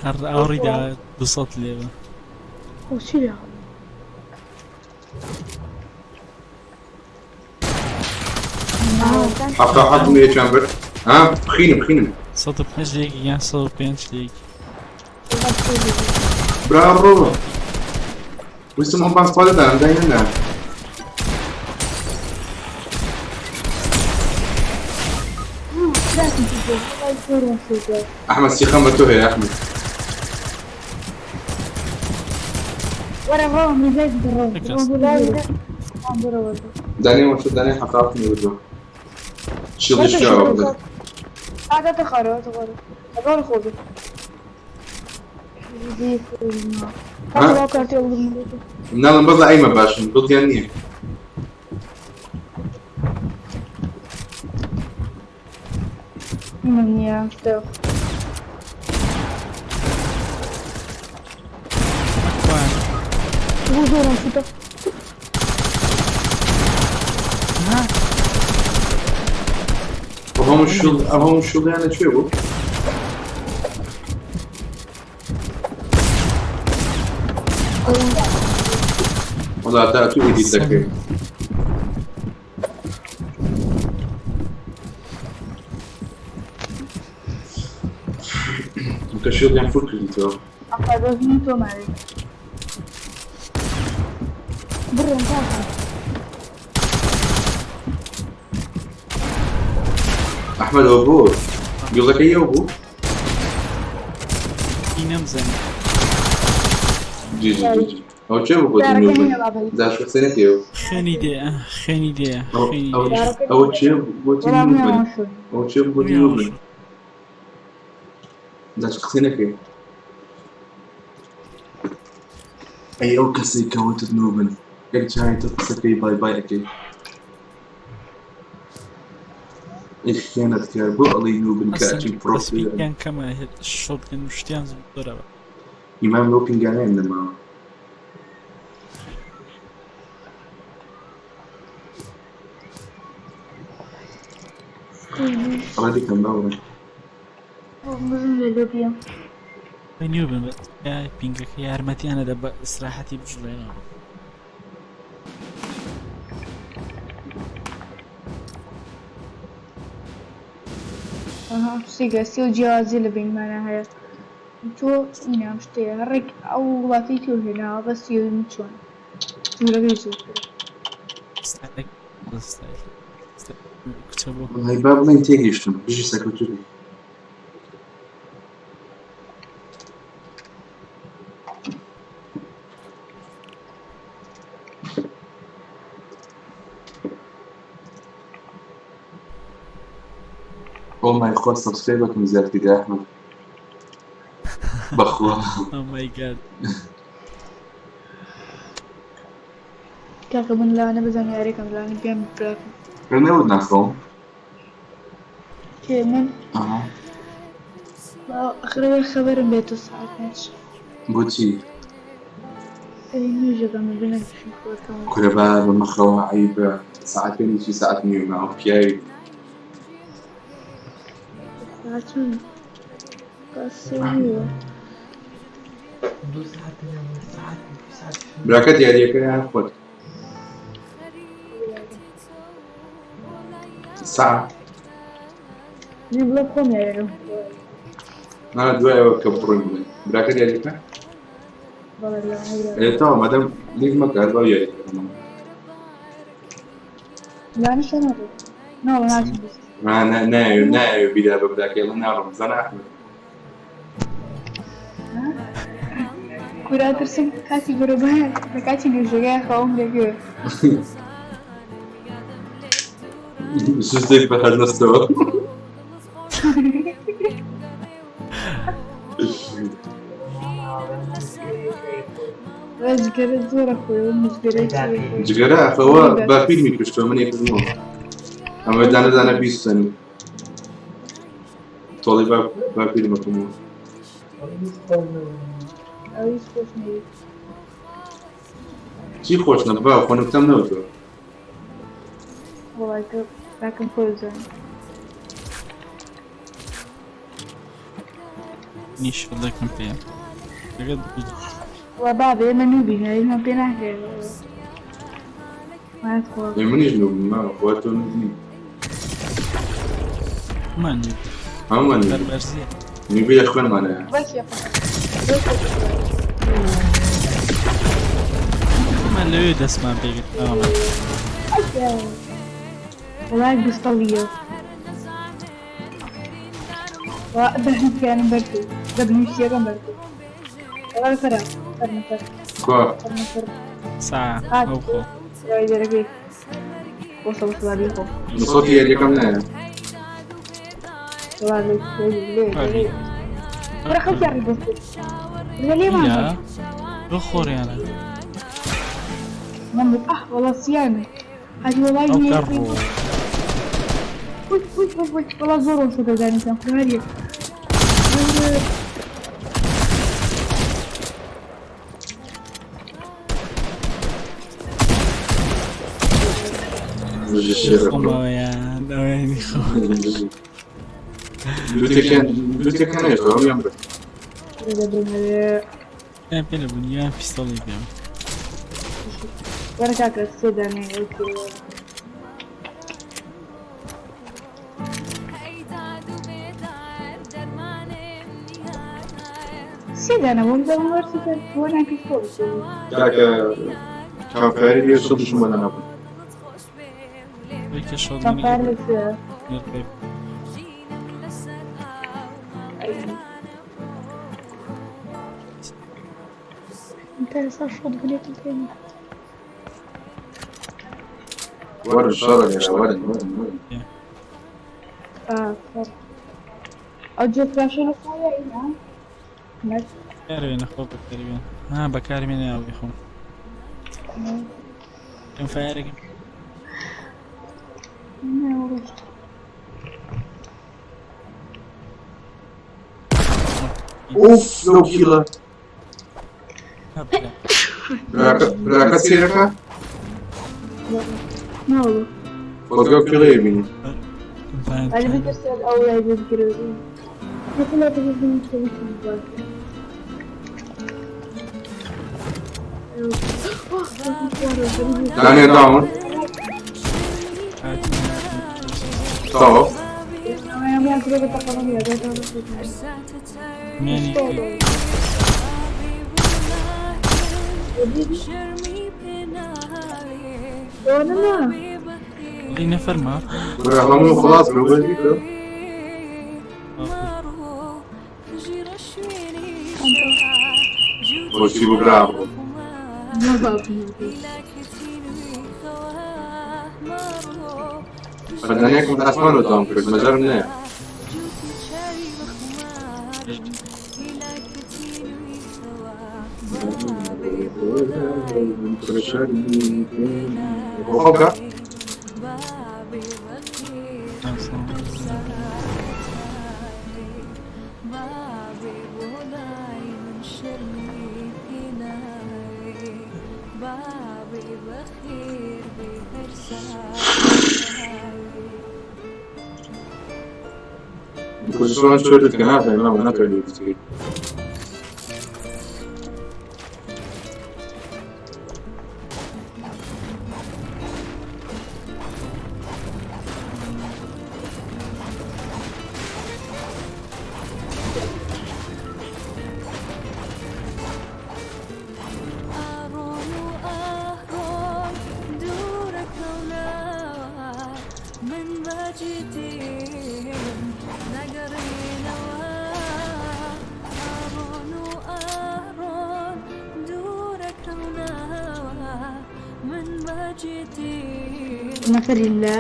هەر ئاوڕی دا 200 لێ بە. ئەو چی لێ؟ 77 یەکیان برد. ها بخینم بخینم. 105 لێکی یان 105 لێکی. برا ڕۆ. ویستم ئەم باس خوا دەدام دای نەدا. ئەحمەد سیخەم بە تۆ هەیە ئەحمەد. وەرە ڕۆ میزاج بڕۆ بڕۆ بڕۆ. دانێ وەشە دانێ 77 بردووە. شیڵی شکاوە بڵێ. هذا تخرج تخرج هذول خذوا. ها؟ کارتی هەڵبگرم. مناڵم بەس ئەیمە باشن دڵیان نییە. من يا مستوى. بۆ زۆرم شتە. ئەو هەموو شیڵ ئەو هەموو شیڵیان لەکوێ بوو؟ وەڵا تا تو edit دەکەی. کە شیڵیان فول کردیتەوە. أخذ تو معي. بڕۆن کاکە. ئەحمەد ئەوە بۆ گوڵەکەی ئەو بوو؟ ئی نەمزانی. جی جی جی جی. ئەو چێ بوو بۆ دارەکە نوبن؟ هێنا بابەی. داش قسە نەکەیەوە. خوێنی دێ خوێنی دێ خوێنی ئەو دێ. ئەوە چێ بوو بۆ ولا من نوبن؟ شو. ئەو چێ بوو بۆ نوبن؟ داش قسە نەکەی. ئەی ئەو کەسەی کە وتت noob ن یەک جاری تر قسەکەی bye bye ئەکەی. ئەی خیانەتکار بۆ ئەڵێی noob ن کە ئەچین pro بەس ping یان کەمە shotgun و شتیان زۆرە بە. ئیمام لەو ping انەیان نەماوە. ڕەدی کەم باوەڕێ. بزن للوبيا. نیو بن بە ping ەکە یارمەتیانە دە بە ئیسراحەتی بجوڵێنەوە. ئەها سیگە سی و جیاوازی لە بینمانە هەیە. تۆ ئینام شتەیە ڕێک ئەو وڵاتی تۆ هێناوە بەس یە من چۆن ژوورەکەی زۆرترە. ستایلێک ستایل کچە بۆ. وەڵای با بڵێین تێگەیشتم بژی سەرکەوتوو بی. oh my خوا subscribe ەکەم زیاد کردی ئەحمەد. بەخوا. oh my God. کاکە من لەوانە بزانم یاریەکەم لەوانە بیان براکەم. پێم نەوت ناخەوم. کێ من؟ ئەها. ئەخرەوێ خەبەرم بێتە سەعات 5. بۆچی؟ ئەی نوێژەکەم بنەکشم خۆکەم. کورە با بە مەخەوە عەیبە سەعات پێنجی سەعات نیوە ئەو پیاوی. سەعات چەند؟ سەعات سێ و نیوە. براکەت یاریەکە یان خۆت؟ سەعات؟ من بڵێ خۆم یاریەکەم. نا دوایەوە کە بڕۆین بڵێ براکەت یاریەکە؟ بەڵێ لەوانە براکەم. ئێ تەواو مادام leave مەکە هەر باو یاریەکە. لا نەڕۆ. ناوە ناچم. ما نایەوێ نایەوێ بیدا بە براکەی ئەڵێ ناڕۆم زانا ئەحمەد. کورا ترسم کاتی بەرەبەیان لە کاتی نوێژەکەی خەوم لەگوێ. شتێک بە هەر دەستەوە. جگەرە زۆرە خۆی و مزگەرە جگەرە ئەخەوە باپیرمی کوشتووە من یەکردمەوە ئەمە دانە دانە بیستەنی تۆڵی باپیرمەکەمەوە. ئەویش خۆش نەوێت. چی خۆش نەبا خۆ نوکتەم نەوتووە. وەڵای تۆ باکم خۆی بزانێ. نیش فڵێکم پێیە. لەگەڵ وە بابێ ئێمە نوبین یاریمان پێ ناکرێت. خۆ. ئێ منیش نوبم مامە خوا تۆ نوب نی. هەموومان نوب. هەموومان نوبین. سەربەرزییە. نوبی لە خوێنمانەیە. بەس یە ئەمان لەوێ دەستمان پێگرت ئەومان. وەڵای گوستەڵیە. دەهنیکیانم بەرکرد. دەبنیشیەکەم بەرکرد. وەڵای فەرە فەرمە فەر کوا فەرمە فەر. سا هات. ئەو خۆ. وای دەرەکەی. وەسە وەسە بابی خۆ. من سۆتی یاریەکەم نایە. وەڵا لێ لێ لێ. وەرە خەڵکیان ڕیبۆت کرد. لە لێمان یا بەر. بۆ خۆریانە. نەمت ئاه وەڵا سیانە. حاجی وەڵای ئەو نییە. کەڕ وی وی وی وی وەڵا زۆر وەسە دەزانیتان هەر یەک. بژی شێرە بڕۆ. خۆمەوەیان ئەوەیانی خۆ. لوتێکیان لوتێکیان نەهێشتەوە هەموویان برد. دەبرمەوێ. یان پێ لە بوون یان پیستۆڵی پێم. وەرە کاکە سێ دانەی ئەو کێوە. سێ دانە بۆم زەمان وەرسی کرد بۆ نان پیستۆڵ بکەوی. کاکە کامفایری لێ شڵیشم بۆ دانابوون. یەکێ شۆتگەنێکی کامفایر لەکوێیە؟ نرخی. انت ئێستا شۆتگەنێکی پێ نییە. وەرن شەڕە لێرە وەرن وەرن وەرن. ئاه فەر. ئەو جێ فراشە لە خۆیە ئینا؟ نەک. بەکاربێنە خۆ بەکاربێن. ها بەکاربێنە ئەوی خۆم. کەم فایەرێکم. نە وەڵا. ئوف لەو کیڵە. ها برا. براکە براکە سێرەکە؟ ناوەڵا. خۆزگە ئەو کیڵەیە بینی. ئەلی بترسێت ئەو لای بگرێت. مثلا ببینم کە وتم باشە. دانێ داون. تەواو. ئەمەیان کرێ بە تەقەڵەمی لەگەڵ میانی ئەوە نا. لێ نەفەرما. برا هەموو خلاص بوو بەزی کرد. بۆچی بوو برا بڕۆ. بەدەنێکم لە ئاسمانەوە داوم کرد مەجالم نەیە. بۆ خەڵکە؟ کوردستان شۆرت کە نازانم مامە ناتوانێت بچیت. نەفەری لە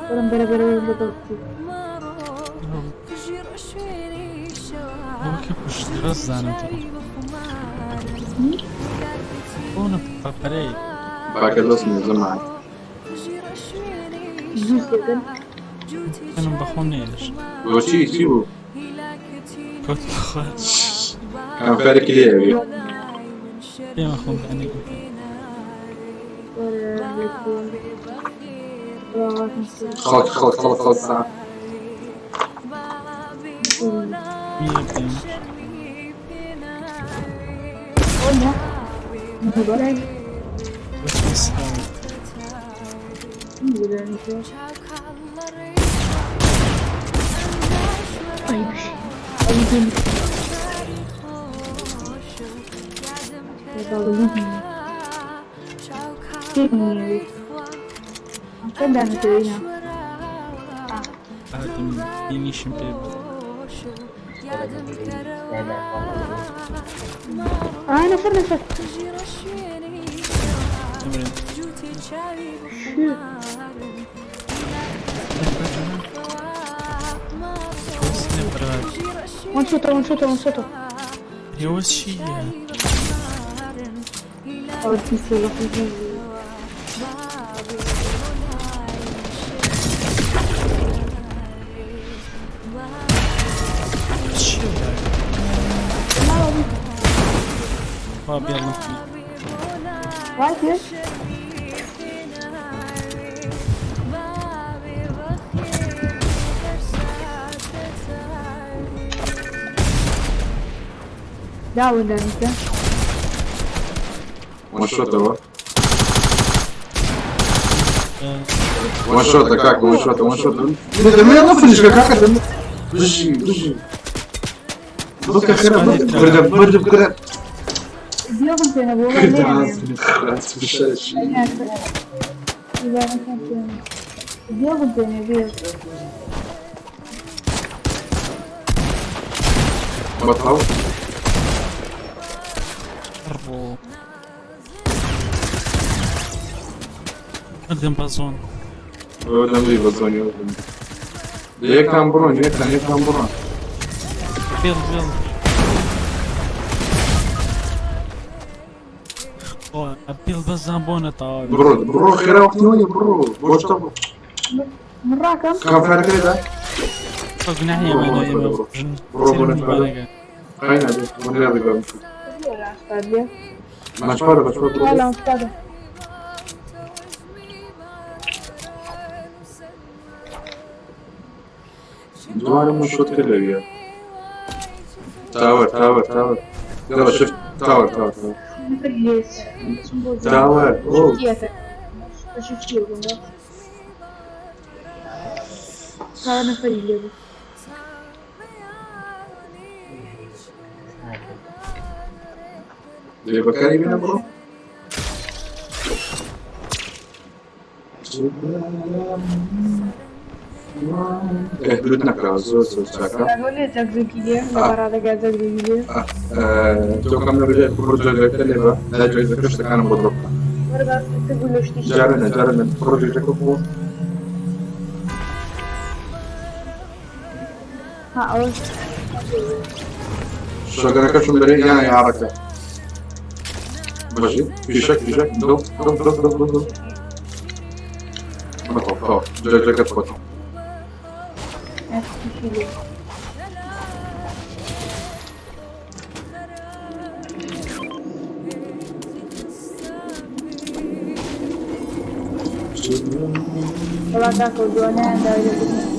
بەرم بەرە بەرە لەگەڵ ئەوە کە کوشت بەس زانم تۆ بۆ نەپەرەی باکە دەست نێزەمان دوو سێکن منم بەخۆم نێرش بۆچی چی بوو کەوت بەخوا کامفارێکی لێ ئەوێ پێمە خۆم دانێ خەڵک خەڵک خەڵک خەڵک سا میە پێم بەس ساوە ئەی بژی ئەی بژی چەند دانەتەوەینە هاتم بینیشم پێ بوو ئا نەفەر نەفەر نمرم وان شوتە وان شوتە وان شوتە ئێوە چییە؟ ئەوە پیسە لە خۆی. چییە؟ وا بێڵم وای کرد داون دانیکە وان شۆتەوە وان شۆتە کاکە وان شۆتە وان شۆتە دەمێ نەفرشکە کاکە دەمێ بژی بژی بکە خێرا بردە بردە بکرە بیڵم پێ نەبوو بیڵم پێ نەبێ بەتاو ڕۆ مردم بە زۆن دەمری بە زۆنی یەکان بڕۆن یەکان یەکان بڕۆن بێڵ بێڵ بێڵ بەزان بۆ نەتەواو بڕۆ بڕۆ خێرا وەختی وەنیە بڕۆ بۆ شتە بڕۆ من ڕاکەم کامفارەکەیدا گوناهی ئێمە ئێمە بڕۆ بۆ نەتەواو قاینە بێ بۆ نێڕی بە بێ مەچوارە بەچوار بڕۆ لا ئوستادە دووارە من شۆت کرد لەویە تاوەر تاوەر تاوەر يلا شفت تاور تاور تاور نەفەر لێت تاور ئۆ نەفەری لێ بوو لێ بەکاری بێنە بڕۆ ئێ دروت نەکراوە زۆر زۆر چاکە لێ جەگزێکی لێ لە بەڕادەگا جەگزێکی لێ تۆ کەم لە بڕۆ جۆرەکە لێ بە لای جۆرەکە شتەکانم بۆ دڕۆ بکە وەرە تبوو لە شتی جارە جارە بڕۆ جۆرەکە بۆ ها ئەوە شۆگەرەکەشم بەرێ یان یاڕەکە بەژی فیشەک فیشەک دڵ دڵ دڵ دڵ دڵ دڵ بەخۆ خۆ جۆرەکەت خۆت شتی لێ وەڵا کاکە دوانیان داوای لێکردن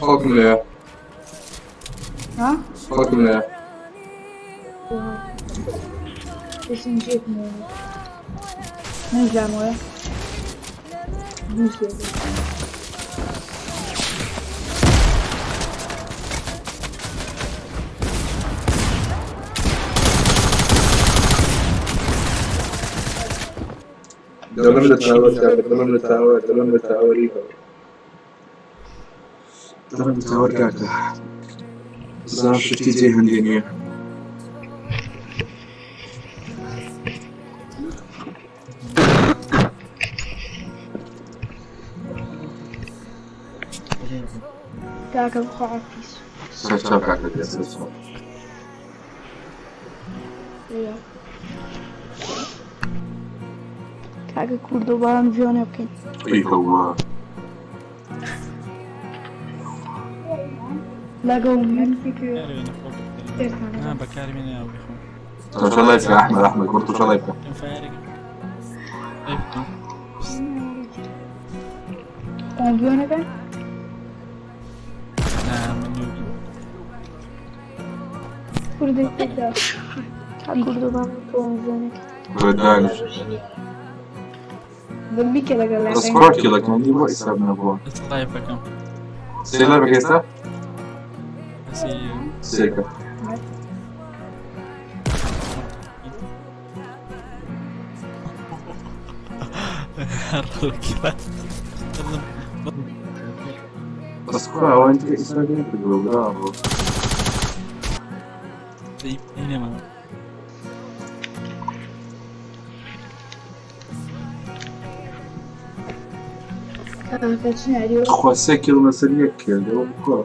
خەڵکم لێیە ها خەڵکم لێیە SMG نەیزانەوە دوو سێ دەڵم لە تاوەر کاکە دەڵم لە تاوەر دەڵم لە تاوەری. دەڵێم تاوەر کاکە بزانم شتی جێ هەندێ نییە. کاکە بخوا حافیز. سەرچاو کاکە گیان سەرچاو. کاکە کوردۆ باران ڤیۆنێ بکەین. ئەی هەوا. لەگەڵ من نا بەکارمێنێ ئەو بخۆم. تۆ live بکە ئەحمەد ئەحمەد کوڕ تۆ live بکە. ڤیۆنەکە نا من نوبم. کوردی تێدا کوردۆ باران ڤیۆنێک وەرە دانیش. بەم بیکە لەگەڵ بەس خۆراک کێڵەکانی بۆ حیساب نەبووە. ئێستا live ئەکەم. سێ live بکە ئێستا؟ سێ. سێکە. بەس خوا ئەوانی دیکە حیسابی نەکردووە براوە. کاکە چ ناریەوە خوا سێ کیڵ لەسەر یەک کرد ئەوە بخوا.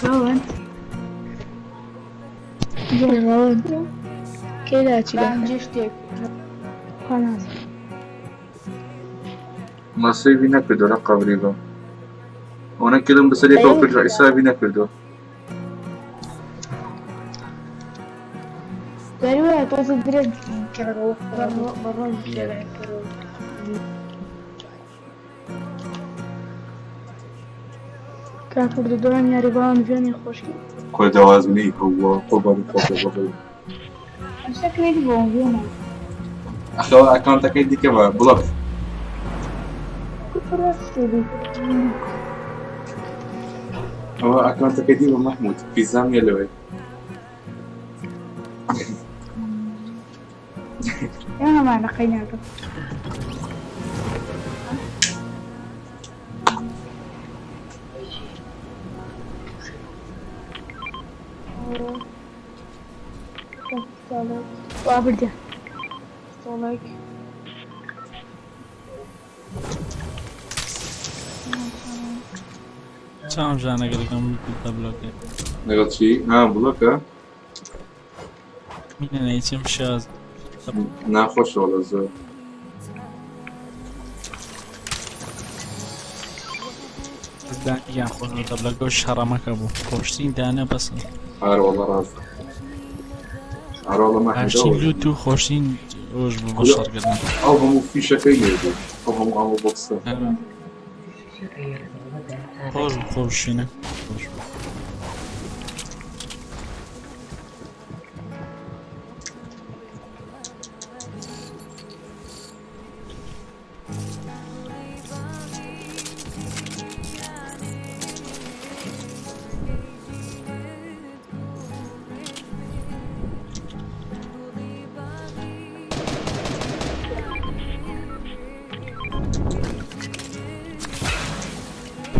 ڕەوەند ڕەوەند کێ لاچی بانجێ شتێک خوا نازانم. ما سەیڤی نەکردووە لە قەبری بم. ئەوەنە کردم بەسەر یەکەوە کرد حیسابی نەکردووە. دەروە تۆزە درێژ کەرەوە بەڕۆژ کاک کوردۆ دۆران یاری بەڵام ڤیۆنی خۆشکەین. کورە دەوازم لێی هەووە قوربانی خۆ بێ بەڵێ. شەکرێک بۆ ڤیۆنە. ئەخەوە ئەکاونتەکەی دیکە بە بڵۆک. ئەوە ئەکاونتەکەی دی بە مەحمود پیزام نییە لەوێ. ئێمەمانە قەیناکە. وا بردیان. ساڵێک چاوم ژانەگەڵەکەم دەبلۆکێ. لەگەڵ چی؟ ها بڵۆکە؟ مینە نەیچم شاز. ناخۆشە وەڵا زۆر. یان خۆش دەبلەکە و شەڕەمەکە بوو خۆشترین دانە بەسە. ئارە وەڵا ڕاستە. ئارە وەڵا مەحمود باشترین ئەوە. لوت و خۆشترین ڕۆژ بوو بۆ شەڕکردن. ئەو هەموو فیشەکەی لێ بوو. ئەو هەموو ئەو بۆکسە. خۆش بوو خۆشینە خۆش بوو.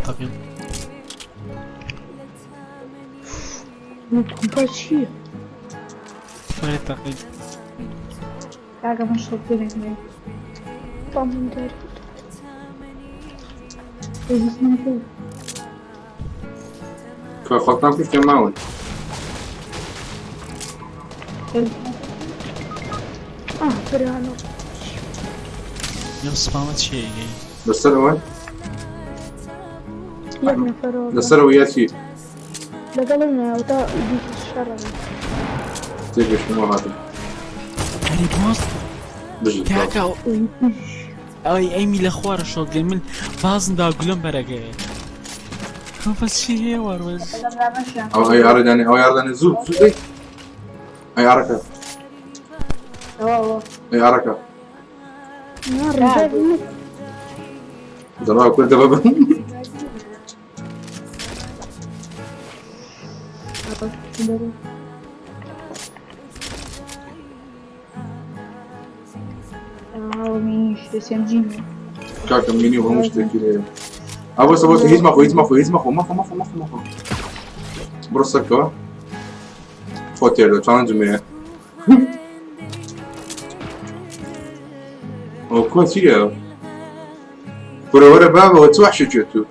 تەقیل. کۆمپا چییە؟ فەرێ تەقیل. کاکە من شەڵکێنێک نێ بەڵام داری. کە خۆتان کوشتە ماون. ئاه برانۆ. لەم سپامە چییە ئەیگەی؟ لەسەر ئەوە؟ یەک نەفەرەوە. لەسەر ئەوە یا چی؟ لەگەڵم ناوتا شەڕە. تێگەشتم هاتم. ئەری باز بژی. کاکە ئەوەی ئەیمی لە خوارە شۆکگەی من بازم دا گولم بەرەگەیە. بەس چی هەیە وەروەز؟ ئەو ئەی ئارە دانێ ئەو ئارە دانێ زوو زوو دەی. ئەی ئارەکە. ئەی ئارەکە. نا ڕێژە دەڵا کوردە ببن. ئەوە مینیش دەسێنجیم. کاکە مینی و هەموو شتێکی لێیە. ئەوە بۆسە هیچ مەخۆ هیچ مەخۆ هیچ مەخۆ مەخۆ مەخۆ مەخۆ مەخۆ. بڕۆ سەرکەوە. خۆ تێردە چاڵنجم هەیە. ئەوە کوا چییە؟ کورە وەرە بابەوە چ وەحشێکیە تو؟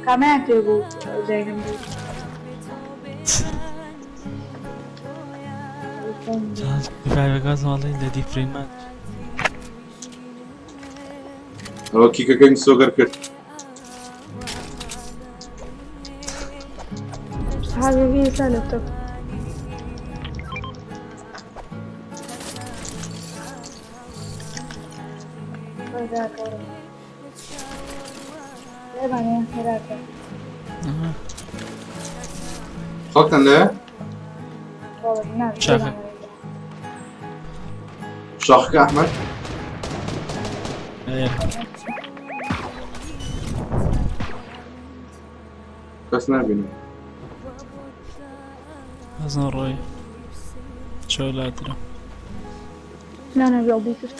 کامیان پێ بوو زینم بوو. فایڤەکە ماڵی لە دیفرین مات. ئەوە کیکەکەی مسۆگەر کرد. حبيبي سالبتك. خەڵکتان لایە؟ شاخە. شاخەکە ئەحمەد؟ کەس نابینم. بازم ڕۆی چۆ لادرە. نا نا بێڵدی کرد.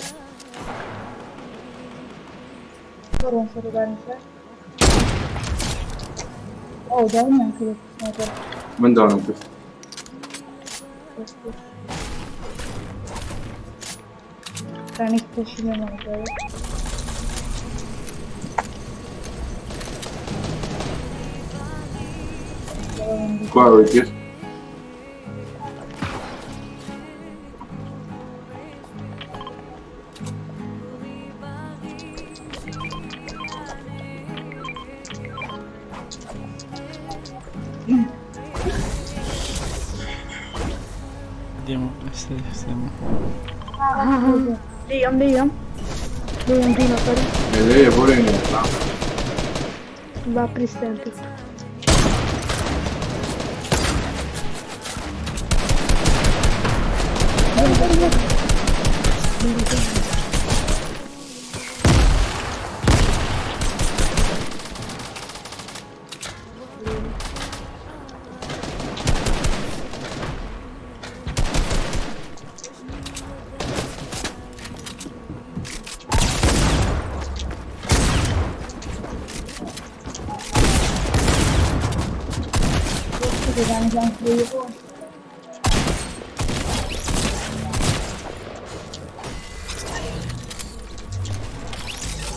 بڕۆن سەر دانیشە. ئەو داونیان کرد. من داونم کرد. کانێک پێشی لێ کوا ئەوەی کرد؟ دێمە ئێستا دێمە. ليام ليام ليام بينا طري. لێیە بۆ لێ نییە. با پریستیان کرد.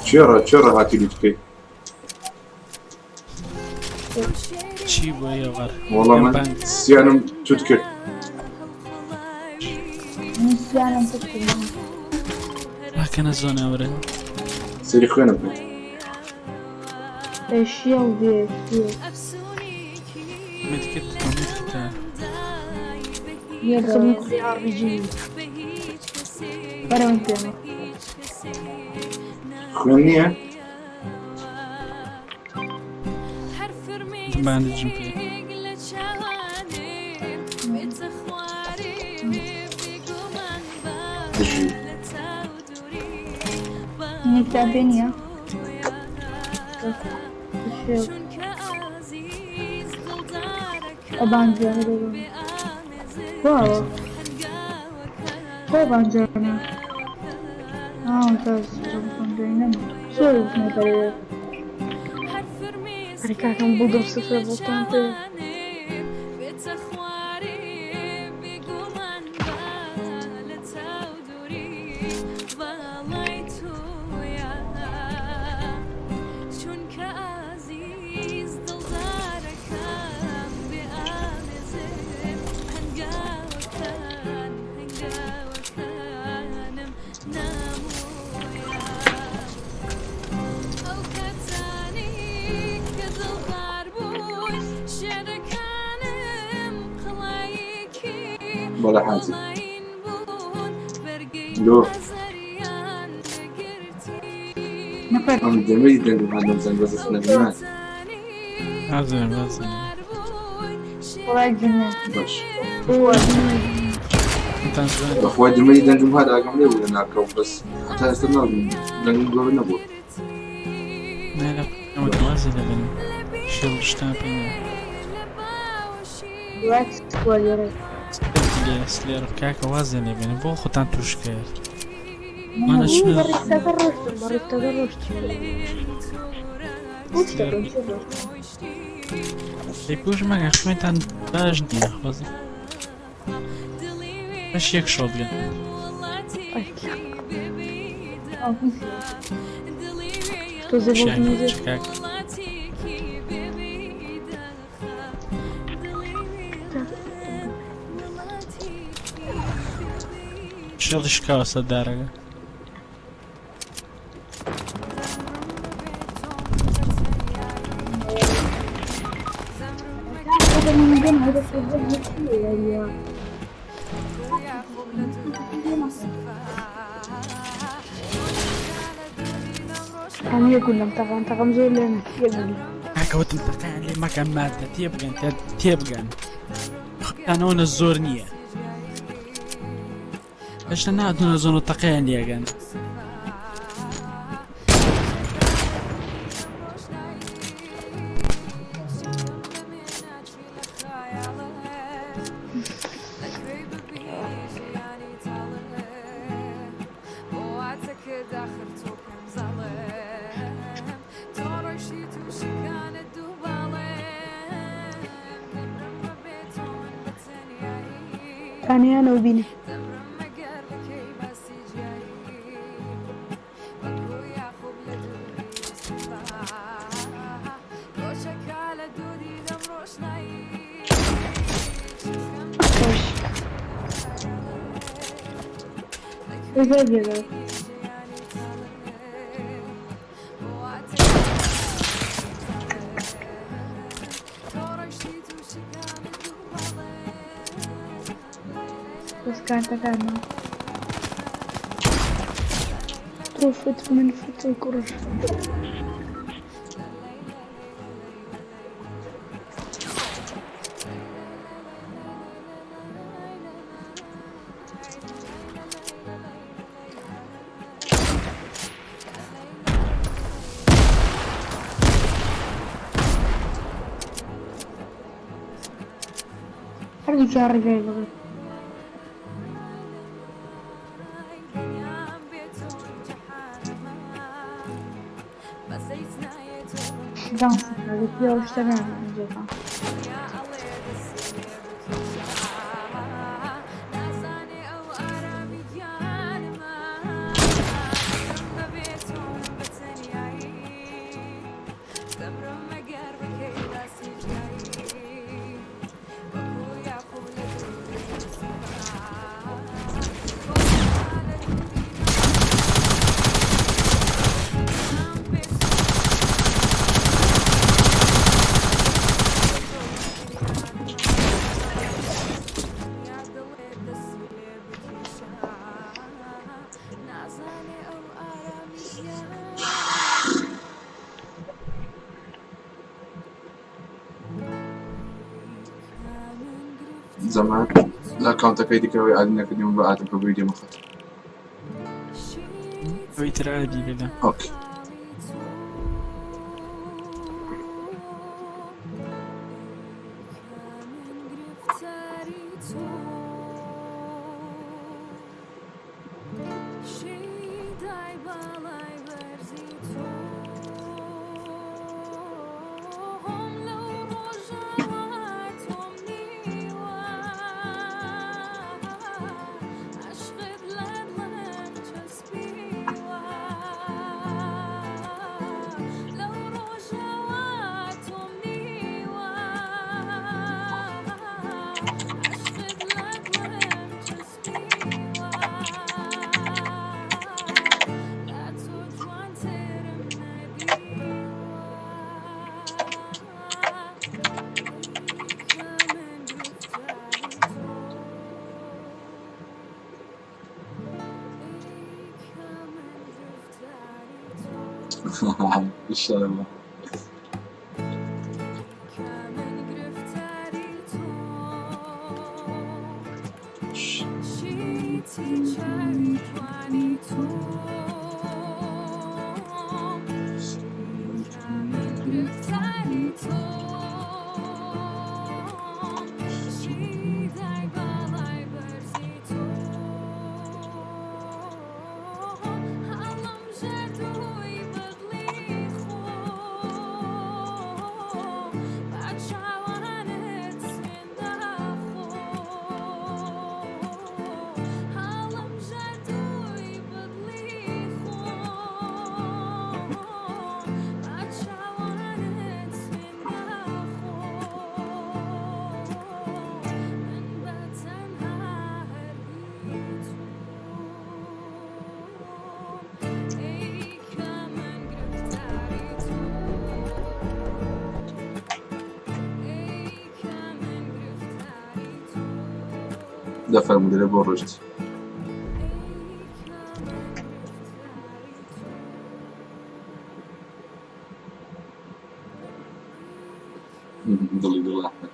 چێڕە چێڕە هاتی لوتکەی؟ چی بووە ئێوار؟ وەڵا من سیانم توت کرد. سیانم توت کرد. ڕاکەنە زۆنە وەرە. سەیری خوێنم کرد. شیڵ دێ شیڵ. مدکت مدکتە. خدمة ار بي جي. بەرەوە پێمە. خوێن نییە؟ باندجم پێ. دژی. نێکتان پێ نییە؟ شیڵ. ئەبانجانە دەبم. واوە. خۆ بانجانە. آه ممتاز. شو سنايبر. کاکەم بووگم سفرە بۆتان پێ. بەڵێ حاجی. لۆ ئەم دەمەی دەنگم هات دەمزانی بەس دەستم نازانم نازانم. وڵای جنێ. باش. تان زۆنە. بەخوای دەمەی دەنگم هات ئاگام لێ بوو لە ناکەو بەس هەتا ئێستا نازانم دەنگم گەورە نەبووە. نا نا ئەوە دەوازی لەبن. شێڵ شتان پێ نییە. دوای سکواد یەرێ. لێ سلێر کاکە وازیان لێ بێنن بۆ خۆتان توش کرد ئەوانە من چنە بە ڕیفتەکە ڕۆشتم بە ڕیفتەکە ڕۆشتم بۆ چ سلێر دەکەم چی ڕۆشتم ئەی پوش مەگە خوێنتان باش نییە خۆزە بەش یەک شۆت گەن ئەی تۆزێ بۆ شیان بنوزێ کاک شێڵی شکاوە سەردارەکە ئەم یەک گولەم تەقام تەقام زۆر لێ یەک گولە کاکەوتم تەقیان لێ مەکەن مادە تێبگەن تێبگەن خۆتانەوە زۆر نییە هێشتا ناتونە زۆن و تەقیان لێگەن تانیانەوە بینێ خۆش ڕێگای بێ بەس کارتەکانمان تۆ فت من فت کوڕش هەردووکیان ڕێگای بڵێ دانس پیاوە شتەکان جێکان زەمان لە ئەکاونتەکەی دیکەوەی ئادی نەکردیم بە ئادم کە بووی دێمە خەت ئەوی تر ئادی بێدە ئۆکەی ئینشاءالله دەفەرموو دەرێ بۆ ڕۆشت. دڵی دڵ ئەحمەد.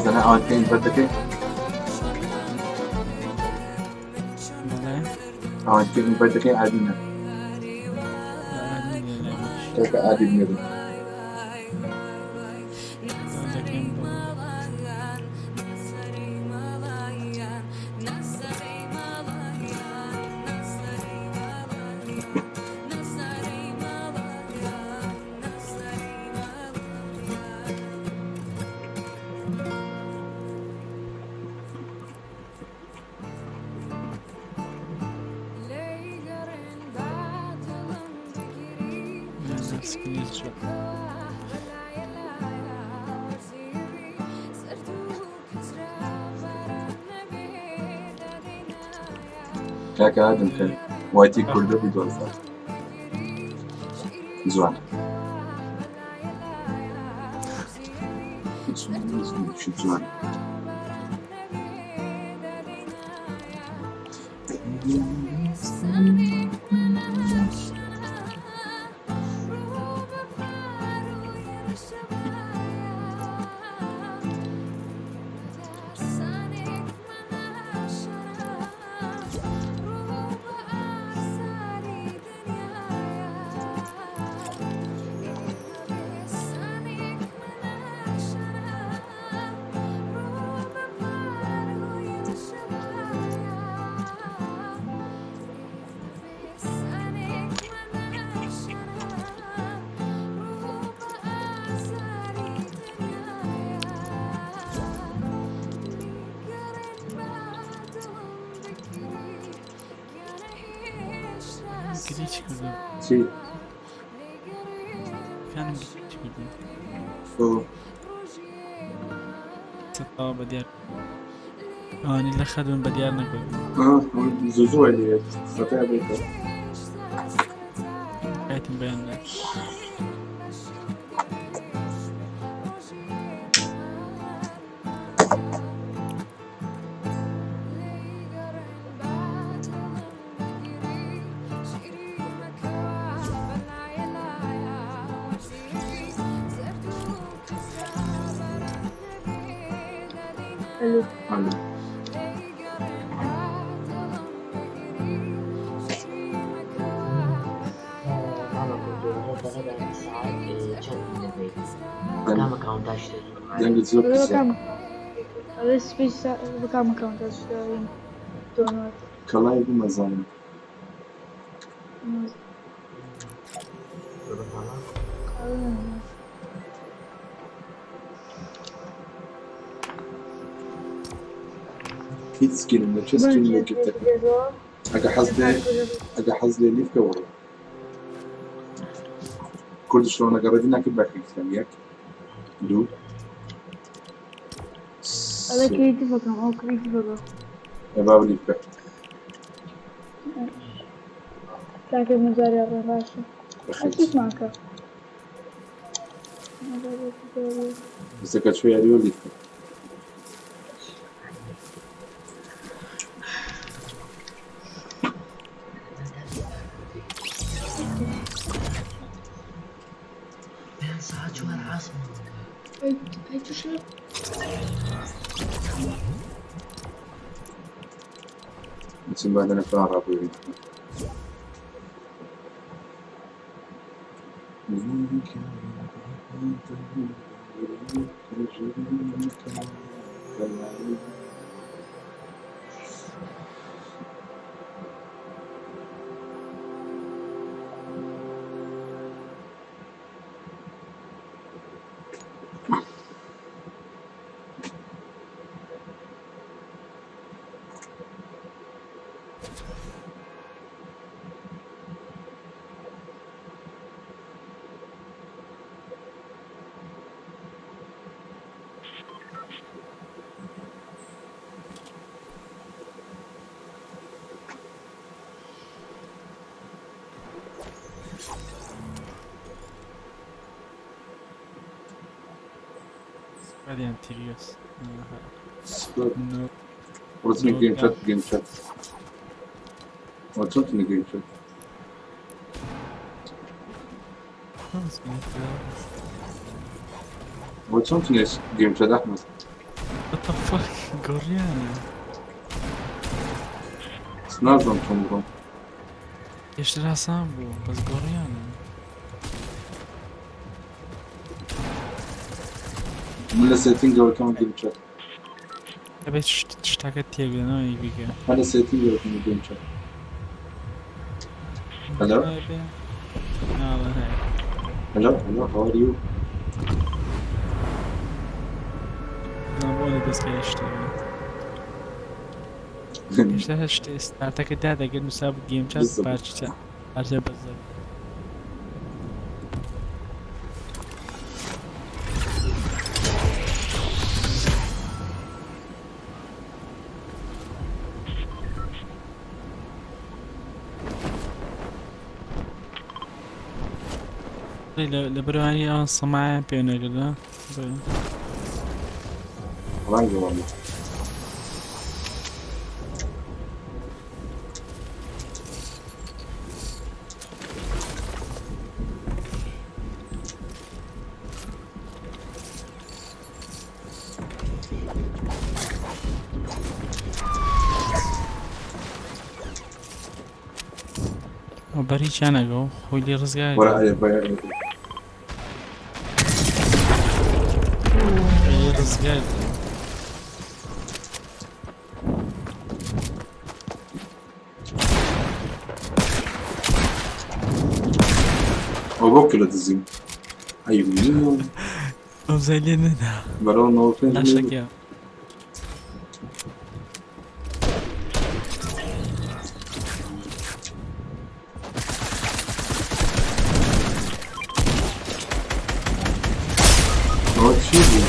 زانا ئەوان کە ئینڤەر دەکەی؟ بەڵێ ئەوان کە ئینڤەر دەکەی عادی نا. ئادی نییە لای منیش. کاکە ئادی نییە. دەکەین بۆ سکرین چوو. کاکە ئادم کە وایتی کوردە بوو دوازدە جوان. جوان. گریچ کردم. چی؟ کانم گریچ کردم. بۆ تەواو بە دیار. ئەوانەی لە خەت بن بە دیار نەکەوتن. زوو زوو وای لێ خەتای بێتەوە. کاتم بەیان ناکرد. ئەلو. ئەلو. مامە کوردۆ دەڵێ سەعات چەند دەبێت؟ کام ئەکاونتاش دەنگت زۆر ئەڵێ کزە. بەکام ئەڵێ سپی بەکام ئەکاونتاش داوین دۆنات. کەڵای بمەزانم. هیچ سکینم لە چه سکین لە گرتەکە. ئەگە حەز لێ ئەگە حەز لێ لیفکە وەڕۆ. کوردش ڕۆنەگە ڕێدی ناکرد باکەکەم یەک دوو ئەڵێ سێ. کریتیڤەکەم ئەو کریتیڤەکە. ئێ با لیفکە. کاکە مەجاریا ڕێ باشە. بەخێر. ئەچیتمان کە. بەسەکە چۆ یاریوە لیفکە. ساعت چوار عاسمە. ئەی تو شەو بچم با دەنە فلان ڕابوێرین. بعدين تيريوس. What's in the game chat? Game chat. What's in the game chat? What's in the game chat أحمد؟ What the fuck گۆڕیانە بس نازم چۆن بڕۆم. پێشتر ئاسان بوو بەس گۆڕیانە. من لە سێتینگەوە کەم گەیم چات. ئەبێت شتەکە تێبێنەوەی بیکە. من لە سێتینگەوە کەم گەیم چات. Hello? Hello, hello, how are you? بۆ لە دەستکاری شتێ پێشتر هەر شتێ ستارتەکە دادەگەر نووسا بوو گەیم چات بالضبط. پارچە پارچە بەزە. لە بەروانی ئەوان سەمایان پێ نەکردە. ڕەنگە والله. بەری چیانەگە خۆی لێ ڕزگار وەرە ئەرێ بایە لێ ڕزگار. ئەو بۆ کە لە دزیم ئەی ئەو زای لێ نەدا بەرەوە 95. لاشەکە. ئەوە چی بوو؟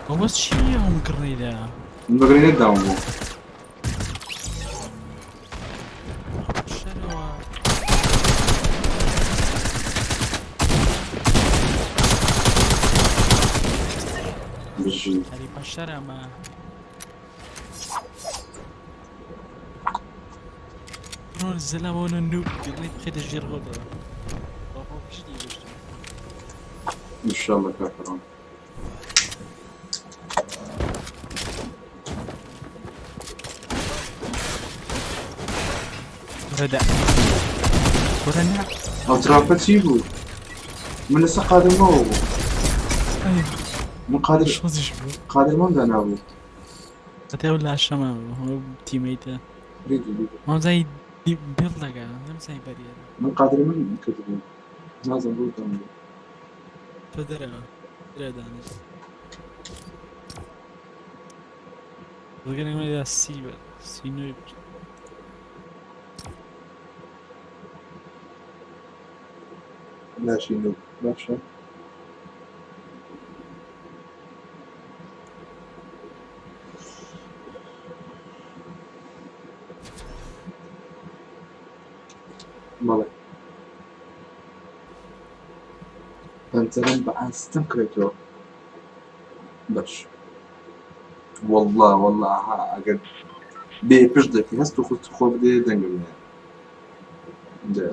ئەوە چییە ئەم گڕیدا؟ من بەگرێ نەداوم بوو. شەرەوە. بژی. هەری بەشەر ئەمە. ڕۆن زەلامەوە نوب گڕی بخێتە ژێر خۆتەوە. بابا پشتی بشت. إن شاء الله كافرون. ڕەدا وەرە نا. ئەو تراپە چی بوو؟ من لەسەر قادرمەوە بوو. من قادر شۆزیش بوو. قادرمەم دانابوو. هەتا ئەو لاشەمان بوو ئەو تیمەیتە. ریدی ریدی. مامزای بێڵ دەکا نەمزای بەریە. من قادرمەم کردبوو. نازم بۆ دام بوو. تۆ دەرەوە دەرەوە دانیش. ڕگەنێک سی بەر سی نۆی بەر. لاشی نوو باشە. بەڵێ پەنجەرەم بە ئاستەم کرێتەوە. باش والله والله ها ئەگەر بێ پشت دەکەی هەست و خست خۆ بدێ دەنگم نایە. دێ.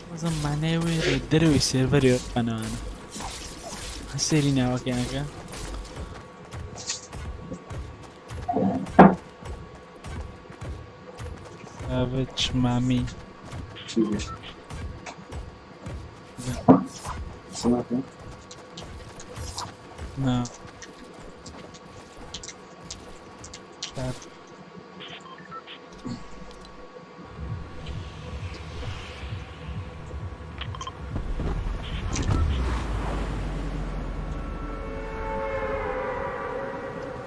بازم معنای وێ لە دەرەوەی سێرڤەری ئەنەوانە. سێری ناوەکەیانەکە. ساڤج مامی. چی بوو؟ قسە ناکەم؟ نا.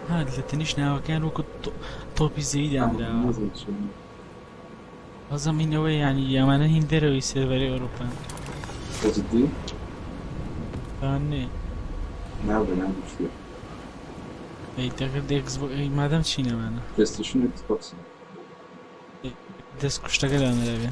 ها لە تەنیش ناوەکان وەکو تۆپی زەوی دانراوە. نازم چی بوو. بەزەمینەوە یعنی ئەمانە هین دەرەوەی سێرڤەری ئەوروپان. بە جدی؟ نێ. نابێ نابێ شتێ. ئەی دەکرد ئێکس بۆ ئەی مادەم چین ئەمانە؟ پلەیستەیشن و ئێکس بۆکس. دەست کوشتەکە دانرابێ.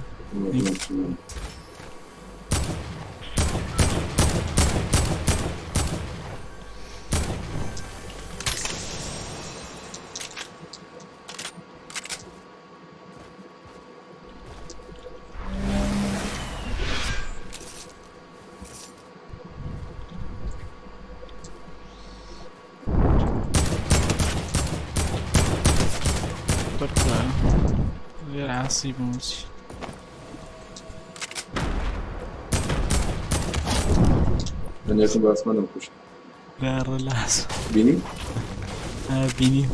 غير عصيب موسي. من یەکم بە ئاسمانم کوشت. لا ڕلاس. بینی؟ بینی.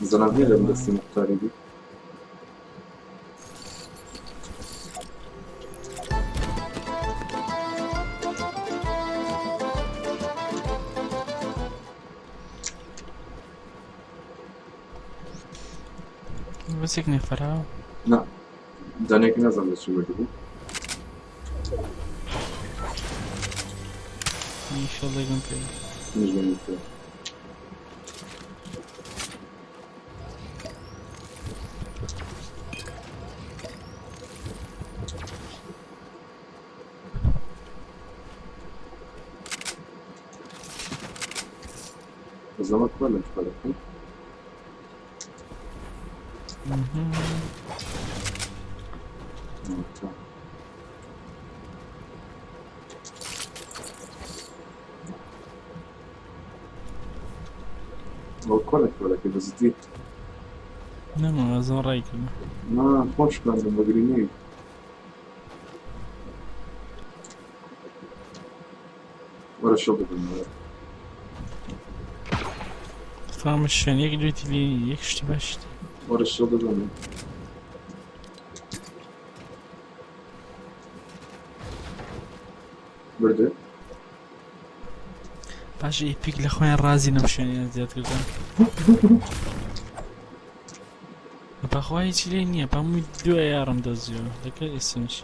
زەلام هەیە لەم دەستی موختاری بی. بەس یەک نەفەرە؟ نا دانەیەک نازانم لە چی مردبوو. ئینشەڵڵا پێ. منیش بەنیم پێ. بەزەمە کوا لەم چوارەکەی؟ ئەوە کوا لە چوارەکەی بە جدی؟ نەما بەزەم ڕای کردم. نا خۆم شکاندم بە گرینەی. وەرە شڵ ببنەوە. فامە شوێن یەک دوێتی لێ یەک شتی باشتی. وەرە شڵ ببنەوە. بردێ؟ باش ئێپیک لە خۆیان ڕازی نەم شوێنیان زیاد کردن. بەخوا هیچی لێ نییە پامووی دوو ئەیارم دەزیەوە لەگەڵ ئێسمش.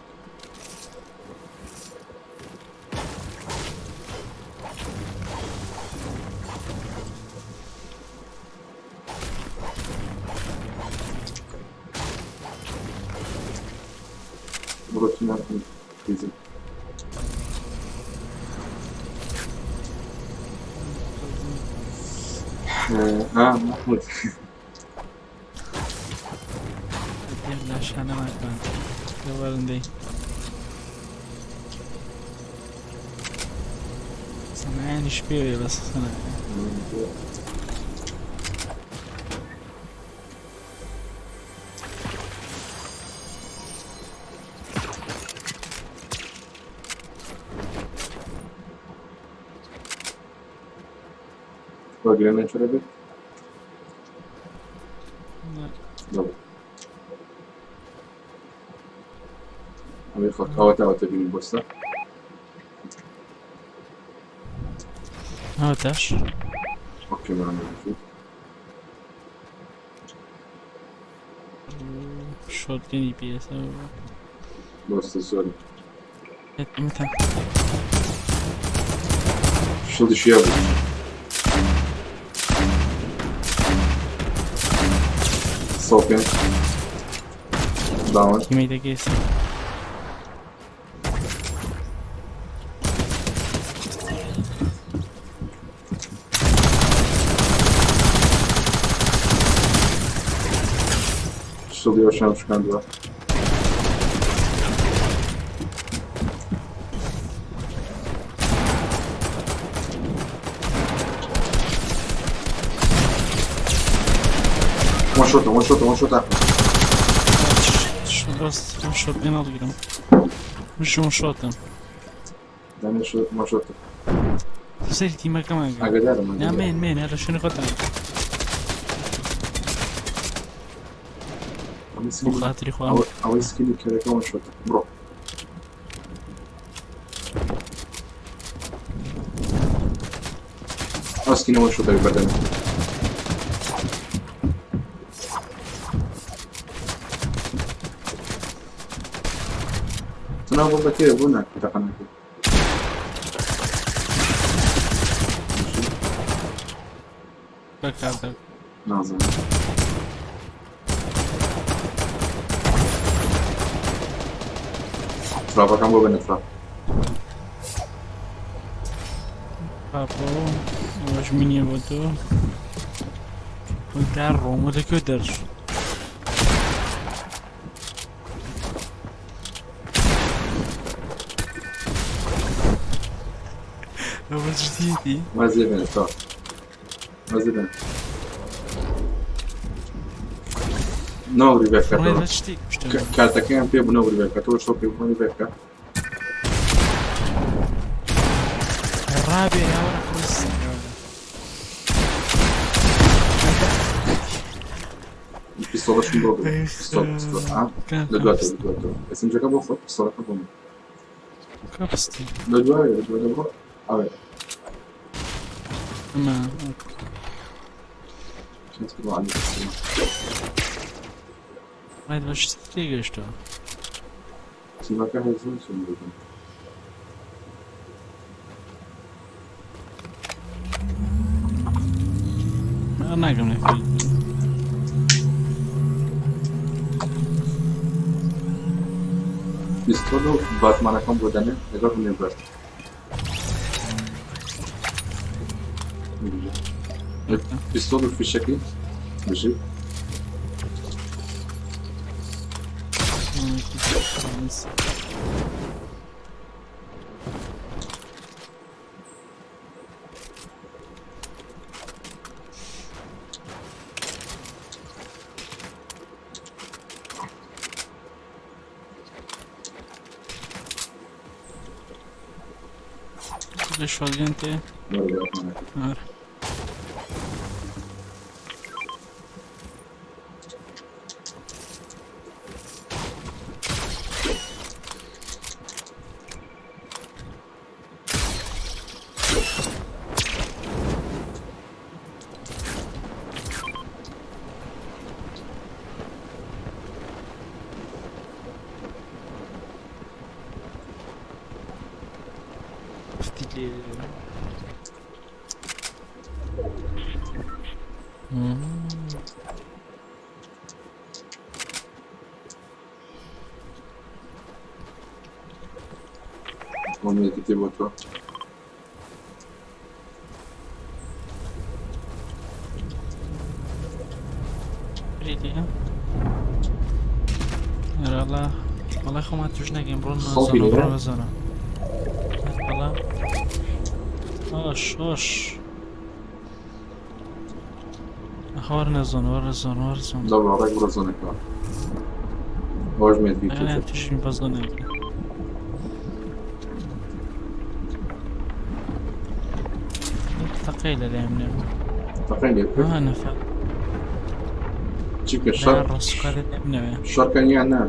بڕۆ چی ناکەم فیزم. ئا مەحمود. دیار لاشانەمان کان لەوەرندەی. سەنایانیش پێوێ بەس سەنا. کوا گرێنە چۆرە بێت؟ نا. بەڵێ. ئەوەی خەڵک ئەوەتە ئەوەتە بینی بۆسە. ئەوەتاش. ئۆکەی مامە بژی. شۆتگەنی پێسە. بۆستە زۆری. ئەمەتان. شڵدیشی هەبوو. 105 داون. تیمەیتەکەی ئێستا. شڵدی ئەوشیان شکاندووە. وان شوتە وان شوتە وان شوتە ئەحمەد. بەس وان شۆت پێ نەڵگرم. مش وان شۆتم. دانێ شۆت وان شۆتە. سەیری تیمەکەمان کە. ئاگادارم نا ئاگادارم. مێن مێن هەر لە شوێنی خۆتان. ئەوەی بۆ سکینی خاتری خوا. ئەوەی سکینی کەرەکە وان شۆتە. بڕۆ. ئەو سکینە وان شۆتە بەردەمێ. لەناو بۆمبەکەیە بۆ ناکەی تەقە ناکەی؟ بەکار دەک. نازانم. ترابەکەم بۆ بنە تراب. پاپۆ ئەوەش منیە بۆ تۆ. دار ڕۆمە لەکوێ دەرچوو؟ ئەوە جدیتی؟ وازێ بێنە تراب. وازێ بێنە. ناوری فڕێ بێکەتەوە. لە شتێک کوشتم. کارتەکەیان پێ بوو ناوری بێکەتەوە شتۆ پێ بوو بێکە. ڕابێ یاوەرە قورس. پیستۆڵەشم بۆ بێ. ئەی پیستۆڵ پیستۆڵ. ئا کام لە کام دواتەوە لە پستە؟ دواتەوە. ئەسنجەکە بۆ خۆت پیستۆڵەکە بۆ من. کام پستی؟ لە دوایە لە دوای بڕۆ. ئەوێ. ئەمە کەس بڕۆ عەلی پستۆڵە. ڕای بە شتت تێگەشتەوە. تیمەکە هەر زۆر زۆر بوون. ناگەم لە فێری. پیستۆڵ و باتمانەکەم بۆ دەنێ لەگەڵ هونێ بەرد. پیستۆڵ و فیشەکی بژی. لە شۆتگەن تێ؟ وەرە باتمانەکە. ئارە. پستی لێ. ئۆمێدی تێ بۆ تۆ. بریتیە؟ ئەرە وەڵا خۆمان توش نەگەین بڕۆن خەڵکی زۆنە لێرە؟ بڕۆنە زۆنە. وەڵا ئۆش ئۆش. وەرنە زۆن وەرە زۆن وەرە زۆن. دەبڕۆ ڕێک بڕۆ زۆنەکەوە. ئەوەش مێدی ئەگەر تێ. تووشین بە زۆنێک. تەقەی لە لای منەوە. تەقەی لێ بکە. آه نەفەر. چی بکە لا شەڕ ڕاستکار لە لای منەوە. شەڕکەن یان نا؟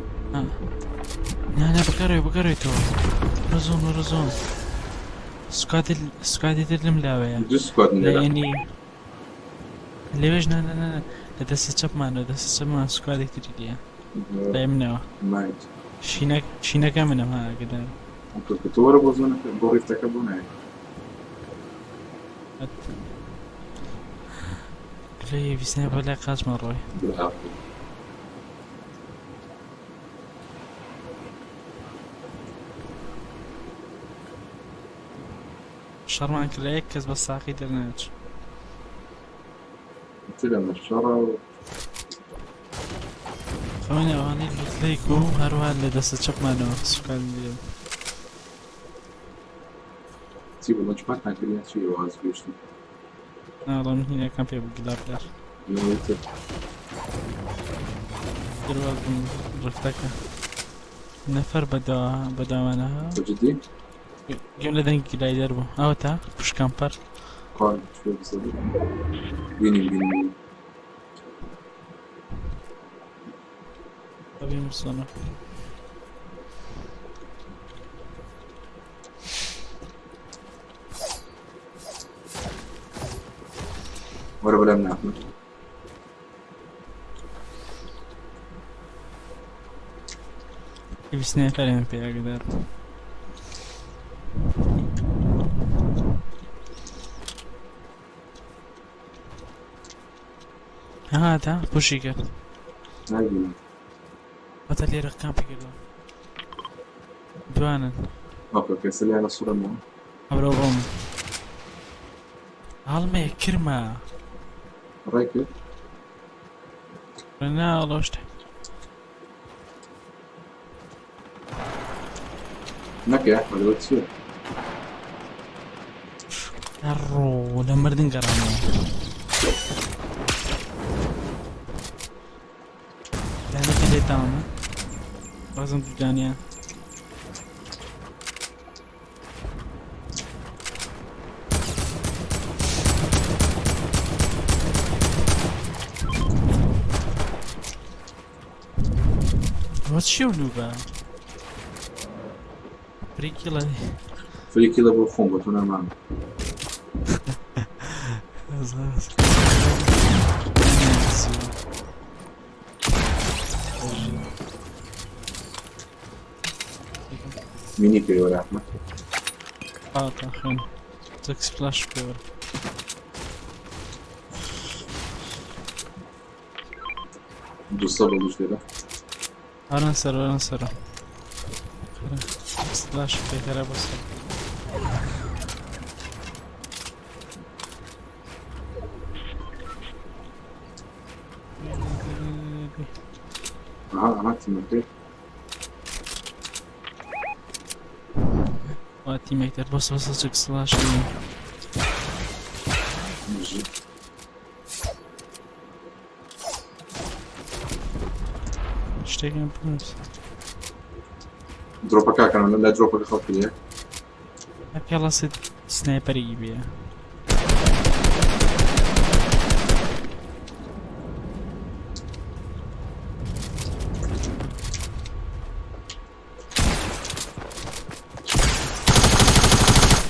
نا نا بگەڕێ بگەڕێتەوە. وەرە زۆن وەرە زۆن. سکادی سکادی تر لەم لاوەیە. دوو سکواد لە لێرە. یعنی لەوێش نا نا نا نا لە دەستە چەپمانەوە دەستە چەپمان سکوادێک تری لێیە. لای منەوە. مایت. شینەک شینەکە منم ها ئاگادار. کە تۆ وەرە بۆ زۆنەکە بۆ ڕیفتەکە بۆ نایە. لێ ویستنە بۆ لای قاچمان ڕۆی. بالعافية. شەڕمان کرد لە یەک کەس بە ساقی دەرناچ. قلت لها من الشرع خەوەنی ئەوانەی لوتلەیک و هەروەها لە دەستە چەپمانەوە سوکان لێ. چی بڵێ چپات ناکردیان چی واز گوشتی. ناڵم هینەکەم پێ بگلا بلار. تر. دەرواز بوون ڕفتەکە. نەفەر بەداوانە جدي؟ گوێم لە دەنگی لای دەر بوو. ئەوە تا پشکامپەر. قال شو بصدق بيني بيني بەبیم سۆنە. ولا بلا من أحمد. Sniperem پێ ئاگدار. هاتا پوشی کرد. نابینم. هەتا لێرە کامپی کردووە. دوانن. ئۆکە ئۆکە سلیانە سوورەمەوە. ئەبرەوە بۆم. هەڵمێ کرمە. ڕای کرد. نا ڕۆشت. نەکەی ئەحمەد ئەوە چییە؟ ئەڕۆ لە مردن گەڕامەوە. لعنەتی لێ داومە. بازم دوودانیان. ئەوە چییە و نوبە؟ فریکیڵە فریکیڵە بۆ خۆم بۆ تۆ نامان. مینی پێ وەرە ئەحمەد. ئاتا خوێن جەک سپلاش پێ وەرە. دووسە بەڵوش لێرە. وەرن سەر وەرن سەر. سپلاش پێ خێرا بۆ سەر. ئەها ئەها تیمەکەی. وا تیمێک تر بۆ سەر جەک سپلاش. بژی. شتێکیان بنووس. درۆپەکەکەن لە درۆپەکە خەڵکی لێ. پێڵەسێت سنایپەرێکی بێ.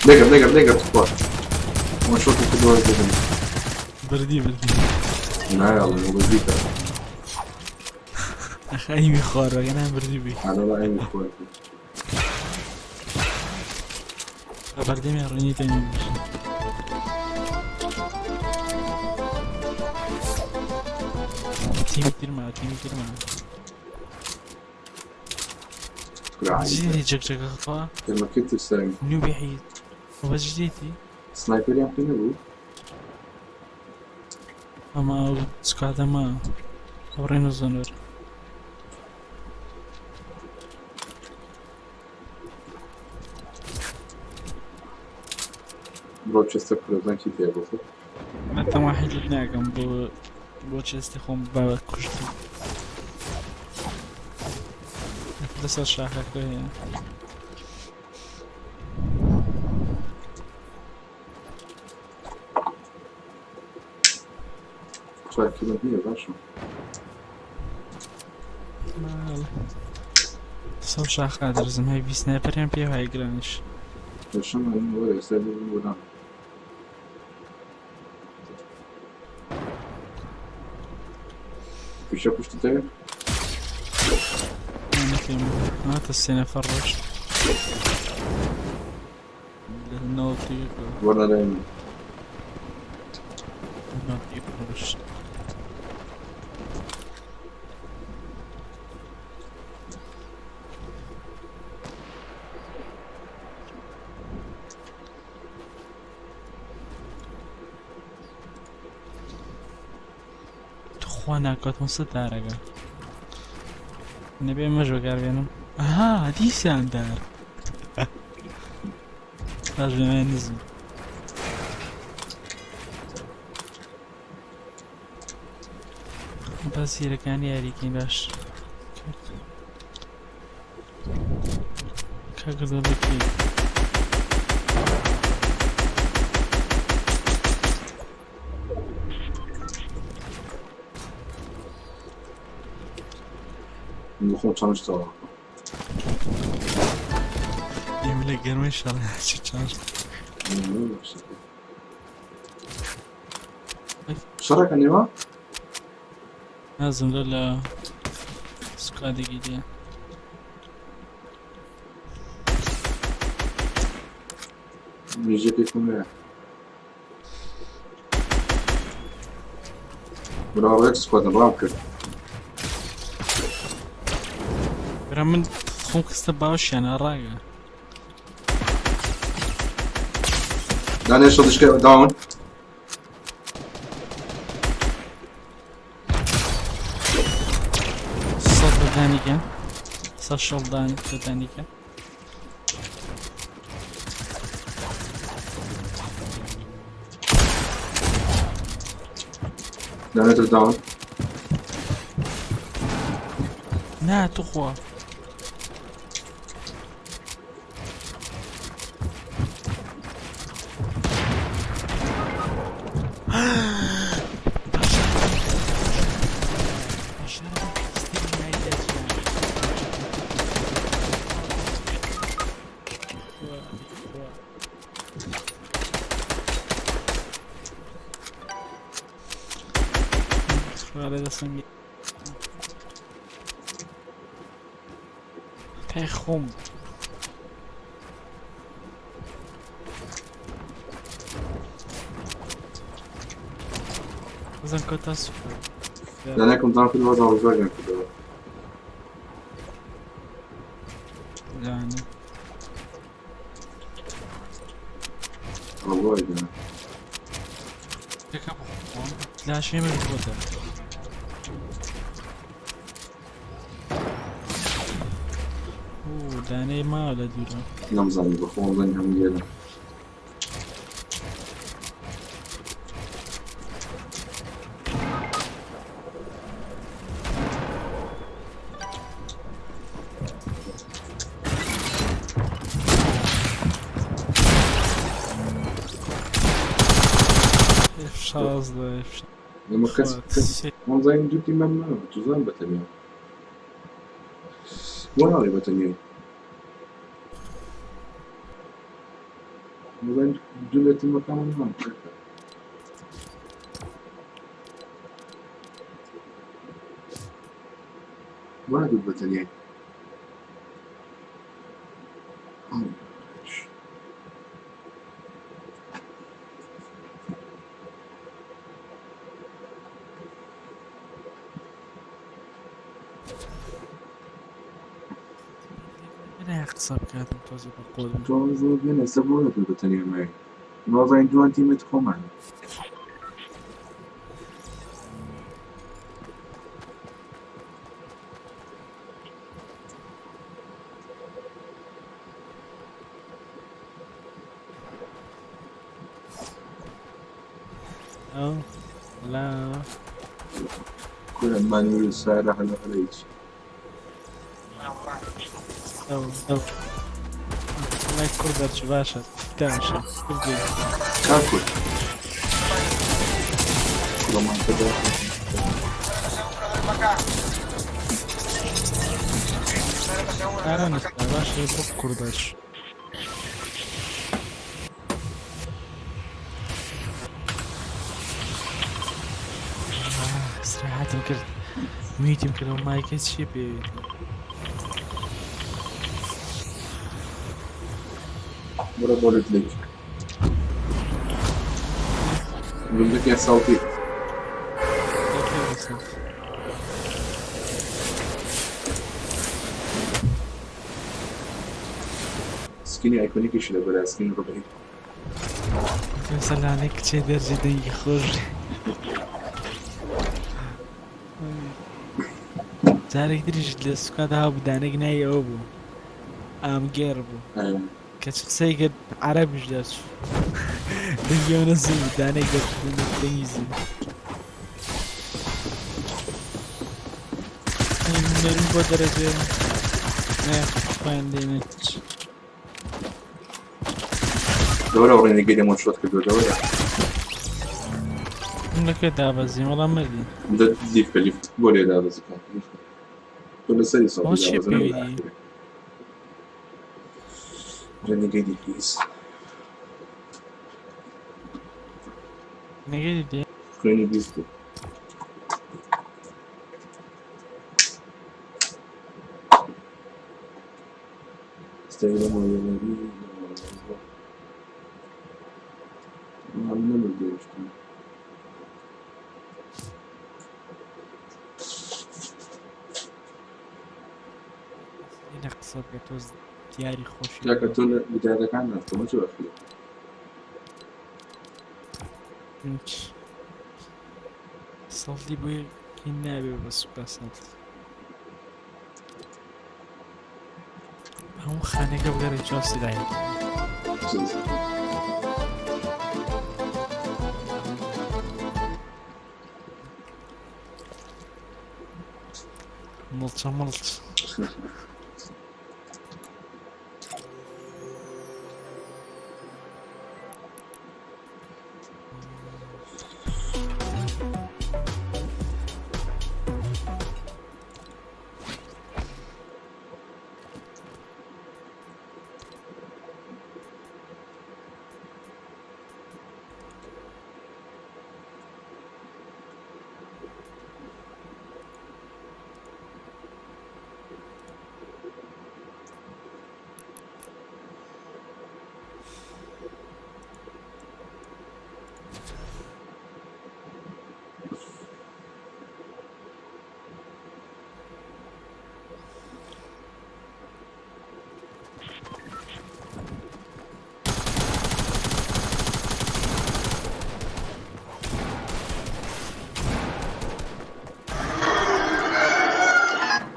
لێگەر لێگەر لێگەر تخوا. وان شۆکی کردووە دەبن. بردی بردی. نایەڵم وڵی بیکە. ئەخ ئەیمی خوارەوە گەنا بردی بی. ئەرەڵا ئەیمی خوارد. بەردەمی ڕینی تەنی بژی. تیمی ترما تیمی ترما. کورە عەیبە. جديدي جەک جەکە خوا. تیمەکەی ترساوی. نوبی حید. بە جديتي سنایپەریان پێ نەبوو؟ ئەمە ئەو سکادەمە ئەو ڕێنە زۆنەر. بڕۆ چێستە بکەرە بزان کی تێ بۆ خۆ. ئەتەما حیلت ناکەم بۆ بۆ چێستی خۆم بە کوشتی. لەسەر شاخەکە هەیە. چوار کیلۆ نییە باشە. ماڵ. لەسەر شاخە درزم هەی بی سنایپەریان پێ های گرانیش. باشم وەرە ئێستا ببم بۆ فیشە پشتت هەیە؟ هاتە سێ نەفەر ڕۆشت. لە نەوەتی وەرە لای من. نەوەتی ڕۆشت. تخوا ناکاتم سە دارەکە. نەبێ مەش بەکاربێنم. ئەها دیسان دار. باش بێمە نزم. بەس زیرەکانی یاریکەین باش. کاکە دەبێت. من بۆ خۆم چاڵنج تەواو. ئێمە لە گەرمەی شەڕ چی چاڵنج. شەڕەکە نێوە؟ نازم لە سکادێکی دیە. میوزیکێکم هەیە. برا ڕێک squad م ڕام کرد. برا من خۆم خستە باوەشیانە ڕاگە. دانێ شڵشکە down. سەد بە دانیکە. سەد شڵ دانی بە دانیکە. دانێتە down. نا توخوا. تای خۆم. بزن کۆتا سوپەر. دانێکم down کرد وەزا ڕزگاریان کردەوە. لانە. وەڵڵای دانا. یەکە بخۆم. لاشەی من بۆتە. ئوو دانەی ماوە لە دوورە. نەمزانی بە خۆم زانی هەموو لێرە. F16 F ئێمە کەس کەس وەمزانی دوو تیمان ماوە توزان بەتەنیا. بۆ ناڵێ بەتەنیا. وەمزانی دوو لە تیمەکانمان ماون کاکە. بۆ نادوو بەتەنیای. قسە بکاتم تۆزە بە قۆڵم. تۆ زۆر بێنە ئێستا بۆ نەتوو بەتەنیا مای. نازانین دووان تیمەت خۆمان. ئەو لا کورە مانوی سارە هەلە هەلە هیچ. ئەو ئەو وڵای کوڕ دەرچوو باشە داشە کوردی. کاک کورد. کوڕەمان کە ئارا نووسرا باشە بۆ کوڕ دەرچوو. ئیسراحەتم کرد میوتم کرد ئەو مایکە چییە پێوێت؟ بڕۆ بۆ لوت لیک. لوتێک ساڵتی. سکینی ئایکۆنیکیشی لەبەرە سکینی ڕبعی. سەلانێ کچێ دەرجێ دەنگی خۆش. جارێک تریش لە سوکادا هەبوو دانێک ناوی ئەوە بوو ئامگێڕ بوو کەچ قسەی کرد عەرەبیش دەرچوو دەنگی ئەو نەزی بوو دانێک دەرچوو دەنگی زی نەرم بۆ دەرەجێ نێ خۆیان دێنێ. دەورە ڕێنەگەی دەمۆ شۆت کردو دەورە. من لەکوێ دابەزیم وەڵا مردی. لیفکە لیفت بۆ لێ دابەزی کاکە لیفکە. تۆ لەسەری سەڵتی ئەوە چییە دابەزە پێویدی؟ ڕێنەگەی دی پلیز. نەگەی دێ خوێنی 20 بوو. گەیشتم. لە قسە بکە تۆز دیاری خۆشی کاکە تۆ لە بدایەتەکان ناتۆ مەچۆ ئەخیر. هیچ. سەڵتی بۆ هین نابێ بە سوپا سەڵتی. هەموو خانەکە بگەڕێ چۆن سیلای. مڵچە مڵچ.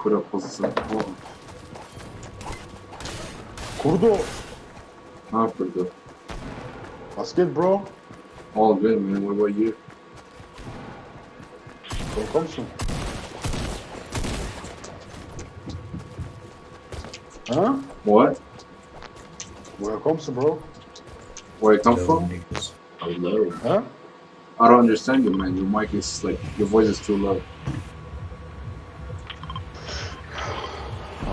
کورە قوزە. Kurdo, ها کوردۆ. what's good, bro? All good man. What about you? Welcome soon. Huh? What? Where comes bro? Where I come Hello, from? niggas. Hello. Huh? I don't understand you, man. Your mic is like your voice is too low.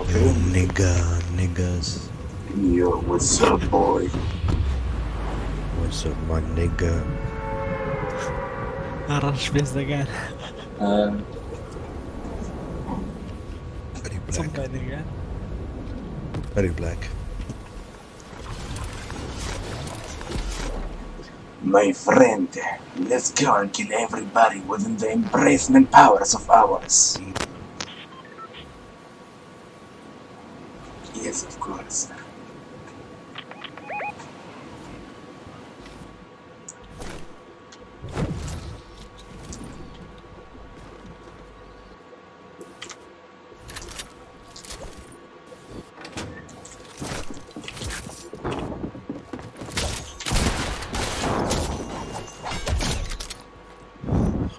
Okay. Yo, nigga, niggas. Yo, what's up, boy? What's up, my nigga? ڕەش پێستەکان. Very چۆن black. بادرگان. Very black. My friend, let's go and kill everybody within the embracement powers of ours. Yes, of course.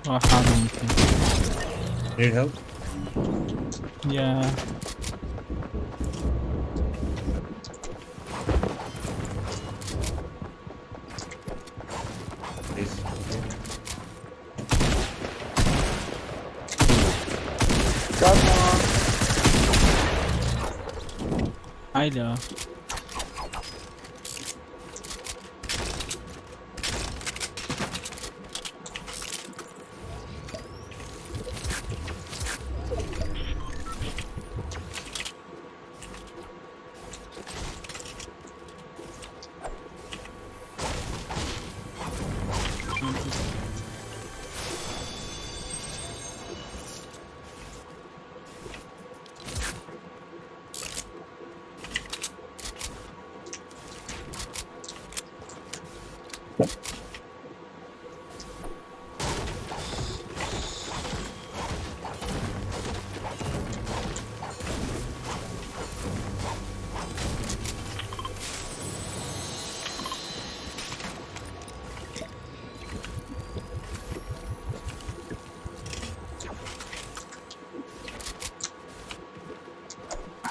خوا حاڵم بکەن. Need help? Yeah. Please. Got one. ئایلە.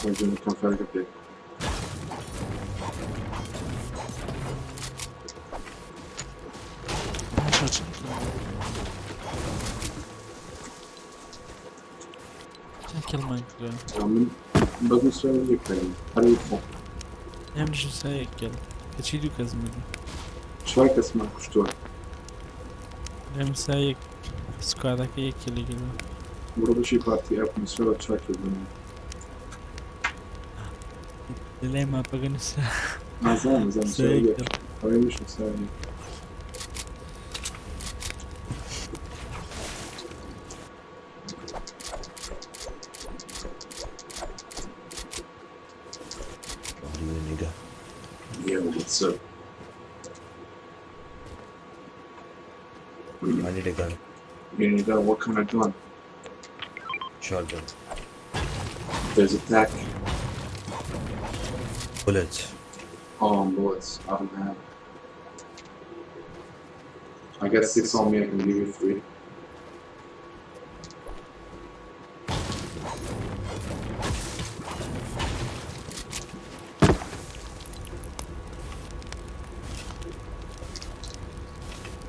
ئەحمەد جان کەم فەرقە پێ. باشە چەند چەند kill مان کردووە؟ من بەس نووسراوە یەک کردم. هەر یەک خۆم. ئەم نووسرا یەک kill. کەچی دوو کەس مردن. چوار کەسمان کوشتووە. لەم نووسرا یەک squad ەکە یەک kill ی کردووە. بڕۆ بەشی party up نووسراوە چوار kill بن. لەلای map ەکە نووسرا نازانم نازانم نووسرا نووسراوە یەک یەک. kill. ئەوەی منیش نووسراوە یەک. What's up? I need a gun. You need a gun? What kind of gun? Shotgun. There's attack. Bullets. Oh, bullets. I don't have. I got 6 on me. I can give you 3.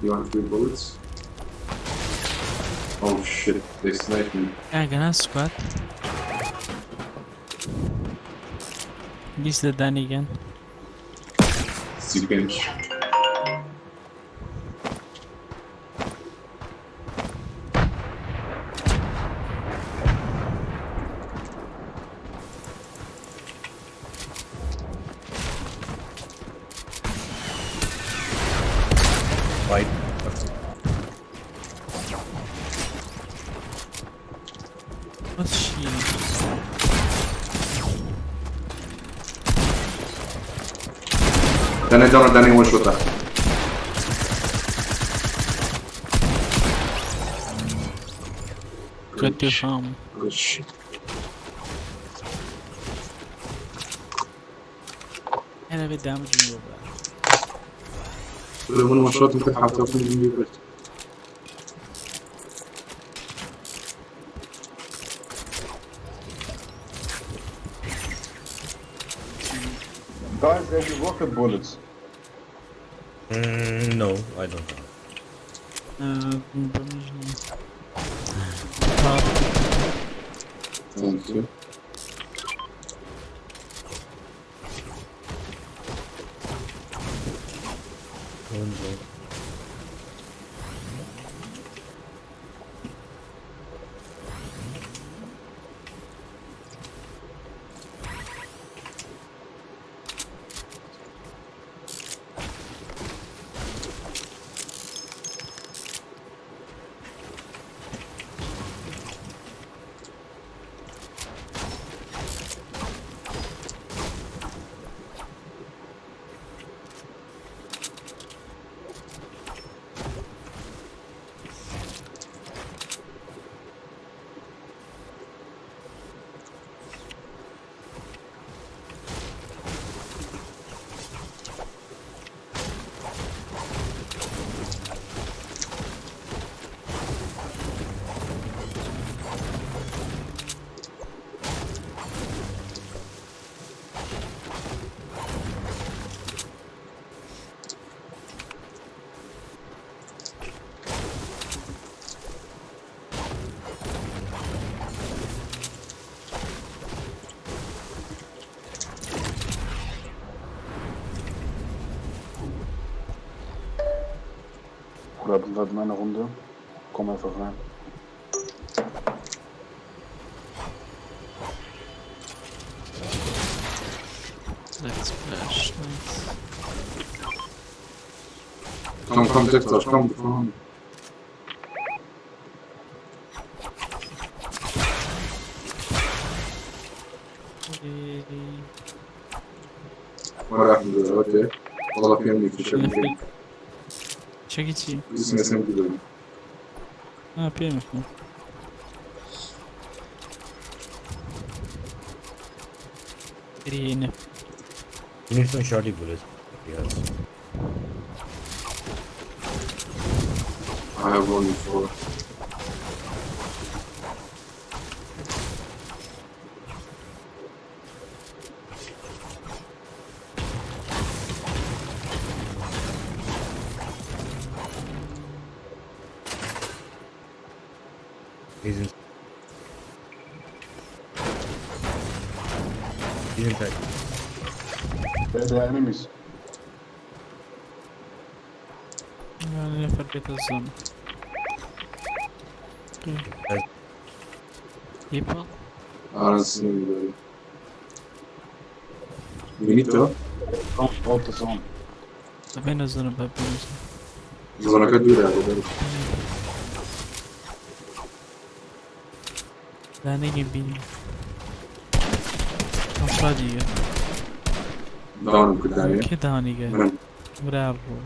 You want 3 bullets? Oh shit, they sniped me. کاکە squad 20 لە دانیگەن 35. Fight. What's she? Danny down, Danny one shot. Good to farm. Good shit. أنا بدي damage من one shot ممكن حتى من Guys, have you rocket bullets? No, I don't have. Thank you. One. Bruder, bin gerade in einer Runde. Komm einfach rein. Let's splash. Nice. Komm, komm, Dexter, komm, komm. ولا أحمد أوكي والله في عندي في شكل شكل اسمه اسمه كده اه بي ام Green. You need some shotty bullets. Yes. I have only 4. He's in. He's inside. There are enemies. يعني فرقت الزون. People? I don't see anybody. We need to. Out the zone. بين الزون بين الزون. زona كدورة يا لا نيجي بين. أفرادية. داونم کرد کێ داونی کرد؟ من. برا ڕۆ.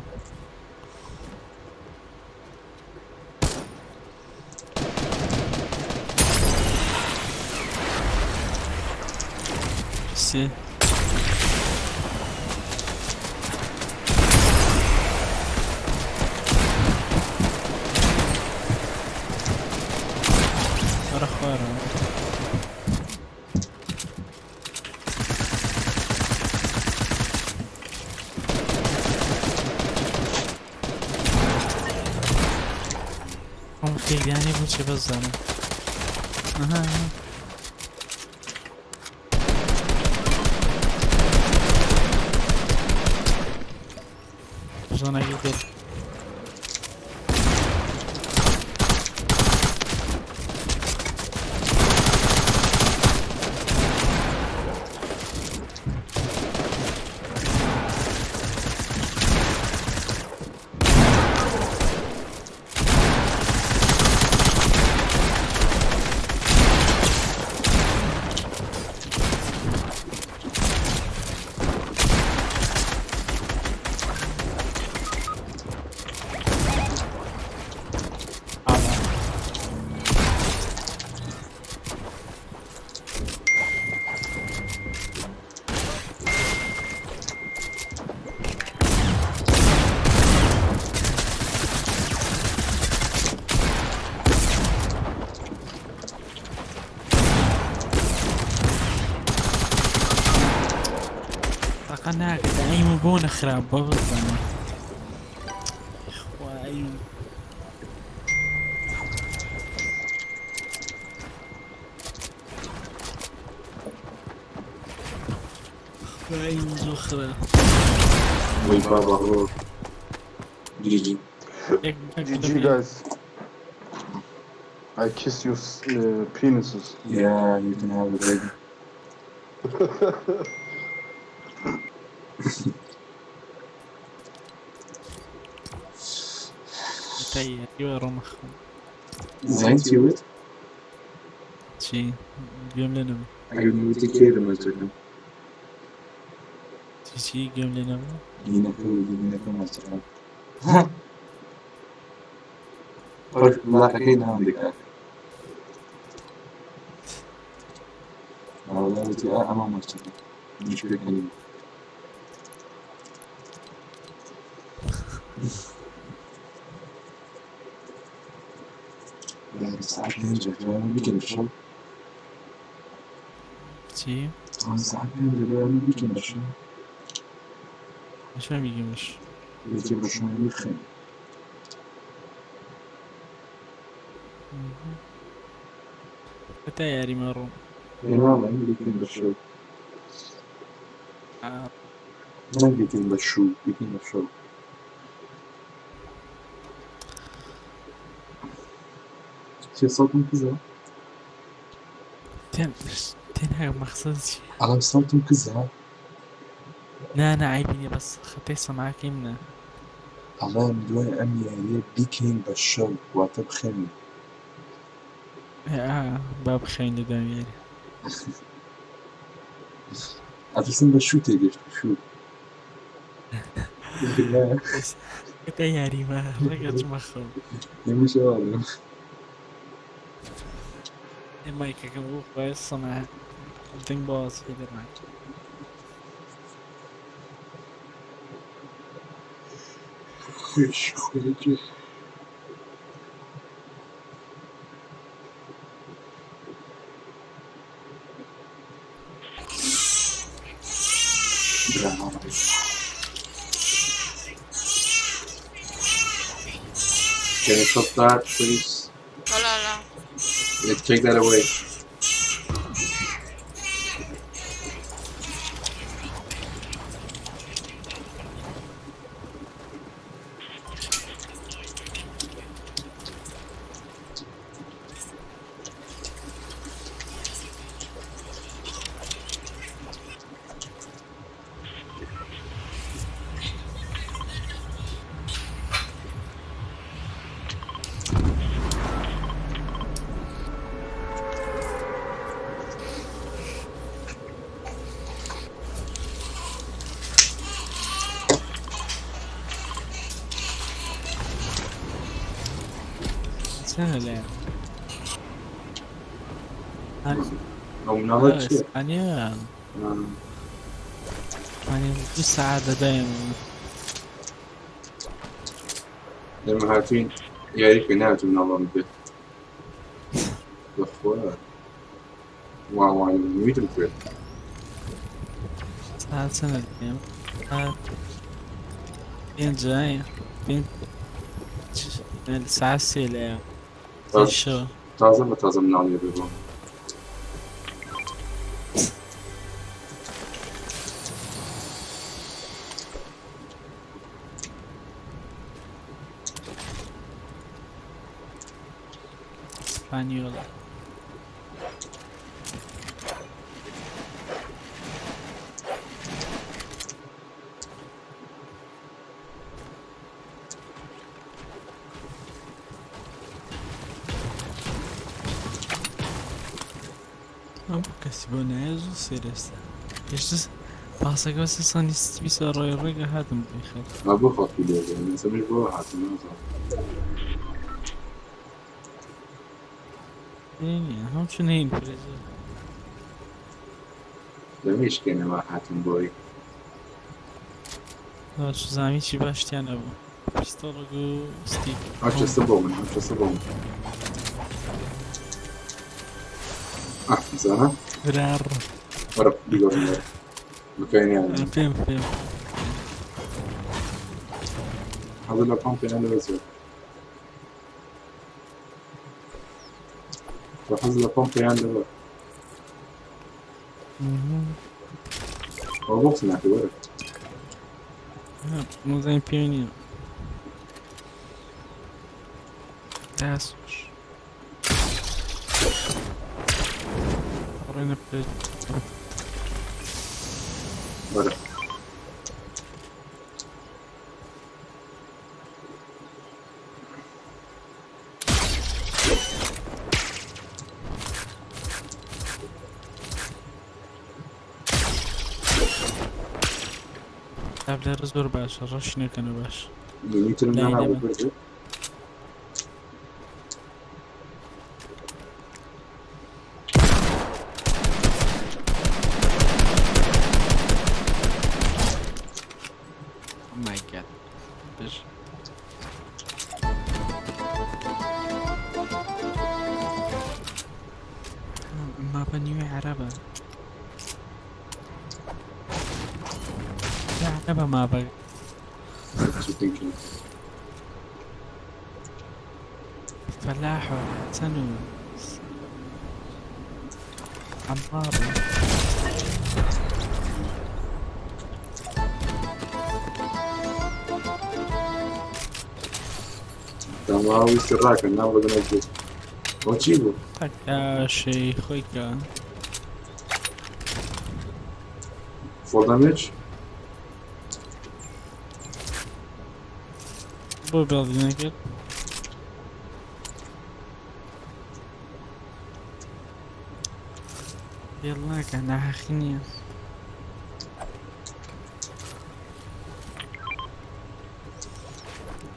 سێ. وەرە خوارەوە. ئەم تێکدانی بوو چێ بەزانم. ئەها. زۆنەکەی دەر. تاقە ناکات ئەیم و بۆ نەخراپ بۆ بزانم. خوا ئەیم. خوا ئەیم زۆر خراپ. وەی بابا ڕۆ. GG. GG guys. I kiss your penises. Yeah, you can have it, baby. تەیاری ڕۆمەخەم. زین چی وت؟ چی؟ گوێم لێ نەبوو. ئەگەر وتی کێ لە مەچەکەم؟ چی چی گوێم لێ نەبوو؟ دینەکە و دینەکە مەچەکەم. ڕۆژ لاقەکەی ناوم دەکات. وەڵا وتی ئا ئەمە مەچەکەم. منیش پێکەنیم. ساعت پێنجە دوایە بیکەین بە شەو. چی؟ ساعت پێنجە دوایە بیکەین بە شەو. چۆن بیکەین بە شەو؟ یەکێ بە شەو بخەین. هەتا یاریمان ڕۆم. ئێمە بیکەین بە شەو. نەک بیکەین بە شوو، بیکەین بە شەو. چێ سەوتم کزە؟ تێناگەم مەخسەد چییە؟ ئەڵێم سەوتم کزە؟ نا نا عەیبی نییە بەس خەتەی سەماعەکەی منە. ئەڵێم دوای ئەم یارییە بیکەین بە شەو، واتە بخەوین. با بخەوین لە دوای یاری. ئەترسم بە شوو تێگەشتی، شوو. هەتا یاریمە ڕێگە چمە خەو. ئێمەش ئەوە. مایکەکەم بۆ خۆی سەماع دەنگ بە وازحی دەرناچێت. خوێش خوێجێ. Can you stop that, please? Hola, hola. Let's take that away. چەنە لایە؟ ئەو مناڵە چییە؟ ئیسپانیا. ئیسپانیا دوو سەعات لە دایمەوە. لەمە هاتوین یاری کە ناوێت مناڵان بێت بەخوا واوانی نویتم کرد. سەعات چەنە لایەم؟ سەعات پێنج پێنج سەعات سێ لایە. شەوە. تازە بە تازە مناڵی بێ بۆ. ئیسپانیۆڵە. ئەم کەسی بۆ نایە زوو سێرێستا. پێشتر پاسەکە بەسە سانی بیسە ڕۆی ڕێگە هاتم بۆی خەر. بۆ خەڵکی لێ بێ مەسەمیش بۆ هاتم نازانم. نییە هەم چون هین پرێزە. لەمێشکێنەوە هاتم بۆی. چزامی چی باشتیان نەبوو. پیستۆڵێک و ستیک. هەرچەستە بۆ من هەرچەستە بۆ من. زانە؟ برار. وەرە بیگۆڕم وەرە. بکەینیان. پێم پێم. حەزە لە پامپیان لەوە زۆر. حەز لە پامپیان لەوە. ئەوە بۆ قسە ناکەی وەرە. مۆزای پێ نییە. دەست خۆش. ڕێنە پێ. وەرە. لێرە زۆر باشە ڕەش نەکەنە باش. میترم لای نانا بۆ نەبن. بردێ. Oh my god. بژ. ماپە نیوەی عەرەبە. عەرەبە ماپە. What you thinking? فلاح و حەسەن و عەمار و تەما ویستی ڕاکەن نا بۆ دەمە بێت. ئەوە چی بوو؟ تەکاشەی خۆی کە Full damage? بۆ بێڵدی نەکرد. بێڵ ناکە ناحەقی نییە.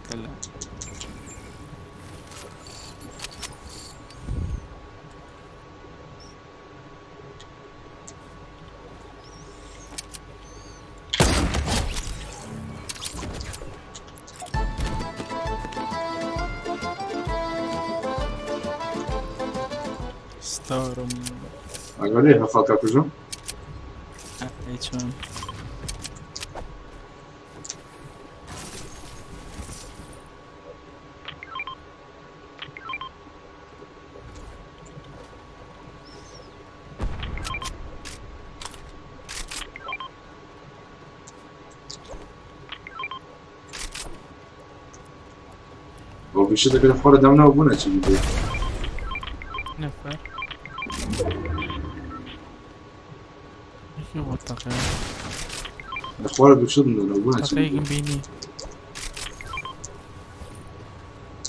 کەلا. ستارم. ئەگەر لێ هەفاکە کوژم؟ ئەی چۆن؟ بۆ بیشتەکە لە خۆرە دەمنەوە بوونە چی بێ. نەفەر. یەکی بۆ تەقێ. لە خۆرە بیشت بوونە بوونە چی تەقەیەکم بێ. بینی.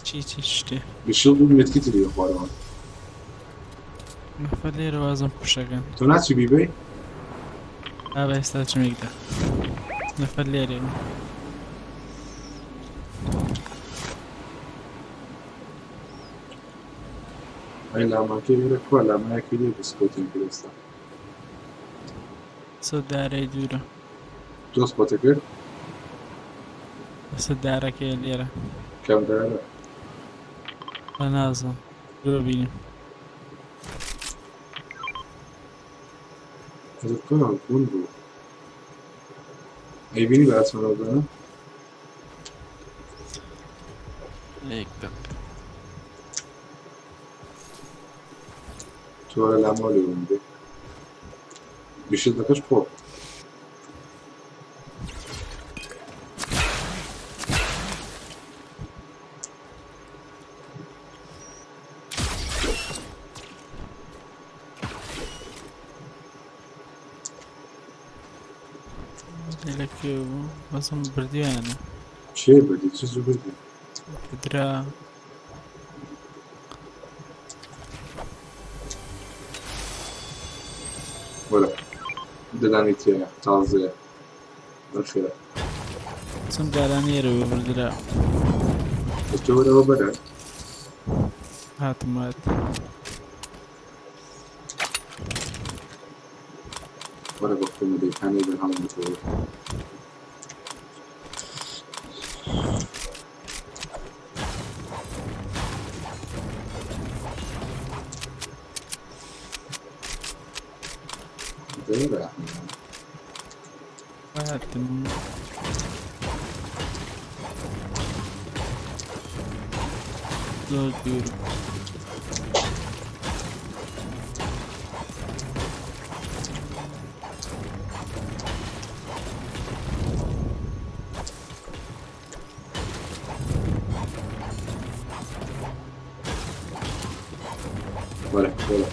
چی چی شتێ؟ بیشت بوو مێتکی تری لە خوارەوە. نەفەر لێرە وازم پوشەکەن. تۆ ناچی بیبەی؟ ئا بە ئێستا چمێکدا. نەفەر لێرە. ئەی لاماکەی ئێرە کوا؟ لامایەکی لێ بوو سپۆتیان کرد ئێستا. لەسەر دارەی دوورە. تۆ سپۆتە کرد؟ لەسەر دارەکەیە لێرە. کام دارە؟ بە نازم دووە بینیم. ئەرێ کوا گون بوو. ئەیبینی بە ئاسمانەوە دانا؟ یەک دەقە. تۆ لامەوە لێ ون بێ. بیشت دەکەش خۆ. لە کوێ بوو؟ بەسم بردیانە. چێ بردی؟ چ زوو بردی؟ درا. وەرە ددانی تێیە تازەیە بەخێرە. چەند جاران ئێرەوە بردرا. بەس تۆ وەرەوە بەرە. هاتم هات. وەرە بە خۆمە دەیکانەی بەرهەڵم بتەوە. دەیرە. هاتم. زۆر دوور. وەرە وەرە.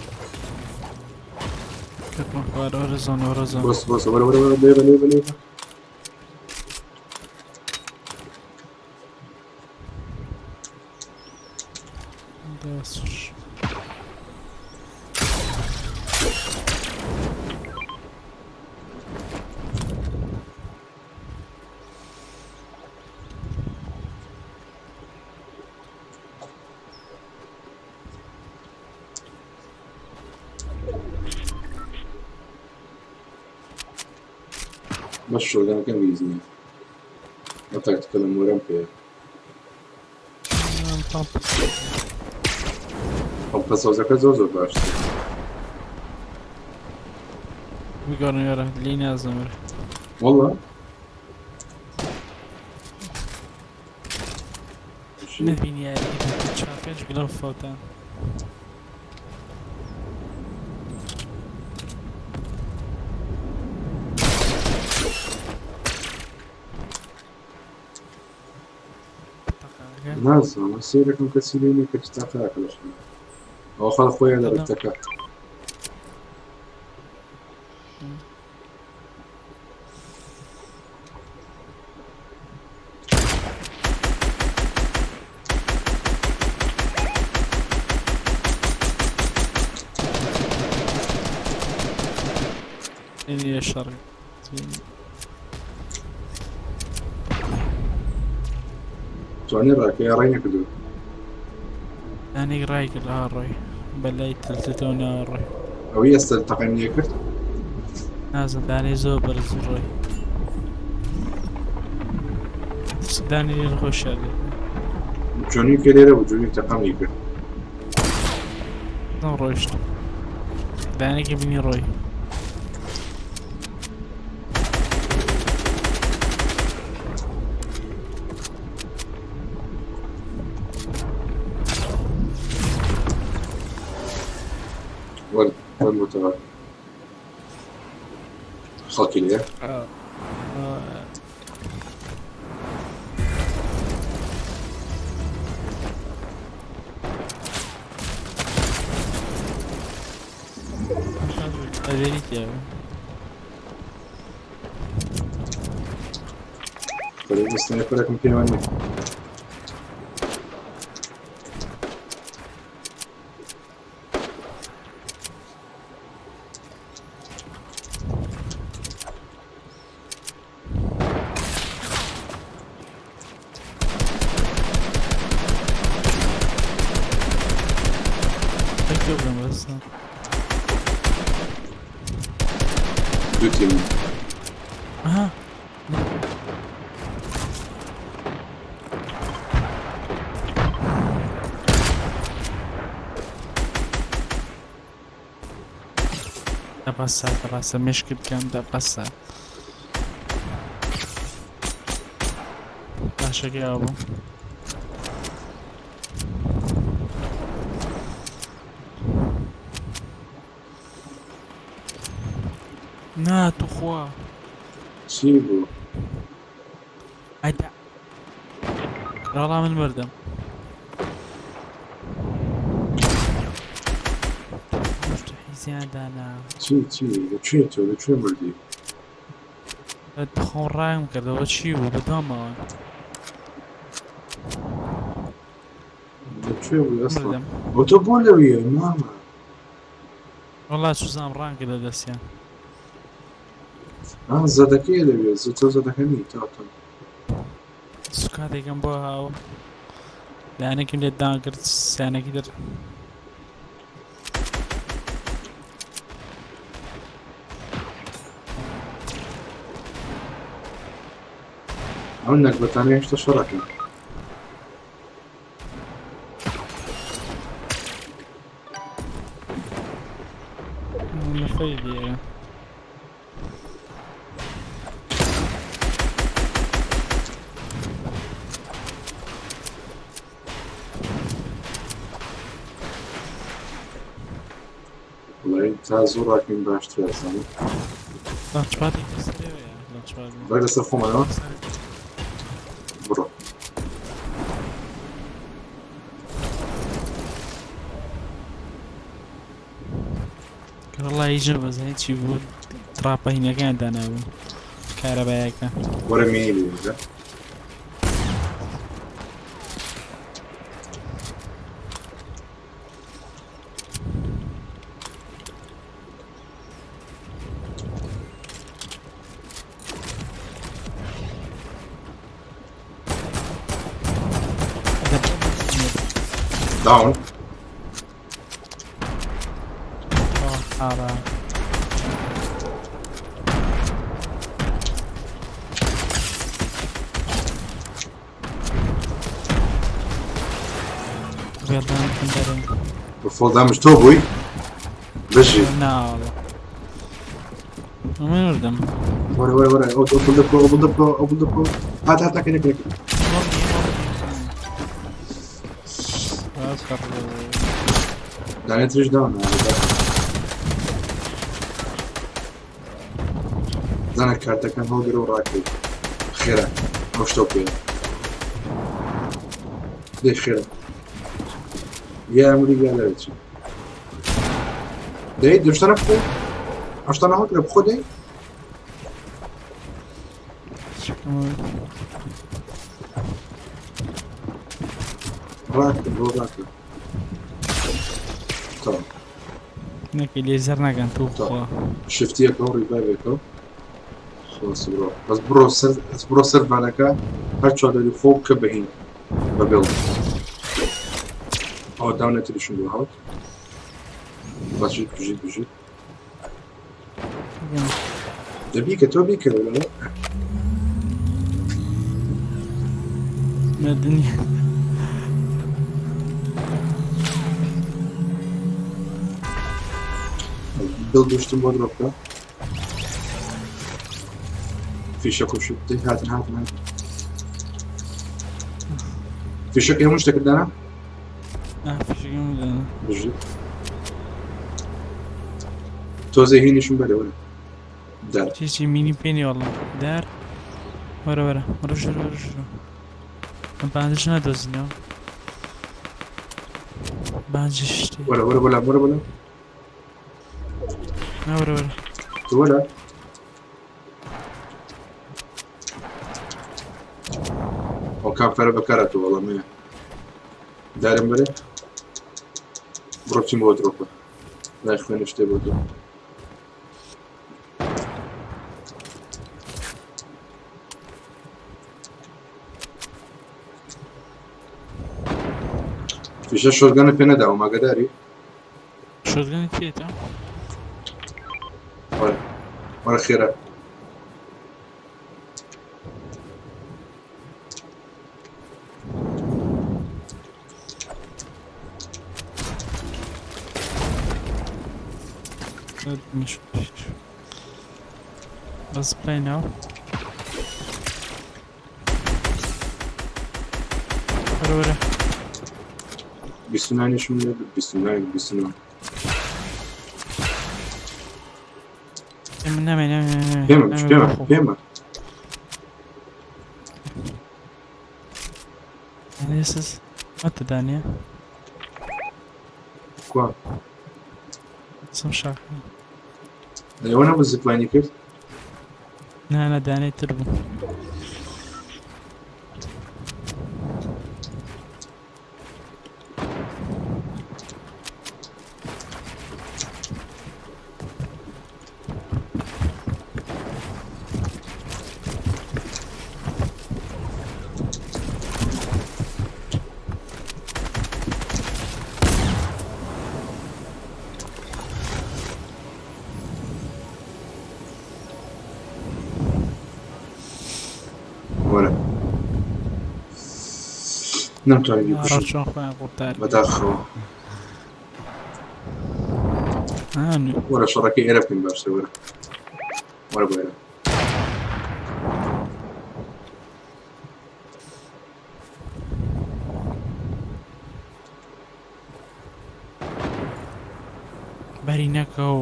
کەتمە خوارە وەرە زۆن وەرە زۆن. بۆس بۆس وەرە وەرە وەرە لێبە لێبە لێبە. دەست. بەس شۆگەنەکەم ویز نییە. بە تاکتیکەلم وەرەم پێیە. پەمپە سەوزەکە زۆر زۆر باشترە. بگەڕێ وەرە لێی نازم وەرە. وەڵا؟ نەبینی یاریەکە چوار پێنج گلەم فەوتان. نازانم سەیرەکەم کەسی لێ نییە کەچی تاقەکە لە شوێن. ئەوە خەڵک خۆیان لە ڕێکتەکە. لێ شەڕ. توانی ڕاکە یا ڕای نەکردووە؟ دانێک ڕای کرد ئا ڕۆی بەلای تلتتەوە ناوە ڕۆی. ئەوەی ئێستا تەقەم لێ کرد؟ نازم دانەی زۆر بەرز ڕۆی. دانی لێ خۆشیان لێ. جۆنی کە لێرە بوو جۆنی تەقەم لێ کرد. نەم ڕۆیشت. دانێکی بینی ڕۆی. وەر وەر بۆتەوە. خەڵکی لێیە؟ ئەوێری تیاوە. خەریکە سنایپەرێکم پێوە نییە. دوو تیم. ئەها. دەبەسە دەبەسە مشکت بکەم دەبەسە باشەکەی ئەو بوو. نا توخوا. چی بوو؟ ئەدا وەڵا من مردم. حیزیان دانا. چی چی لەکوێ تۆ لەکوێ مردی؟ خۆم ڕایم کردەوە چی بوو بەدوامەوە. لەکوێ بووی ئەسڵا؟ مردم. بۆ تۆ بۆ لەویە مامە؟ وەڵا چوزانم ڕان کردە دەستیان. ئا زەدەکەیە لەوێ تۆ زەدەکە نی تۆ تۆ. سوکاتێکم بۆ هاو لایەنێکم لێ دان کرد سیانێکی تر. ئەو نەگبەتانە هێشتا شەڕەکەن. نەفەری لێرە. وەڵای تا زوو ڕاکەین باشترە ئەزانم. لانچپادێکی سەرەوەیە لانچپاد. ڕای لەسەر خۆمانەوە بڕۆ. وەڵا هیچ نەبەزانی چی بوو تراپەهینەکەیان دانابوو کارەبایەکە. وەرە مینی ببینە. Down. ئارا. بە فۆل دامج تۆ بووی؟ بژی. نا والله. من مردم. وەرە وەرە وەرە ئەو ئەو بڵدە بکەوە ئەو بڵدە بکەوە ئەو بڵدە بکەوە هات هات نەکەی نەکەی نەکەی. دانێ تریش داونە زانە کارتەکان هەڵگرە و ڕاکەی خێرا ئەو شتەو پێیە دەی خێرا یا ئەمری یا لەوێ دەی دوشتانە بخۆ ئەو شتانە هەڵگرە بخۆ دەی ڕاکە بۆ ڕاکە تەواو. نەکەی لێزەر ناکەن تو خوا. شفتیەکەو ڕیڤایڤێکەو خلاص بڕۆ بەس بڕۆ سەر بەس بڕۆ سەر ڤانەکە هەر چوار دەوری خۆ بکە بەهین بە بێڵ ئەوە داونە تریشم بۆ هات بەشیت بژیت بژیت دەبی کە تۆ بیکەرەوە لەوە مردنی. دڵ دوشتم بۆ درۆ بکە فیشەک و شت دەی هاتن هاتن هاتن فیشەکی هەموو شتێکت دانا؟ فیشەکەم دانا. بژیت تۆزێ هینیشم بەرێ وەرە دار. چی چی مینی پێنی وەڵا دار وەرە وەرە وەرە ژوورە وەرە ژوورە باندش نادۆزینەوە باندش شتێ وەرە وەرە بەلام وەرە بەلام نا وەرە وەرە تۆ وەرە ئەو کامپەرە بەکاراتەوە وەڵا مێ دارم بەرێ بڕۆ بچین بۆ درۆپە لای خوێنە شتێ بۆ تۆ فیشە شۆتگەنت پێ نەداوە ماگەداری شۆتگەنت پێتە؟ وەرە وەرە خێرا. Let's play now. وەرە وەرە. 29 یشم لێ برد 29 29. ئێمە نامێ نامێ نامێ پێمە نامێ پێمە بخۆ. پێمە. This is what the دانیە کوا؟ سم شاخ. ئەوە نەبوو زیپلاینی کرد؟ نا نا دانەی تر بوو. وەرە نەمتوانی بیکوژم. ڕەچۆن خۆیان قورتار کرد. بەداخەوە. ئا، وەرە شەڕەکەی ئێرە بکەین باشتر وەرە. وەرە بۆ ئێرە. بەری نەکەو.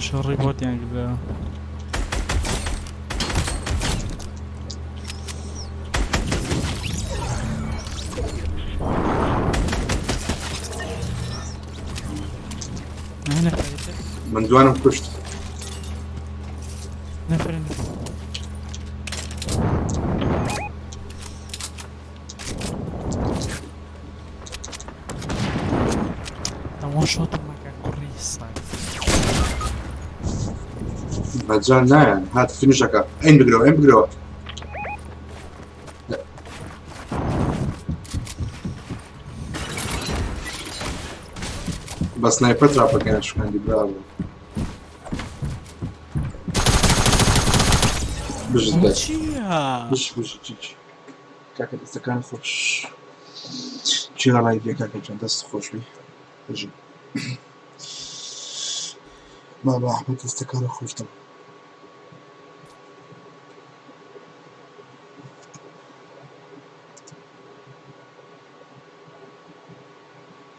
شەڕی بۆتیان کردەوە. نەفەری تر. من دوانم کوشت. نەفەری نەفەر. ئەوە شۆتم مەکە کوڕی سەگ. بەجان نایەن هات فینیشەکە ئەین بگرەوە ئەین بگرەوە. بە سنایپەر تراپەکەیان شکاندی براوە. بژیت ئەوە دایک. چییە؟ بژ بژ جیج. کاکە دەستەکان خۆش. چێرا لایڤە کاکە جان دەست خۆش بی. بژی. بابا ئەحمەد دەستەکانە خۆش دەم.